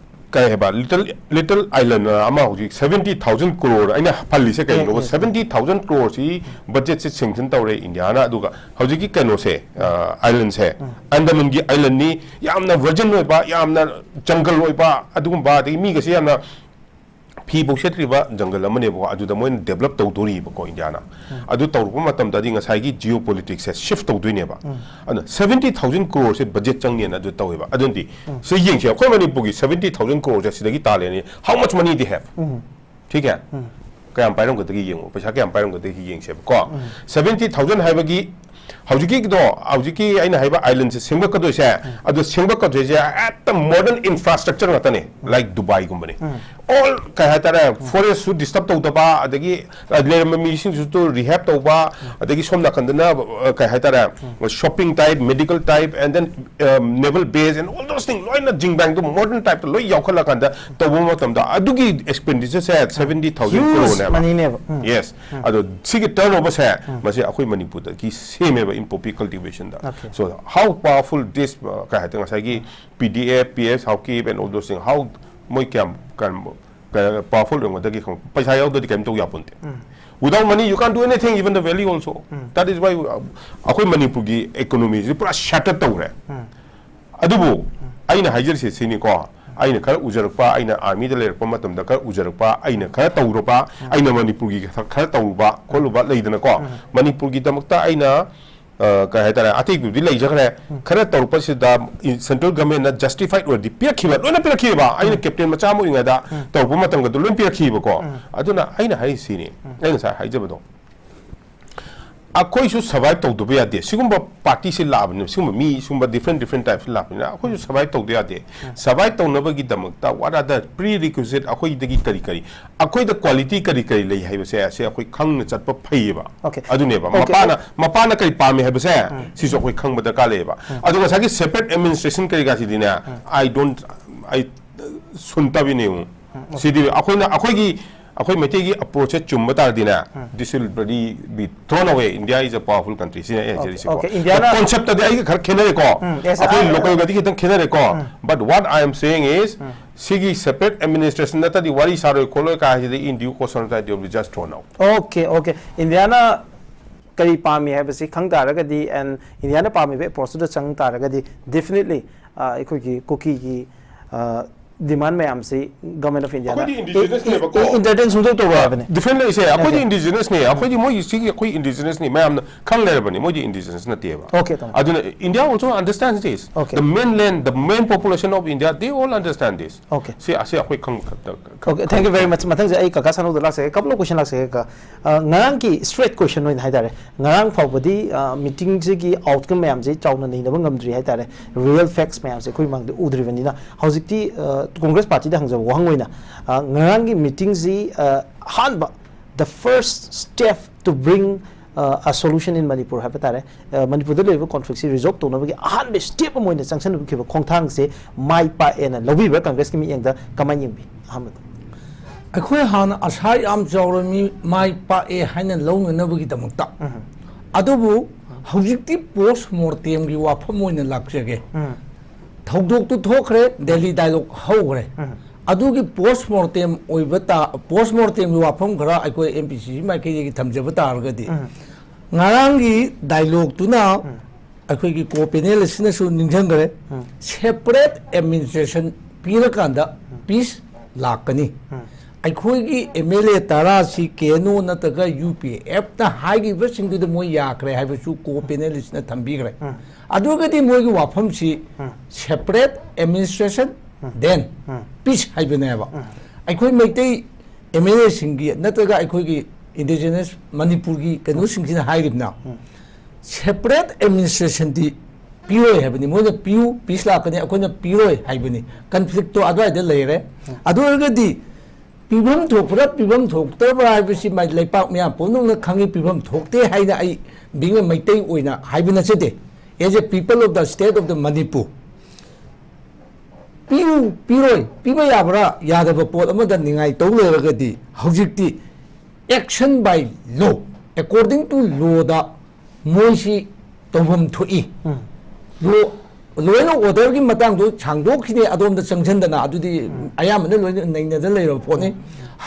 ꯀꯩ ꯍꯥꯏꯕ, little, little island ꯑꯃ ꯍꯧꯖꯤꯛ seventy thousand crore, ꯑꯩꯅ ꯄꯜꯂꯤꯁꯦ ꯀꯩꯅꯣꯕ? Yes, yes. Seventy thousand crore ꯁꯤ budget ꯁꯦ sanction ꯇꯧꯔꯦ India ꯅ, ꯑꯗꯨꯒ ꯍꯧꯖꯤꯛꯀꯤ ꯀꯩꯅꯣꯁꯦ, ꯑ, island ꯁꯦ, Andaman ꯒꯤ island ꯅꯤ, ꯌꯥꯝꯅ virgin ꯑꯣꯏꯕ, ꯌꯥꯝꯅ jungle ꯑꯣꯏꯕ, ꯑꯗꯨꯒꯨꯝꯕ, ꯑꯗꯒꯤ ꯃꯤꯒꯁꯦ ꯌꯥꯝꯅ ꯐꯤꯐꯧ ꯁꯦꯠꯇ꯭ꯔꯤꯕ jungle ꯑꯃꯅꯦꯕꯀꯣ꯫ ꯑꯗꯨꯗ ꯃꯣꯏꯅ develop ꯇꯧꯗꯣꯔꯤꯕꯀꯣ India ꯅ꯫ ꯑꯗꯨ ꯇꯧꯔꯛꯄ ꯃꯇꯝꯗꯗꯤ ꯉꯁꯥꯏꯒꯤ geopolitics ꯁꯦ shift ꯇꯧꯗꯣꯏꯅꯦꯕ꯫ ꯑꯗꯨꯅ seventy thousand crore ꯁꯦ budget ꯆꯪꯅꯤꯅ ꯑꯗꯨ ꯇꯧꯋꯦꯕ꯫ ꯑꯗꯨꯅꯗꯤ ꯁꯤ ꯌꯦꯡꯁꯦ, ꯑꯩꯈꯣꯏ ꯃꯅꯤꯄꯨꯔꯒꯤ seventy thousand crore ꯁꯦ ꯁꯤꯗꯒꯤ ꯇꯥꯜꯂꯦꯅꯦ, how much money they have? ꯎꯝ꯫ ꯁꯤ ꯀꯌꯥ? ꯎꯝ꯫ ꯀꯌꯥꯝ ꯄꯥꯏꯔꯝꯒꯗꯒꯦ ꯌꯦꯡꯉꯣ, ꯄꯩꯁꯥ ꯀꯌꯥꯝ ꯄꯥꯏꯔꯝꯒꯗꯒꯦ ꯌꯦꯡꯁꯦꯕꯀꯣ꯫ ꯎꯝ꯫ Seventy thousand ꯍꯥꯏꯕꯒꯤ ꯍꯧꯖꯤꯛꯀꯤꯗꯣ, ꯍꯧꯖꯤꯛꯀꯤ ꯑꯩꯅ ꯍꯥꯏꯕ island ꯁꯦ ꯁꯦꯝꯒꯠꯀꯗꯣꯏꯁꯦ, ꯎꯝ꯫ ꯑꯗꯣ ꯁꯦꯝꯒꯠꯀꯗꯣꯏꯁꯦ ꯍꯦꯛꯇ modern infrastructure ꯉꯥꯛꯇꯅꯦ, ꯎꯝ꯫ Like Dubai ꯒꯨꯝꯕꯅꯦ꯫ ꯎꯝ꯫ All ꯀꯩ ꯍꯥꯏꯇꯥꯔꯦ, forest ꯁꯨ disturb ꯇꯧꯗꯕ, ꯑꯗꯒꯤ, ꯑ, ꯂꯩꯔꯝꯕ ꯃꯤꯁꯤꯡꯁꯨ rehab ꯇꯧꯕ, ꯎꯝ꯫ ꯑꯗꯒꯤ ꯁꯣꯝ ꯅꯥꯀꯟꯗꯅ, ꯑ, ꯀꯩ ꯍꯥꯏꯇꯥꯔꯦ, ꯎꯝ꯫ Shopping type, medical type, and then, um, naval base and all those things, ꯂꯣꯏꯅ ꯖꯤꯡꯕꯥꯡꯗꯣ modern type ꯇ ꯂꯣꯏ ꯌꯥꯎꯈꯠꯂꯀꯥꯟꯗ ꯇꯧꯕ ꯃꯇꯝꯗ ꯑꯗꯨꯒꯤ expenditure ꯁꯦ seventy thousand crore ꯅꯦꯕ꯫ Huge money ꯅꯦꯕ꯫ ꯎꯝ꯫ Yes꯫ ꯎꯝ꯫ ꯑꯗꯣ ꯁꯤꯒꯤ turnover ꯁꯦ, ꯎꯝ꯫ ꯃꯁꯤ ꯑꯩꯈꯣꯏ ꯃꯅꯤꯄꯨꯔꯗꯒꯤ ꯁꯦꯝꯃꯦꯕ in poppy cultivation the. Okay꯫ So how powerful this, uh, ꯀꯩ ꯍꯥꯏꯇꯥꯔꯦ, ꯉꯁꯥꯏꯒꯤ P D F, P S, Haokip and all those things, how, ꯃꯣꯏ ꯀꯌꯥꯝ, ꯀꯌꯥꯝ, ꯀꯌꯥꯝ powerful ꯑꯣꯏꯔꯝꯒꯗꯒꯦ ꯈꯪꯕ? ꯄꯩꯁꯥ ꯌꯥꯎꯗ꯭ꯔꯗꯤ ꯀꯩꯝ ꯇꯧ ꯌꯥꯄꯣꯟꯇꯦ꯫ ꯎꯝ꯫ Without money, you can't do anything, even the valley also꯫ Um. That is why, uh, ꯑꯩꯈꯣꯏ ꯃꯅꯤꯄꯨꯔꯒꯤ economy ꯁꯤ ꯄꯨꯔꯥ shatter ꯇꯧꯔꯦ꯫ ꯎꯝ꯫ ꯑꯗꯨꯕꯨ ꯑꯩꯅ ꯍꯥꯏꯖꯔꯤꯁꯦ ꯁꯤꯅꯤꯀꯣ, ꯑꯩꯅ ꯈꯔ ꯎꯖꯔꯛꯄ, ꯑꯩꯅ army ꯗ ꯂꯩꯔꯛꯄ ꯃꯇꯝꯗ ꯈꯔ ꯎꯖꯔꯛꯄ, ꯑꯩꯅ ꯈꯔ ꯇꯧꯔꯨꯕ, ꯎꯝ꯫ ꯑꯩꯅ ꯃꯅꯤꯄꯨꯔꯒꯤ ꯈꯔ, ꯈꯔ ꯇꯧꯔꯨꯕ ꯈꯣꯠꯂꯨꯕ ꯂꯩꯗꯅꯀꯣ, ꯎꯝ꯫ ꯃꯅꯤꯄꯨꯔꯒꯤꯗꯃꯛꯇ ꯑꯩꯅ, ꯑ, ꯀꯩ ꯍꯥꯏꯇꯥꯔꯦ, ꯑꯇꯩꯗꯨꯗꯤ ꯂꯩꯖꯈ꯭ꯔꯦ, ꯎꯝ꯫ ꯈꯔ ꯇꯧꯔꯛꯄꯁꯤꯗ central government ꯅ justified ꯑꯣꯏꯔꯗꯤ ꯄꯤꯔꯛꯈꯤꯕ, ꯂꯣꯏꯅ ꯄꯤꯔꯛꯈꯤꯕ꯫ ꯑꯩꯅ ꯎꯝ꯫ Captain ꯃꯆꯥ ꯑꯃ ꯑꯣꯏꯔꯤꯉꯩꯗ ꯎꯝ꯫ ꯇꯧꯔꯛꯄ ꯃꯇꯝꯒꯗꯣ ꯂꯣꯏꯅ ꯄꯤꯔꯛꯈꯤꯕꯀꯣ꯫ ꯎꯝ꯫ ꯑꯗꯨꯅ ꯑꯩꯅ ꯍꯥꯏꯔꯤꯁꯤꯅꯤ, ꯎꯝ꯫ ꯑꯩ ꯉꯁꯥꯏ ꯍꯥꯏꯖꯕꯗꯣ, ꯑꯩꯈꯣꯏꯁꯨ survive ꯇꯧꯗꯕ ꯌꯥꯗꯦ꯫ ꯁꯤꯒꯨꯝꯕ party ꯁꯤ ꯂꯥꯛꯑꯕꯅꯦꯕ, ꯁꯤꯒꯨꯝꯕ ꯃꯤ, ꯁꯤꯒꯨꯝꯕ different different type ꯁꯤ ꯂꯥꯛꯄꯅꯤꯅ ꯑꯩꯈꯣꯏꯁꯨ survive ꯇꯧꯗ ꯌꯥꯗꯦ꯫ Survive ꯇꯧꯅꯕꯒꯤꯗꯃꯛꯇ what are the prerequisite, ꯑꯩꯈꯣꯏꯗꯒꯤ ꯀꯔꯤ ꯀꯔꯤ, ꯑꯩꯈꯣꯏꯗ quality ꯀꯔꯤ ꯀꯔꯤ ꯂꯩ ꯍꯥꯏꯕꯁꯦ, ꯑꯁꯤ ꯑꯩꯈꯣꯏ ꯈꯪꯅ ꯆꯠꯄ ꯐꯩꯌꯦꯕ꯫ Okay. ꯑꯗꯨꯅꯦꯕ Okay. ꯃꯄꯥꯅ ꯃꯄꯥꯅ ꯀꯔꯤ ꯄꯥꯝꯃꯤ ꯍꯥꯏꯕꯁꯦ ꯁꯤꯁꯨ ꯑꯩꯈꯣꯏ ꯈꯪꯕ ꯗꯔꯀꯥꯔ ꯂꯩꯌꯦꯕ꯫ ꯑꯗꯨꯒ ꯉꯁꯥꯏꯒꯤ separate administration ꯀꯔꯤ ꯀꯥꯁꯤꯗꯤꯅꯦ, I don't, I ꯁꯨꯟꯇꯕꯤꯅꯦ꯫ ꯁꯤꯗꯤ ꯑꯩꯈꯣꯏꯅ, ꯑꯩꯈꯣꯏꯒꯤ, ꯑꯩꯈꯣꯏ ꯃꯩꯇꯩꯒꯤ approach ꯁꯦ ꯆꯨꯝꯕ ꯇꯥꯔꯗꯤꯅꯦ, this will really be thrown away. India is a powerful country. ꯁꯤꯅ ꯑꯩ ꯍꯥꯏꯖꯔꯤꯁꯦꯀꯣ꯫ Okay, India ꯅ Concept ꯇꯗꯤ ꯑꯩꯒ ꯈꯔ ꯈꯦꯠꯅꯔꯦꯀꯣ꯫ Yes, ꯑꯩꯈꯣꯏ I- local ꯒꯗꯤ ꯈꯤꯇꯪ ꯈꯦꯠꯅꯔꯦꯀꯣ꯫ But what I am saying is, ꯁꯤꯒꯤ separate administration ꯅꯠꯇ꯭ꯔꯗꯤ ꯋꯥꯔꯤ ꯁꯥꯔꯣꯏ ꯈꯣꯠꯂꯣꯏ ꯀꯥ ꯍꯥꯏꯁꯤꯗꯤ in due course of time they will be just thrown out. Okay, okay. ꯏꯟꯗꯤꯌꯥꯅ ꯀꯔꯤ ꯄꯥꯝꯃꯤ ꯍꯥꯏꯕꯁꯤ ꯈꯪ ꯇꯥꯔꯒꯗꯤ, and ꯏꯟꯗꯤꯌꯥꯅ ꯄꯥꯝꯃꯤꯕ approach ꯇꯨꯗ ꯆꯪ ꯇꯥꯔꯒꯗꯤ, definitely ꯑꯩꯈꯣꯏꯒꯤ ꯀꯨꯀꯤꯒꯤ demand ꯃꯌꯥꯝꯁꯤ Government of India ꯅ ꯑꯩꯈꯣꯏꯗꯤ indigenous ꯅꯦꯕꯀꯣ꯫ entertain ꯁꯨꯡꯇꯧ ꯇꯧꯔꯣꯏ ꯍꯥꯏꯕꯅꯤ꯫ Different ꯂꯩꯁꯦ꯫ ꯑꯩꯈꯣꯏꯗꯤ Okay. indigenous ꯅꯦ꯫ ꯑꯩꯈꯣꯏꯗꯤ ꯃꯣꯏꯒꯤ ꯁꯤꯒꯤ ꯑꯩꯈꯣꯏ indigenous ꯅꯦ ꯃꯌꯥꯝꯅ ꯈꯪ ꯂꯩꯔꯕꯅꯤ꯫ ꯃꯣꯏꯗꯤ indigenous ꯅꯠꯇꯦꯕ꯫ Okay, ꯇꯥꯃꯣ꯫ ꯑꯗꯨꯅ India also understands this. Okay. The mainland, the main population of India, they all understand this. Okay. ꯁꯤ ꯑꯁꯤ ꯑꯩꯈꯣꯏ ꯈꯪ Okay, thank you very much. ꯃꯊꯪꯁꯦ ꯑꯩ ꯀꯀꯥ ꯁꯅꯧꯗ ꯂꯥꯛꯆꯒꯦ꯫ Couple of question ꯂꯥꯛꯆꯒꯦ ꯀꯀꯥ꯫ ꯑ, ꯉꯔꯥꯡꯒꯤ straight question ꯑꯣꯏꯅ ꯍꯥꯏꯇꯥꯔꯦ꯫ ꯉꯔꯥꯡ ꯐꯥꯎꯕꯗꯤ, ꯑ, meeting ꯁꯤꯒꯤ outcome ꯃꯌꯥꯝꯁꯤ ꯆꯥꯎꯅ ꯅꯩꯅꯕ ꯉꯝꯗ꯭ꯔꯤ ꯍꯥꯏꯇꯥꯔꯦ꯫ Real facts ꯃꯌꯥꯝꯁꯦ ꯑꯩꯈꯣꯏ ꯃꯥꯡꯗ ꯎꯗ꯭ꯔꯤꯕꯅꯤꯅ ꯍꯧꯖꯤꯛꯇꯤ, ꯑ, Congress party ꯗ ꯍꯪꯖꯕ ꯋꯥꯍꯪ ꯑꯣꯏꯅ, ꯑ, ꯉꯔꯥꯡꯒꯤ meeting ꯁꯤ, ꯑ, ꯑꯍꯥꯟꯕ, the first step to bring, uh, a solution in Manipur ꯍꯥꯏꯕ ꯇꯥꯔꯦ꯫ ꯑ, ꯃꯅꯤꯄꯨꯔꯗ ꯂꯩꯔꯤꯕ conflict ꯁꯤ resolve ꯇꯧꯅꯕꯒꯤ ꯑꯍꯥꯟꯕ step ꯑꯃ ꯑꯣꯏꯅ ꯆꯪꯁꯤꯟꯈꯤꯕ ꯈꯣꯡꯊꯥꯡꯁꯦ ꯃꯥꯏ ꯄꯥꯛꯑꯦꯅ ꯂꯧꯕꯤꯕ꯭ꯔꯥ? Congress ꯀꯤ ꯃꯤꯠꯌꯦꯡꯗ ꯀꯃꯥꯏꯅ ꯌꯦꯡꯕꯤ? ꯑꯍꯥꯟꯕꯗ꯫ ꯑꯩꯈꯣꯏ ꯍꯥꯟꯅ ꯑꯁꯥ ꯌꯥꯝ ꯆꯥꯎꯔꯝꯃꯤ, ꯃꯥꯏ ꯄꯥꯛꯑꯦ ꯍꯥꯏꯅ ꯂꯧꯅꯅꯕꯒꯤꯗꯃꯛꯇ꯫ ꯑꯗꯨꯕꯨ ꯍꯧꯖꯤꯛꯇꯤ post mortem ꯒꯤ ꯋꯥꯐꯝ ꯑꯣꯏꯅ ꯂꯥꯛꯆꯒꯦ꯫ ꯊꯧꯗꯣꯛꯇꯨ ꯊꯣꯛꯈ꯭ꯔꯦ, Delhi dialogue ꯍꯧꯈ꯭ꯔꯦ꯫ ꯑꯗꯨꯒꯤ post mortem ꯑꯣꯏꯕ ꯇꯥ-, post mortem ꯒꯤ ꯋꯥꯐꯝ ꯈꯔ ꯑꯩꯈꯣꯏ M P C C ꯃꯥꯏꯀꯩꯗꯒꯤ ꯊꯝꯖꯕ ꯇꯥꯔꯒꯗꯤ, ꯉꯔꯥꯡꯒꯤ dialogue ꯇꯨꯅ ꯑꯩꯈꯣꯏꯒꯤ co-panelist ꯁꯤꯅꯁꯨ ꯅꯤꯡꯁꯤꯡꯈ꯭ꯔꯦ, separate administration ꯄꯤꯔꯀꯥꯟꯗ peace ꯂꯥꯛꯀꯅꯤ꯫ ꯑꯩꯈꯣꯏꯒꯤ M L A ꯇꯔꯥꯁꯤ K N O ꯅꯠꯇ꯭ꯔꯒ U P F ꯇ ꯍꯥꯏꯈꯤꯕꯁꯤꯡꯗꯨꯗ ꯃꯣꯏ ꯌꯥꯈ꯭ꯔꯦ ꯍꯥꯏꯕꯁꯨ co-panelist ꯅ ꯊꯝꯕꯤꯈ꯭ꯔꯦ꯫ ꯑꯗꯨꯒꯗꯤ ꯃꯣꯏꯒꯤ ꯋꯥꯐꯝꯁꯤ separate administration, then peace ꯍꯥꯏꯕꯅꯦꯕ꯫ ꯑꯩꯈꯣꯏ ꯃꯩꯇꯩ M L A ꯁꯤꯡꯒꯤ ꯅꯠꯇ꯭ꯔꯒ ꯑꯩꯈꯣꯏꯒꯤ ꯏꯟꯗꯤꯖꯤꯅꯁ ꯃꯅꯤꯄꯨꯔꯒꯤ ꯀꯩꯅꯣꯁꯤꯡꯁꯤꯅ ꯍꯥꯏꯔꯤꯕꯅ, ꯁꯦꯄꯔꯦꯠ ꯑꯦꯗꯃꯤꯅꯤꯁꯇ꯭ꯔꯦꯁꯟꯗꯤ ꯄꯤꯔꯣꯏ ꯍꯥꯏꯕꯅꯤ꯫ ꯃꯣꯏꯅ ꯄꯤꯌꯨ, ꯄꯤꯁ ꯂꯥꯛꯀꯅꯤ, ꯑꯩꯈꯣꯏꯅ ꯄꯤꯔꯣꯏ ꯍꯥꯏꯕꯅꯤ꯫ ꯀꯟꯐ꯭ꯂꯤꯛꯇꯣ ꯑꯗꯨꯋꯥꯏꯗ ꯂꯩꯔꯦ꯫ ꯑꯗꯨ ꯑꯣꯏꯔꯒꯗꯤ ꯄꯤꯐꯝ ꯊꯣꯛꯄ꯭ꯔꯥ, ꯄꯤꯐꯝ ꯊꯣꯛꯇꯕ꯭ꯔꯥ ꯍꯥꯏꯕꯁꯤ ꯃꯥꯏ ꯂꯩꯄꯥꯛ ꯃꯤꯌꯥꯝ ꯄꯨꯝꯅꯃꯛꯅ ꯈꯪꯉꯤ꯫ ꯄꯤꯐꯝ ꯊꯣꯛꯇꯦ ꯍꯥꯏꯅ ꯑꯩ, being a ꯃꯩꯇꯩ ꯑꯣꯏꯅ ꯍꯥꯏꯕ ꯅꯠꯆꯗꯦ꯫ As a people of the state of the Manipur, ꯄꯤꯌꯨ, ꯄꯤꯔꯣꯏ, ꯄꯤꯕ ꯌꯥꯕ꯭ꯔꯥ ꯌꯥꯗꯕ ꯄꯣꯠ ꯑꯃꯗ ꯅꯤꯡꯉꯥꯏ ꯇꯧ ꯂꯩꯔꯒꯗꯤ, ꯍꯧꯖꯤꯛꯇꯤ action by law, according to lawꯗ ꯃꯣꯏꯁꯤ ꯇꯧꯐꯝ ꯊꯣꯛꯏ꯫ ꯎꯝ꯫ Law, law and orderꯒꯤ ꯃꯇꯥꯡꯗꯣ ꯁꯥꯡꯗꯣꯛꯈꯤꯅꯤ, ꯑꯗꯣꯝꯗ ꯆꯪꯁꯤꯟꯗꯅ, ꯑꯗꯨꯗꯤ ꯑꯌꯥꯝꯕꯅ ꯂꯣꯏꯅ ꯅꯩꯅꯗ ꯂꯩꯔꯕ ꯄꯣꯠꯅꯤ꯫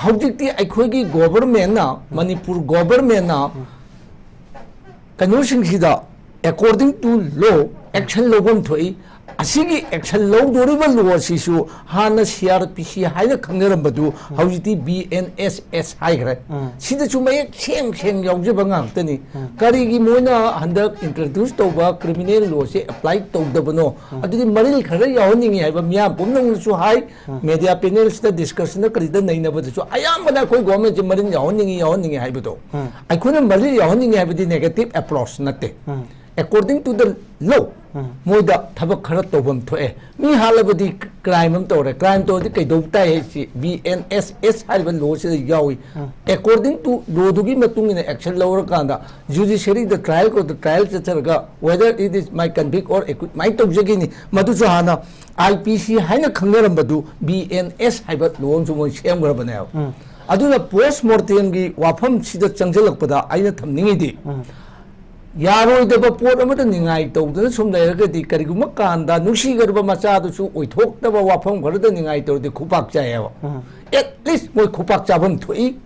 ꯍꯧꯖꯤꯛꯇꯤ ꯑꯩꯈꯣꯏꯒꯤ governmentꯅ, Manipur governmentꯅ ꯀꯩꯅꯣꯁꯤꯡꯁꯤꯗ, according to law, action ꯂꯧꯐꯝ ꯊꯣꯛꯏ꯫ ꯑꯁꯤꯒꯤ action ꯂꯧꯗꯣꯔꯤꯕ law ꯑꯁꯤꯁꯨ ꯍꯥꯟꯅ C R P C ꯍꯥꯏꯅ ꯈꯪꯅꯔꯝꯕꯗꯨ ꯍꯧꯖꯤꯛꯇꯤ B N S S ꯍꯥꯏꯈ꯭ꯔꯦ꯫ ꯎꯝ꯫ ꯁꯤꯗꯁꯨ ꯃꯌꯦꯛ ꯁꯦꯡ ꯁꯦꯡ ꯌꯥꯎꯖꯕ ꯉꯥꯛꯇꯅꯤ꯫ ꯎꯝ꯫ ꯀꯔꯤꯒꯤ ꯃꯣꯏꯅ ꯍꯟꯗꯛ introduce ꯇꯧꯕ criminal lawꯁꯦ apply ꯇꯧꯗꯕꯅꯣ? ꯎꯝ꯫ ꯑꯗꯨꯗꯤ ꯃꯔꯤꯜ ꯈꯔ ꯌꯥꯎꯍꯟꯅꯤꯡꯉꯤ ꯍꯥꯏꯕ ꯃꯤꯌꯥꯝ ꯄꯨꯝꯅꯃꯛꯅꯁꯨ ꯍꯥꯏ, ꯎꯝ꯫ Media panelꯁꯤꯗ discussionꯗ ꯀꯔꯤꯗ ꯅꯩꯅꯕꯗꯁꯨ ꯑꯌꯥꯝꯕꯅ ꯑꯩꯈꯣꯏ governmentꯁꯦ ꯃꯔꯤꯜ ꯌꯥꯎꯍꯟꯅꯤꯡꯉꯤ, ꯌꯥꯎꯍꯟꯅꯤꯡꯉꯤ ꯍꯥꯏꯕꯗꯣ꯫ ꯎꯝ꯫ ꯑꯩꯈꯣꯏꯅ ꯃꯔꯤꯜ ꯌꯥꯎꯍꯟꯅꯤꯡꯉꯤ ꯍꯥꯏꯕꯗꯤ negative approach ꯅꯠꯇꯦ꯫ ꯎꯝ꯫ According to the law, ꯎꯝ꯫ ꯃꯣꯏꯗ ꯊꯕꯛ ꯈꯔ ꯇꯧꯐꯝ ꯊꯣꯛꯑꯦ꯫ ꯃꯤ ꯍꯥꯠꯂꯕꯗꯤ crime ꯑꯃ ꯇꯧꯔꯦ꯫ Crime ꯇꯧꯔꯗꯤ ꯀꯩꯗꯧꯕ ꯇꯥꯏ ꯍꯥꯏꯁꯤ B N S S ꯍꯥꯏꯔꯤꯕ lawꯁꯤꯗ ꯌꯥꯎꯏ꯫ ꯎꯝ꯫ According to lawꯗꯨꯒꯤ ꯃꯇꯨꯡ ꯏꯟꯅ action ꯂꯧꯔꯀꯥꯟꯗ judiciaryꯗ trial courtꯇ trial ꯆꯠꯊꯔꯒ whether it is my convict or acquit ꯃꯥꯏꯅ ꯇꯧꯖꯈꯤꯅꯤ꯫ ꯃꯗꯨꯁꯨ ꯍꯥꯟꯅ I P C ꯍꯥꯏꯅ ꯈꯪꯅꯔꯝꯕꯗꯨ B N S ꯍꯥꯏꯕ law ꯑꯃꯁꯨ ꯃꯣꯏ ꯁꯦꯝꯈ꯭ꯔꯕꯅꯦꯕ꯫ ꯎꯝ꯫ ꯑꯗꯨꯅ post mortemꯒꯤ ꯋꯥꯐꯝꯁꯤꯗ ꯆꯪꯁꯤꯜꯂꯛꯄꯗ ꯑꯩꯅ ꯊꯝꯅꯤꯡꯉꯤꯗꯤ, ꯎꯝ꯫ ꯌꯥꯔꯣꯏꯗꯕ ꯄꯣꯠ ꯑꯃꯗ ꯅꯤꯡꯉꯥꯏ ꯇꯧꯗꯅ ꯁꯨꯝ ꯂꯩꯔꯒꯗꯤ, ꯀꯔꯤꯒꯨꯝꯕ ꯀꯥꯟꯗ ꯅꯨꯡꯁꯤꯈ꯭ꯔꯕ ꯃꯆꯥꯗꯨꯁꯨ ꯑꯣꯏꯊꯣꯛꯇꯕ ꯋꯥꯐꯝ ꯈꯔꯗ ꯅꯤꯡꯉꯥꯏ ꯇꯧꯔꯗꯤ ꯈꯨꯄꯥꯛ ꯆꯥꯏꯌꯦꯕ꯫ ꯎꯝ꯫ At least ꯃꯣꯏ ꯈꯨꯄꯥꯛ ꯆꯥꯐꯝ ꯊꯣꯛꯏ꯫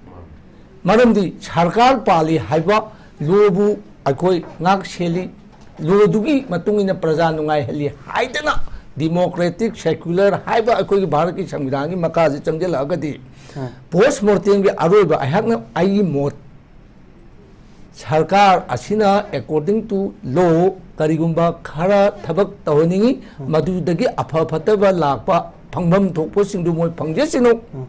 ꯃꯔꯝꯗꯤ ꯁꯔꯀꯥꯔ ꯄꯥꯜꯂꯤ ꯍꯥꯏꯕ, lawꯕꯨ ꯑꯩꯈꯣꯏ ꯉꯥꯛ ꯁꯦꯜꯂꯤ, lawꯗꯨꯒꯤ ꯃꯇꯨꯡ ꯏꯟꯅ ꯄ꯭ꯔꯖꯥ ꯅꯨꯡꯉꯥꯏꯍꯜꯂꯤ ꯍꯥꯏꯗꯅ democratic secular ꯍꯥꯏꯕ ꯑꯩꯈꯣꯏꯒꯤ ꯚꯥꯔꯠꯀꯤ ꯁꯪꯕꯤꯙꯥꯟꯒꯤ ꯃꯈꯥꯁꯤ ꯆꯪꯁꯤꯜꯂꯛꯑꯒꯗꯤ, ꯎꯝ꯫ Post mortemꯒꯤ ꯑꯔꯣꯏꯕ ꯑꯩꯍꯥꯛꯅ, ꯑꯩꯒꯤ ꯃꯣꯠ, ꯁꯔꯀꯥꯔ ꯑꯁꯤꯅ according to law ꯀꯔꯤꯒꯨꯝꯕ ꯈꯔ ꯊꯕꯛ ꯇꯧꯍꯟꯅꯤꯡꯉꯤ, ꯎꯝ꯫ ꯃꯗꯨꯗꯒꯤ ꯑꯐ ꯐꯠꯇꯕ ꯂꯥꯛꯄ ꯐꯪꯐꯝ ꯊꯣꯛꯄꯁꯤꯡꯗꯨ ꯃꯣꯏ ꯐꯪꯖꯁꯅꯨ꯫ ꯎꯝ꯫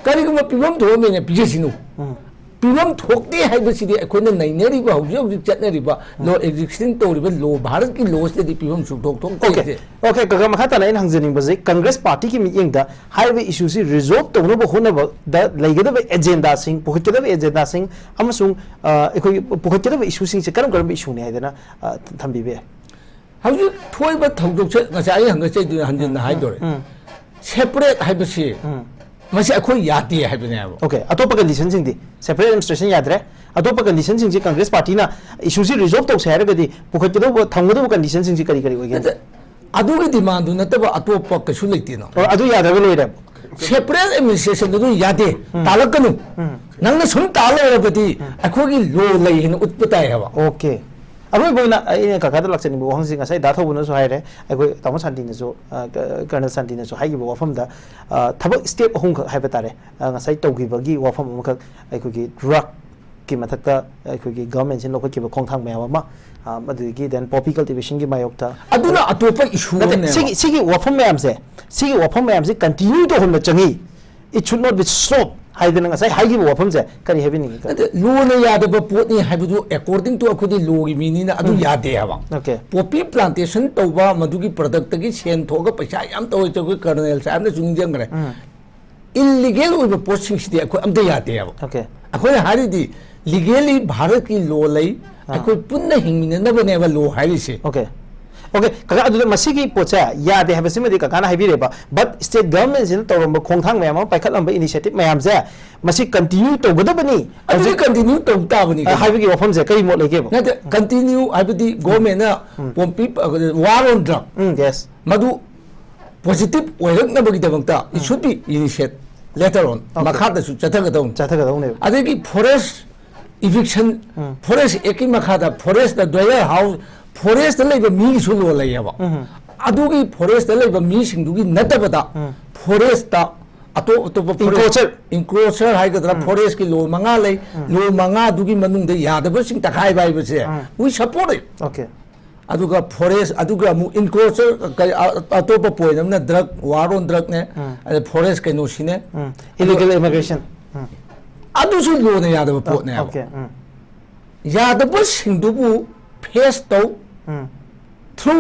ꯀꯔꯤꯒꯨꯝꯕ ꯄꯤꯐꯝ ꯊꯣꯛꯑꯝꯃꯦꯅ ꯄꯤꯖꯁꯅꯨ꯫ ꯎꯝ꯫ ꯄꯤꯐꯝ ꯊꯣꯛꯇꯦ ꯍꯥꯏꯕꯁꯤꯗꯤ ꯑꯩꯈꯣꯏꯅ ꯅꯩꯅꯔꯤꯕ, ꯍꯧꯖꯤꯛ ꯍꯧꯖꯤꯛ ꯆꯠꯅꯔꯤꯕ ꯂꯣ, ꯑꯦꯛꯖꯤꯁꯇꯤꯡ ꯇꯧꯔꯤꯕ ꯂꯣ, ꯚꯥꯔꯠꯀꯤ ꯂꯣꯁꯤꯗꯗꯤ ꯄꯤꯐꯝ ꯁꯨꯡꯊꯣꯛ ꯊꯣꯛꯇꯦ꯫ ꯑꯣꯀꯦ, ꯑꯣꯀꯦ, ꯀꯀꯥ, ꯃꯈꯥ ꯇꯥꯅ ꯑꯩꯅ ꯍꯪꯖꯅꯤꯡꯕꯁꯦ, ꯀꯪꯒ꯭ꯔꯦꯁ ꯄꯥꯔꯇꯤꯒꯤ ꯃꯤꯠꯌꯦꯡꯗ ꯍꯥꯏꯔꯤꯕ ꯏꯁꯨꯁꯤ ꯔꯤꯖꯣꯜꯕ ꯇꯧꯅꯕ ꯍꯣꯠꯅꯕꯗ ꯂꯩꯒꯗꯕ ꯑꯦꯖꯦꯟꯗꯥꯁꯤꯡ, ꯄꯨꯈꯠꯀꯗꯕ ꯑꯦꯖꯦꯟꯗꯥꯁꯤꯡ ꯑꯃꯁꯨꯡ, ꯑ, ꯑꯩꯈꯣꯏꯒꯤ ꯄꯨꯈꯠꯀꯗꯕ ꯏꯁꯨꯁꯤꯡꯁꯦ ꯀꯔꯝ ꯀꯔꯝꯕ ꯏꯁꯨꯅꯤ ꯍꯥꯏꯗꯅ, ꯑ, ꯊꯝꯕꯤꯕ ꯌꯥꯏ? ꯍꯧꯖꯤꯛ ꯊꯣꯛꯏꯕ ꯊꯧꯗꯣꯛꯁꯦ ꯉꯁꯥꯏ ꯑꯩ ꯍꯪꯒꯠꯆꯩꯗꯨꯅ ꯍꯟꯖꯤꯟꯅ ꯍꯥꯏꯗꯣꯔꯦ꯫ ꯁꯦꯄꯔꯦꯠ ꯍꯥꯏꯕꯁꯤ ꯃꯁꯤ ꯑꯩꯈꯣꯏ ꯌꯥꯗꯦ ꯍꯥꯏꯕꯅꯦꯕ꯫ ꯑꯣꯀꯦ, ꯑꯇꯣꯞꯄ ꯀꯟꯗꯤꯁꯟꯁꯤꯡꯗꯤ, ꯁꯦꯄꯔꯦꯠ ꯑꯦꯗꯃꯤꯅꯤꯁꯇ꯭ꯔꯦꯁꯟ ꯌꯥꯗ꯭ꯔꯦ, ꯑꯇꯣꯞꯄ ꯀꯟꯗꯤꯁꯟꯁꯤꯡꯁꯤ ꯀꯪꯒ꯭ꯔꯦꯁ ꯄꯥꯔꯇꯤꯅ ꯏꯁꯨꯁꯤ ꯔꯤꯖꯣꯜꯕ ꯇꯧꯁꯦ ꯍꯥꯏꯔꯒꯗꯤ ꯄꯨꯈꯠꯀꯗꯧꯕ, ꯊꯝꯒꯗꯧꯕ ꯀꯟꯗꯤꯁꯟꯁꯤꯡꯁꯤ ꯀꯔꯤ ꯀꯔꯤ ꯑꯣꯏꯒꯦ? ꯅꯠꯇꯦ, ꯑꯗꯨꯒꯤ ꯗꯤꯃꯥꯟꯗꯨ ꯅꯠꯇꯕ ꯑꯇꯣꯞꯄ ꯀꯩꯁꯨ ꯂꯩꯇꯦꯅ꯫ ꯑꯣ, ꯑꯗꯨ ꯌꯥꯗ꯭ꯔꯒ ꯂꯣꯏꯔꯦ꯫ ꯁꯦꯄꯔꯦꯠ ꯑꯦꯗꯃꯤꯅꯤꯁꯇ꯭ꯔꯦꯁꯟꯗꯨ ꯑꯗꯨꯝ ꯌꯥꯗꯦ, ꯇꯥꯜꯂꯛꯀꯅꯨ꯫ ꯅꯪꯅ ꯁꯨꯝ ꯇꯥꯜ ꯂꯩꯔꯕꯗꯤ ꯑꯩꯈꯣꯏꯒꯤ ꯂꯣ ꯂꯩ ꯍꯥꯏꯅ ꯎꯠꯄ ꯇꯥꯏ ꯍꯥꯏꯕ꯫ ꯑꯣꯀꯦ, ꯑꯔꯣꯏꯕ ꯑꯣꯏꯅ ꯑꯩꯅ ꯀꯀꯥꯗ ꯂꯥꯛꯆꯅꯤꯡꯕ ꯋꯥꯍꯪꯁꯤ, ꯉꯁꯥꯏ ꯗꯥ ꯊꯧꯕꯅꯁꯨ ꯍꯥꯏꯔꯦ, ꯑꯩꯈꯣꯏ ꯇꯥꯃꯣ ꯁꯥꯟꯇꯤꯅꯁꯨ, ꯑ, ꯀ-, ꯀꯔꯅꯦꯜ ꯁꯥꯟꯇꯤꯅꯁꯨ ꯍꯥꯏꯈꯤꯕ ꯋꯥꯐꯝꯗ, ꯑ, ꯊꯕꯛ ꯁ꯭ꯇꯦꯞ ꯑꯍꯨꯝꯈꯛ ꯍꯥꯏꯕ ꯇꯥꯔꯦ, ꯑ, ꯉꯁꯥꯏ ꯇꯧꯈꯤꯕꯒꯤ ꯋꯥꯐꯝ ꯑꯃꯈꯛ, ꯑꯩꯈꯣꯏꯒꯤ ꯗ꯭ꯔꯒꯀꯤ ꯃꯊꯛꯇ ꯑꯩꯈꯣꯏꯒꯤ ꯒꯚꯔꯟꯃꯦꯟꯠꯁꯤꯅ ꯂꯧꯈꯠꯈꯤꯕ ꯈꯣꯡꯊꯥꯡ ꯃꯌꯥꯝ ꯑꯃ, ꯑ, ꯑꯗꯨꯗꯒꯤ then poppy cultivation ꯒꯤ ꯃꯥꯌꯣꯛꯇ, ꯑꯗꯨꯅ ꯑꯇꯣꯞꯄ ꯏꯁꯨ ꯅꯠꯇꯦ, ꯑꯃꯅꯦꯕ꯫ ꯁꯤꯒꯤ, ꯁꯤꯒꯤ ꯋꯥꯐꯝ ꯃꯌꯥꯝꯁꯦ, ꯁꯤꯒꯤ ꯋꯥꯐꯝ ꯃꯌꯥꯝꯁꯦ ꯀꯟꯇꯤꯅ꯭ꯌꯨ ꯇꯧꯍꯟꯕ ꯆꯪꯉꯤ, it should not be stop ꯍꯥꯏꯗꯅ ꯉꯁꯥꯏ ꯍꯥꯏꯈꯤꯕ ꯋꯥꯐꯝꯁꯦ ꯀꯔꯤ ꯍꯥꯏꯕꯤꯅꯤꯡꯉꯤ? ꯅꯠꯇꯦ, ꯂꯣꯅ ꯌꯥꯗꯕ ꯄꯣꯠꯅꯤ ꯍꯥꯏꯕꯗꯨ, according to ꯑꯩꯈꯣꯏꯗꯤ ꯂꯣꯒꯤ ꯃꯤꯅꯤꯅ ꯑꯗꯨ ꯌꯥꯗꯦ ꯍꯥꯏꯕ꯫ ꯑꯣꯀꯦ꯫ ꯄꯣꯄꯤ ꯄ꯭ꯂꯥꯟꯇꯦꯁꯟ ꯇꯧꯕ, ꯃꯗꯨꯒꯤ ꯄ꯭ꯔꯗꯛꯇꯒꯤ ꯁꯦꯟ ꯊꯣꯛꯑꯒ ꯄꯩꯁꯥ ꯌꯥꯝ ꯇꯧꯋꯦ, ꯑꯩꯈꯣꯏ ꯀꯔꯅꯦꯜ ꯁꯥꯍꯦꯕꯅꯁꯨ ꯅꯤꯡꯁꯤꯡꯈ꯭ꯔꯦ꯫ ꯏꯜꯂꯤꯒꯦꯜ ꯑꯣꯏꯕ ꯄꯣꯠꯁꯤꯡꯁꯤꯗꯤ ꯑꯩꯈꯣꯏ ꯑꯝꯇ ꯌꯥꯗꯦ ꯍꯥꯏꯕ꯫ ꯑꯣꯀꯦ꯫ ꯑꯩꯈꯣꯏꯅ ꯍꯥꯏꯔꯤꯗꯤ ꯂꯤꯒꯦꯜꯂꯤ ꯚꯥꯔꯠꯀꯤ ꯂꯣ ꯂꯩ, ꯑꯩꯈꯣꯏ ꯄꯨꯟꯅ ꯍꯤꯡꯃꯤꯟꯅꯅꯕꯅꯦꯕ ꯂꯣ ꯍꯥꯏꯔꯤꯁꯦ꯫ ꯑꯣꯀꯦ, ꯑꯣꯀꯦ, ꯀꯀꯥ, ꯑꯗꯨꯗ ꯃꯁꯤꯒꯤ ꯄꯣꯠꯁꯦ ꯌꯥꯗꯦ ꯍꯥꯏꯕꯁꯤꯃꯗꯤ ꯀꯀꯥꯅ ꯍꯥꯏꯕꯤꯔꯦꯕ, but state government ꯁꯤꯅ ꯇꯧꯔꯝꯕ ꯈꯣꯡꯊꯥꯡ ꯃꯌꯥꯝ ꯑꯃ, ꯄꯥꯏꯈꯠꯂꯝꯕ initiative ꯃꯌꯥꯝꯁꯦ, ꯃꯁꯤ ꯀꯟꯇꯤꯅ꯭ꯌꯨ ꯇꯧꯒꯗꯕꯅꯤ ꯑꯗꯨꯗꯤ ꯀꯟꯇꯤꯅ꯭ꯌꯨ ꯇꯧ ꯇꯥꯕꯅꯤ ꯑ, ꯀꯩꯅꯣ꯫ ꯍꯥꯏꯕꯒꯤ ꯋꯥꯐꯝꯁꯦ ꯀꯔꯤ ꯃꯣꯠ ꯂꯩꯒꯦꯕ? ꯅꯠꯇꯦ, ꯀꯟꯇꯤꯅ꯭ꯌꯨ ꯍꯥꯏꯕꯗꯤ ꯒꯣꯔꯃꯦꯟꯅ ꯄꯣꯝꯄꯤ, ꯋꯥꯔ ꯑꯣꯟ ꯗ꯭ꯔꯒ, ꯎꯝ, yes. ꯃꯗꯨ ꯄꯣꯖꯤꯇꯤꯚ ꯑꯣꯏꯔꯛꯅꯕꯒꯤꯗꯃꯛꯇ it should be initiate later on, Okay. ꯃꯈꯥꯗꯁꯨ ꯆꯠꯊꯒꯗꯧꯅꯤ꯫ ꯆꯠꯊꯒꯗꯧꯅꯦꯕ꯫ ꯑꯗꯒꯤ ꯐꯣꯔꯦꯁ ꯏꯚꯤꯛꯁꯟ, ꯐꯣꯔꯦꯁ ꯑꯦꯛꯀꯤ ꯃꯈꯥꯗ ꯐꯣꯔꯦꯁꯇ ꯗ꯭ꯋꯦꯂꯔ ꯍꯥꯎꯁ, ꯐꯣꯔꯦꯁꯇ ꯂꯩꯕ ꯃꯤꯒꯤꯁꯨ ꯂꯣ ꯂꯩꯌꯦꯕ꯫ ꯑꯗꯨꯒꯤ ꯐꯣꯔꯦꯁꯇ ꯂꯩꯕ ꯃꯤꯁꯤꯡꯗꯨꯒꯤ ꯅꯠꯇꯕꯗ ꯐꯣꯔꯦꯁꯇ ꯑꯇꯣꯞ ꯑꯇꯣꯞꯄ ꯐꯣꯔꯦꯁ, Encroacher. ꯏꯟꯀ꯭ꯔꯣꯆꯔ ꯍꯥꯏꯒꯗ꯭ꯔꯥ, ꯐꯣꯔꯦꯁꯀꯤ ꯂꯣ ꯃꯉꯥ ꯂꯩ, ꯂꯣ ꯃꯉꯥꯗꯨꯒꯤ ꯃꯅꯨꯡꯗ ꯌꯥꯗꯕꯁꯤꯡ ꯇꯛꯈꯥꯏꯕ ꯍꯥꯏꯕꯁꯦ we support it꯫ ꯑꯣꯀꯦ꯫ ꯑꯗꯨꯒ ꯐꯣꯔꯦꯁ, ꯑꯗꯨꯒ ꯑꯃꯨꯛ ꯏꯟꯀ꯭ꯔꯣꯆꯔ, ꯀꯔꯤ, ꯑ-, ꯑꯇꯣꯞꯄ ꯄꯣꯏꯟ ꯑꯃꯅ ꯗ꯭ꯔꯒ, ꯋꯥꯔ ꯑꯣꯟ ꯗ꯭ꯔꯒꯅꯦ, ꯑꯗꯩ ꯐꯣꯔꯦꯁ ꯀꯩꯅꯣꯁꯤꯅꯦ꯫ Illegal immigration. ꯑꯗꯨꯁꯨ ꯂꯣꯅ ꯌꯥꯗꯕ ꯄꯣꯠꯅꯦꯕ꯫ Okay, ꯎꯝ, ꯌꯥꯗꯕꯁꯤꯡꯗꯨꯕꯨ ꯐꯦꯁ ꯇꯧ ꯎꯝ꯫ ꯊ꯭ꯔꯨ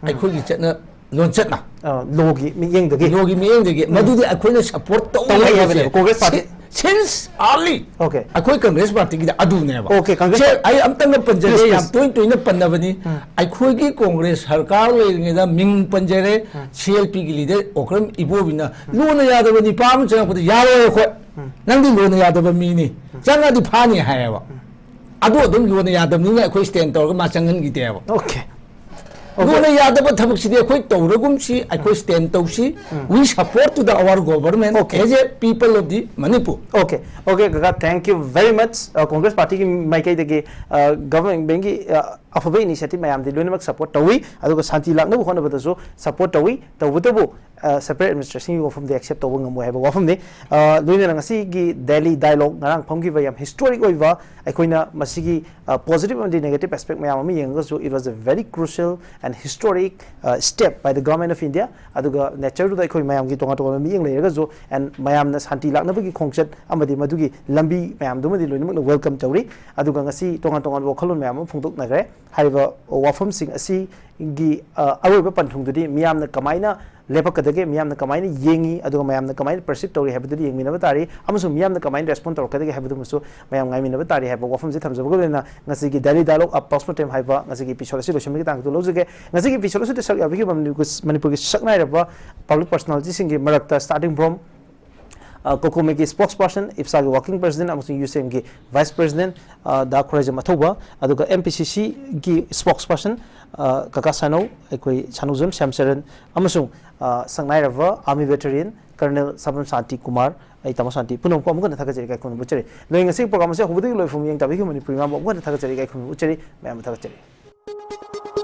ꯑꯩꯈꯣꯏꯒꯤ ꯆꯠꯅ ꯂꯣꯟꯆꯠꯅ꯫ ꯑ, ꯂꯣꯒꯤ ꯃꯤꯠꯌꯦꯡꯗꯒꯤ꯫ ꯂꯣꯒꯤ ꯃꯤꯠꯌꯦꯡꯗꯒꯤ ꯃꯗꯨꯗꯤ ꯑꯩꯈꯣꯏꯅ ꯁꯄꯣꯔꯠ ꯇꯧ ꯇꯧ ꯂꯩ ꯍꯥꯏꯕꯅꯦ꯫ ꯍꯥꯏꯕꯅꯦꯕ, Congress party. Since early Okay. ꯑꯩꯈꯣꯏ ꯀꯪꯒ꯭ꯔꯦꯁ ꯄꯥꯔꯇꯤꯒꯤꯗꯤ ꯑꯗꯨꯅꯦꯕ꯫ Okay, ꯀꯪꯒ꯭ꯔꯦꯁ ꯁꯦ, ꯄꯥꯔꯇꯤ꯫ ꯑꯩ ꯑꯝꯇꯪꯒ ꯄꯟꯖꯒꯦ, Please, ꯌꯥꯝ please. ꯇꯣꯏꯅ ꯇꯣꯏꯅ ꯄꯟꯅꯕꯅꯤ꯫ ꯑꯩꯈꯣꯏꯒꯤ ꯀꯣꯡꯒ꯭ꯔꯦꯁ ꯁꯔꯀꯥꯔ ꯂꯩꯔꯤꯉꯩꯗ ꯃꯤꯡ ꯄꯟꯖꯔꯦ, ꯁꯤ ꯑꯦꯜ ꯄꯤꯒꯤ ꯂꯤꯗꯔ ꯑꯣꯀ꯭ꯔꯝ ꯏꯕꯣꯕꯤꯅ ꯂꯣꯟꯅ ꯌꯥꯗꯕ ꯅꯤꯄꯥ ꯑꯃ ꯆꯪꯉꯛꯄꯗ ꯌꯥꯔꯣꯏ ꯑꯩꯈꯣꯏ, ꯅꯪꯗꯤ ꯂꯣꯟꯅ ꯌꯥꯗꯕ ꯃꯤꯅꯤ, ꯆꯪꯉꯗꯤ ꯐꯥꯅꯤ ꯍꯥꯏꯌꯦꯕ꯫ ꯑꯗꯨ ꯑꯗꯨꯝ ꯂꯣꯟꯅ ꯌꯥꯗꯕꯅꯤꯅ ꯑꯩꯈꯣꯏ ꯁ꯭ꯇꯦꯟ ꯇꯧꯔꯒ ꯃꯥ ꯆꯪꯍꯟꯈꯤꯗꯦꯕ꯫ Okay. Okay. ꯂꯣꯟꯅ ꯌꯥꯗꯕ ꯊꯕꯛꯁꯤꯗꯤ ꯑꯩꯈꯣꯏ ꯇꯧꯔꯒꯨꯝꯁꯤ, ꯑꯩꯈꯣꯏ ꯁ꯭ꯇꯦꯟ ꯇꯧꯁꯤ꯫ We support to the our government Okay. as a people of the Manipur. Okay, okay, ꯀꯀꯥ, thank you very much. ꯑ, ꯀꯣꯡꯒ꯭ꯔꯦꯁ ꯄꯥꯔꯇꯤꯒꯤ ꯃꯥꯏꯀꯩꯗꯒꯤ, ꯑ, ꯒꯚꯔꯟꯃꯦꯟꯒꯤ, ꯑ, ꯑꯐꯕ ꯏꯅꯤꯁꯤꯌꯦꯇꯤꯚ ꯃꯌꯥꯝꯗꯤ ꯂꯣꯏꯅꯃꯛ ꯁꯄꯣꯔꯠ ꯇꯧꯏ, ꯑꯗꯨꯒ ꯁꯥꯟꯇꯤ ꯂꯥꯛꯅꯕ ꯍꯣꯠꯅꯕꯗꯁꯨ ꯁꯄꯣꯔꯠ ꯇꯧꯏ꯫ ꯇꯧꯕꯇꯕꯨ, ꯑ, ꯁꯦꯄꯔꯦꯠ ꯑꯦꯗꯃꯤꯅꯤꯁꯇ꯭ꯔꯦꯁꯟꯒꯤ ꯋꯥꯐꯝꯗꯤ ꯑꯦꯛꯁꯦꯞ ꯇꯧꯕ ꯉꯝꯃꯣꯏ ꯍꯥꯏꯕ ꯋꯥꯐꯝꯅꯤ꯫ ꯑ, ꯂꯣꯏꯅꯅ ꯉꯁꯤꯒꯤ ꯗꯦꯂꯤ ꯗꯥꯏꯂꯣꯒ ꯉꯔꯥꯡ ꯐꯝꯈꯤꯕ ꯌꯥꯝ ꯍꯤꯁꯇꯣꯔꯤꯛ ꯑꯣꯏꯕ, ꯑꯩꯈꯣꯏꯅ ꯃꯁꯤꯒꯤ, ꯑ, ꯄꯣꯖꯤꯇꯤꯚ ꯑꯃꯗꯤ ꯅꯦꯒꯦꯇꯤꯚ ꯑꯦꯁꯄꯦꯛ ꯃꯌꯥꯝ ꯑꯃ ꯌꯦꯡꯉꯒꯁꯨ, it was a very crucial and historic, ꯑ, step by the Government of India꯫ ꯑꯗꯨꯒ ꯅꯦꯆꯔꯗꯨꯗ ꯑꯩꯈꯣꯏ ꯃꯌꯥꯝꯒꯤ ꯇꯣꯉꯥꯟ ꯇꯣꯉꯥꯟꯕ ꯃꯤꯠꯌꯦꯡ ꯂꯩꯔꯒꯁꯨ, and ꯃꯌꯥꯝꯅ ꯁꯥꯟꯇꯤ ꯂꯥꯛꯅꯕꯒꯤ ꯈꯣꯡꯆꯠ ꯑꯃꯗꯤ ꯃꯗꯨꯒꯤ ꯂꯝꯕꯤ ꯃꯌꯥꯝꯗꯨꯃꯗꯤ ꯂꯣꯏꯅꯃꯛꯅ ꯋꯦꯜꯀꯝ ꯇꯧꯔꯤ꯫ ꯑꯗꯨꯒ ꯉꯁꯤ ꯇꯣꯉꯥꯟ ꯇꯣꯉꯥꯟꯕ ꯋꯥꯈꯜꯂꯣꯟ ꯃꯌꯥꯝ ꯑꯃ ꯐꯣꯡꯗꯣꯛꯅꯈ꯭ꯔꯦ꯫ ꯍꯥꯏꯔꯤꯕ ꯋꯥꯐꯝꯁꯤꯡ ꯑꯁꯤꯒꯤ, ꯑ, ꯑꯔꯣꯏꯕ ꯄꯟꯊꯨꯡꯗꯨꯗꯤ ꯃꯤꯌꯥꯝꯅ ꯀꯃꯥꯏꯅ ꯂꯦꯞꯄꯛꯀꯗꯒꯦ, ꯃꯤꯌꯥꯝꯅ ꯀꯃꯥꯏꯅ ꯌꯦꯡꯉꯤ, ꯑꯗꯨꯒ ꯃꯌꯥꯝꯅ ꯀꯃꯥꯏꯅ ꯄꯔꯁꯤꯞ ꯇꯧꯔꯤ ꯍꯥꯏꯕꯗꯨꯗꯤ ꯌꯦꯡꯃꯤꯟꯅꯕ ꯇꯥꯔꯤ, ꯑꯃꯁꯨꯡ ꯃꯤꯌꯥꯝꯅ ꯀꯃꯥꯏꯅ ꯔꯦꯁꯄꯣꯟ ꯇꯧꯔꯛꯀꯗꯒꯦ ꯍꯥꯏꯕꯗꯨꯃꯁꯨ ꯃꯌꯥꯝ ꯉꯥꯏꯃꯤꯟꯅꯕ ꯇꯥꯔꯤ ꯍꯥꯏꯕ ꯋꯥꯐꯝꯁꯤ ꯊꯝꯖꯕꯒ ꯂꯣꯏꯅꯅ ꯉꯁꯤꯒꯤ ꯗꯦꯂꯤ ꯗꯥꯏꯂꯣꯒ ꯑ ꯄꯣꯁꯃꯣꯔꯇꯦꯝ ꯍꯥꯏꯕ ꯉꯁꯤꯒꯤ ꯏꯄꯤꯁꯣꯗ ꯑꯁꯤ ꯂꯣꯏꯁꯤꯟꯕꯒꯤ ꯇꯥꯡ ꯑꯗꯨ ꯂꯧꯖꯒꯦ꯫ ꯉꯁꯤꯒꯤ ꯏꯄꯤꯁꯣꯗ ꯑꯁꯤꯗ ꯁꯔꯨꯛ ꯌꯥꯕꯤꯈꯤꯕ ꯃꯅꯤꯄꯨꯔ-, ꯃꯅꯤꯄꯨꯔꯒꯤ ꯁꯛꯅꯥꯏꯔꯕ ꯄꯕ꯭ꯂꯤꯛ ꯄꯔꯁꯣꯅꯥꯂꯤꯇꯤꯁꯤꯡꯒꯤ ꯃꯔꯛꯇ starting from, ꯑ, ꯀꯣꯀꯣꯃꯤꯒꯤ ꯁ꯭ꯄꯣꯛꯁ ꯄꯔꯁꯟ, ꯏꯞꯁꯥꯒꯤ ꯋꯥꯔꯀꯤꯡ ꯄ꯭ꯔꯁꯤꯗꯦꯟ ꯑꯃꯁꯨꯡ ꯌꯨꯁꯦꯝꯒꯤ ꯚꯥꯏꯁ ꯄ꯭ꯔꯁꯤꯗꯦꯟ, ꯑ, ꯗꯥ ꯈꯣꯔꯥꯏꯖꯝ ꯑꯊꯧꯕ, ꯑꯗꯨꯒ ꯑꯦꯝ ꯄꯤ ꯁꯤ ꯁꯤꯒꯤ ꯁ꯭ꯄꯣꯛꯁ ꯄꯔꯁꯟ, ꯑ, ꯀꯀꯥ ꯁꯥꯅꯧ, ꯑꯩꯈꯣꯏ ꯁꯥꯅꯧꯖꯝ ꯁ꯭ꯌꯥꯝꯆꯔꯟ, ꯑꯃꯁꯨꯡ, ꯑ, ꯁꯛꯅꯥꯏꯔꯕ ꯑꯥꯔꯃꯤ ꯚꯦꯇꯔꯤꯌꯟ ꯀꯔꯅꯦꯜ ꯁꯕꯝ ꯁꯥꯟꯇꯤ ꯀꯨꯃꯥꯔ, ꯑꯩ ꯇꯥꯃꯣ ꯁꯥꯟꯇꯤ, ꯄꯨꯝꯅꯃꯛꯄꯨ ꯑꯃꯨꯛ ꯍꯟꯅ ꯊꯥꯒꯠꯆꯔꯤ, ꯏꯀꯥꯏ ꯈꯨꯝꯅꯕ ꯎꯠꯆꯔꯤ꯫ ꯅꯣꯏ ꯉꯁꯤꯒꯤ ꯄ꯭ꯔꯣꯒ꯭ꯔꯥꯝ ꯑꯁꯤ ꯍꯧꯕꯗꯒꯤ ꯂꯣꯏꯐꯥꯎ ꯃꯤꯠꯌꯦꯡ ꯇꯥꯕꯤꯈꯤꯕ ꯃꯅꯤꯄꯨꯔꯤ ꯃꯌꯥꯝꯕꯨ ꯑꯃꯨꯛ ꯍꯟꯅ ꯊꯥꯒꯠꯆꯔꯤ, ꯏꯀꯥꯏ ꯈꯨꯝꯅꯕ ꯎꯠꯆꯔꯤ, ꯃꯌꯥꯝꯕꯨ ꯊꯥꯒꯠꯆꯔꯤ꯫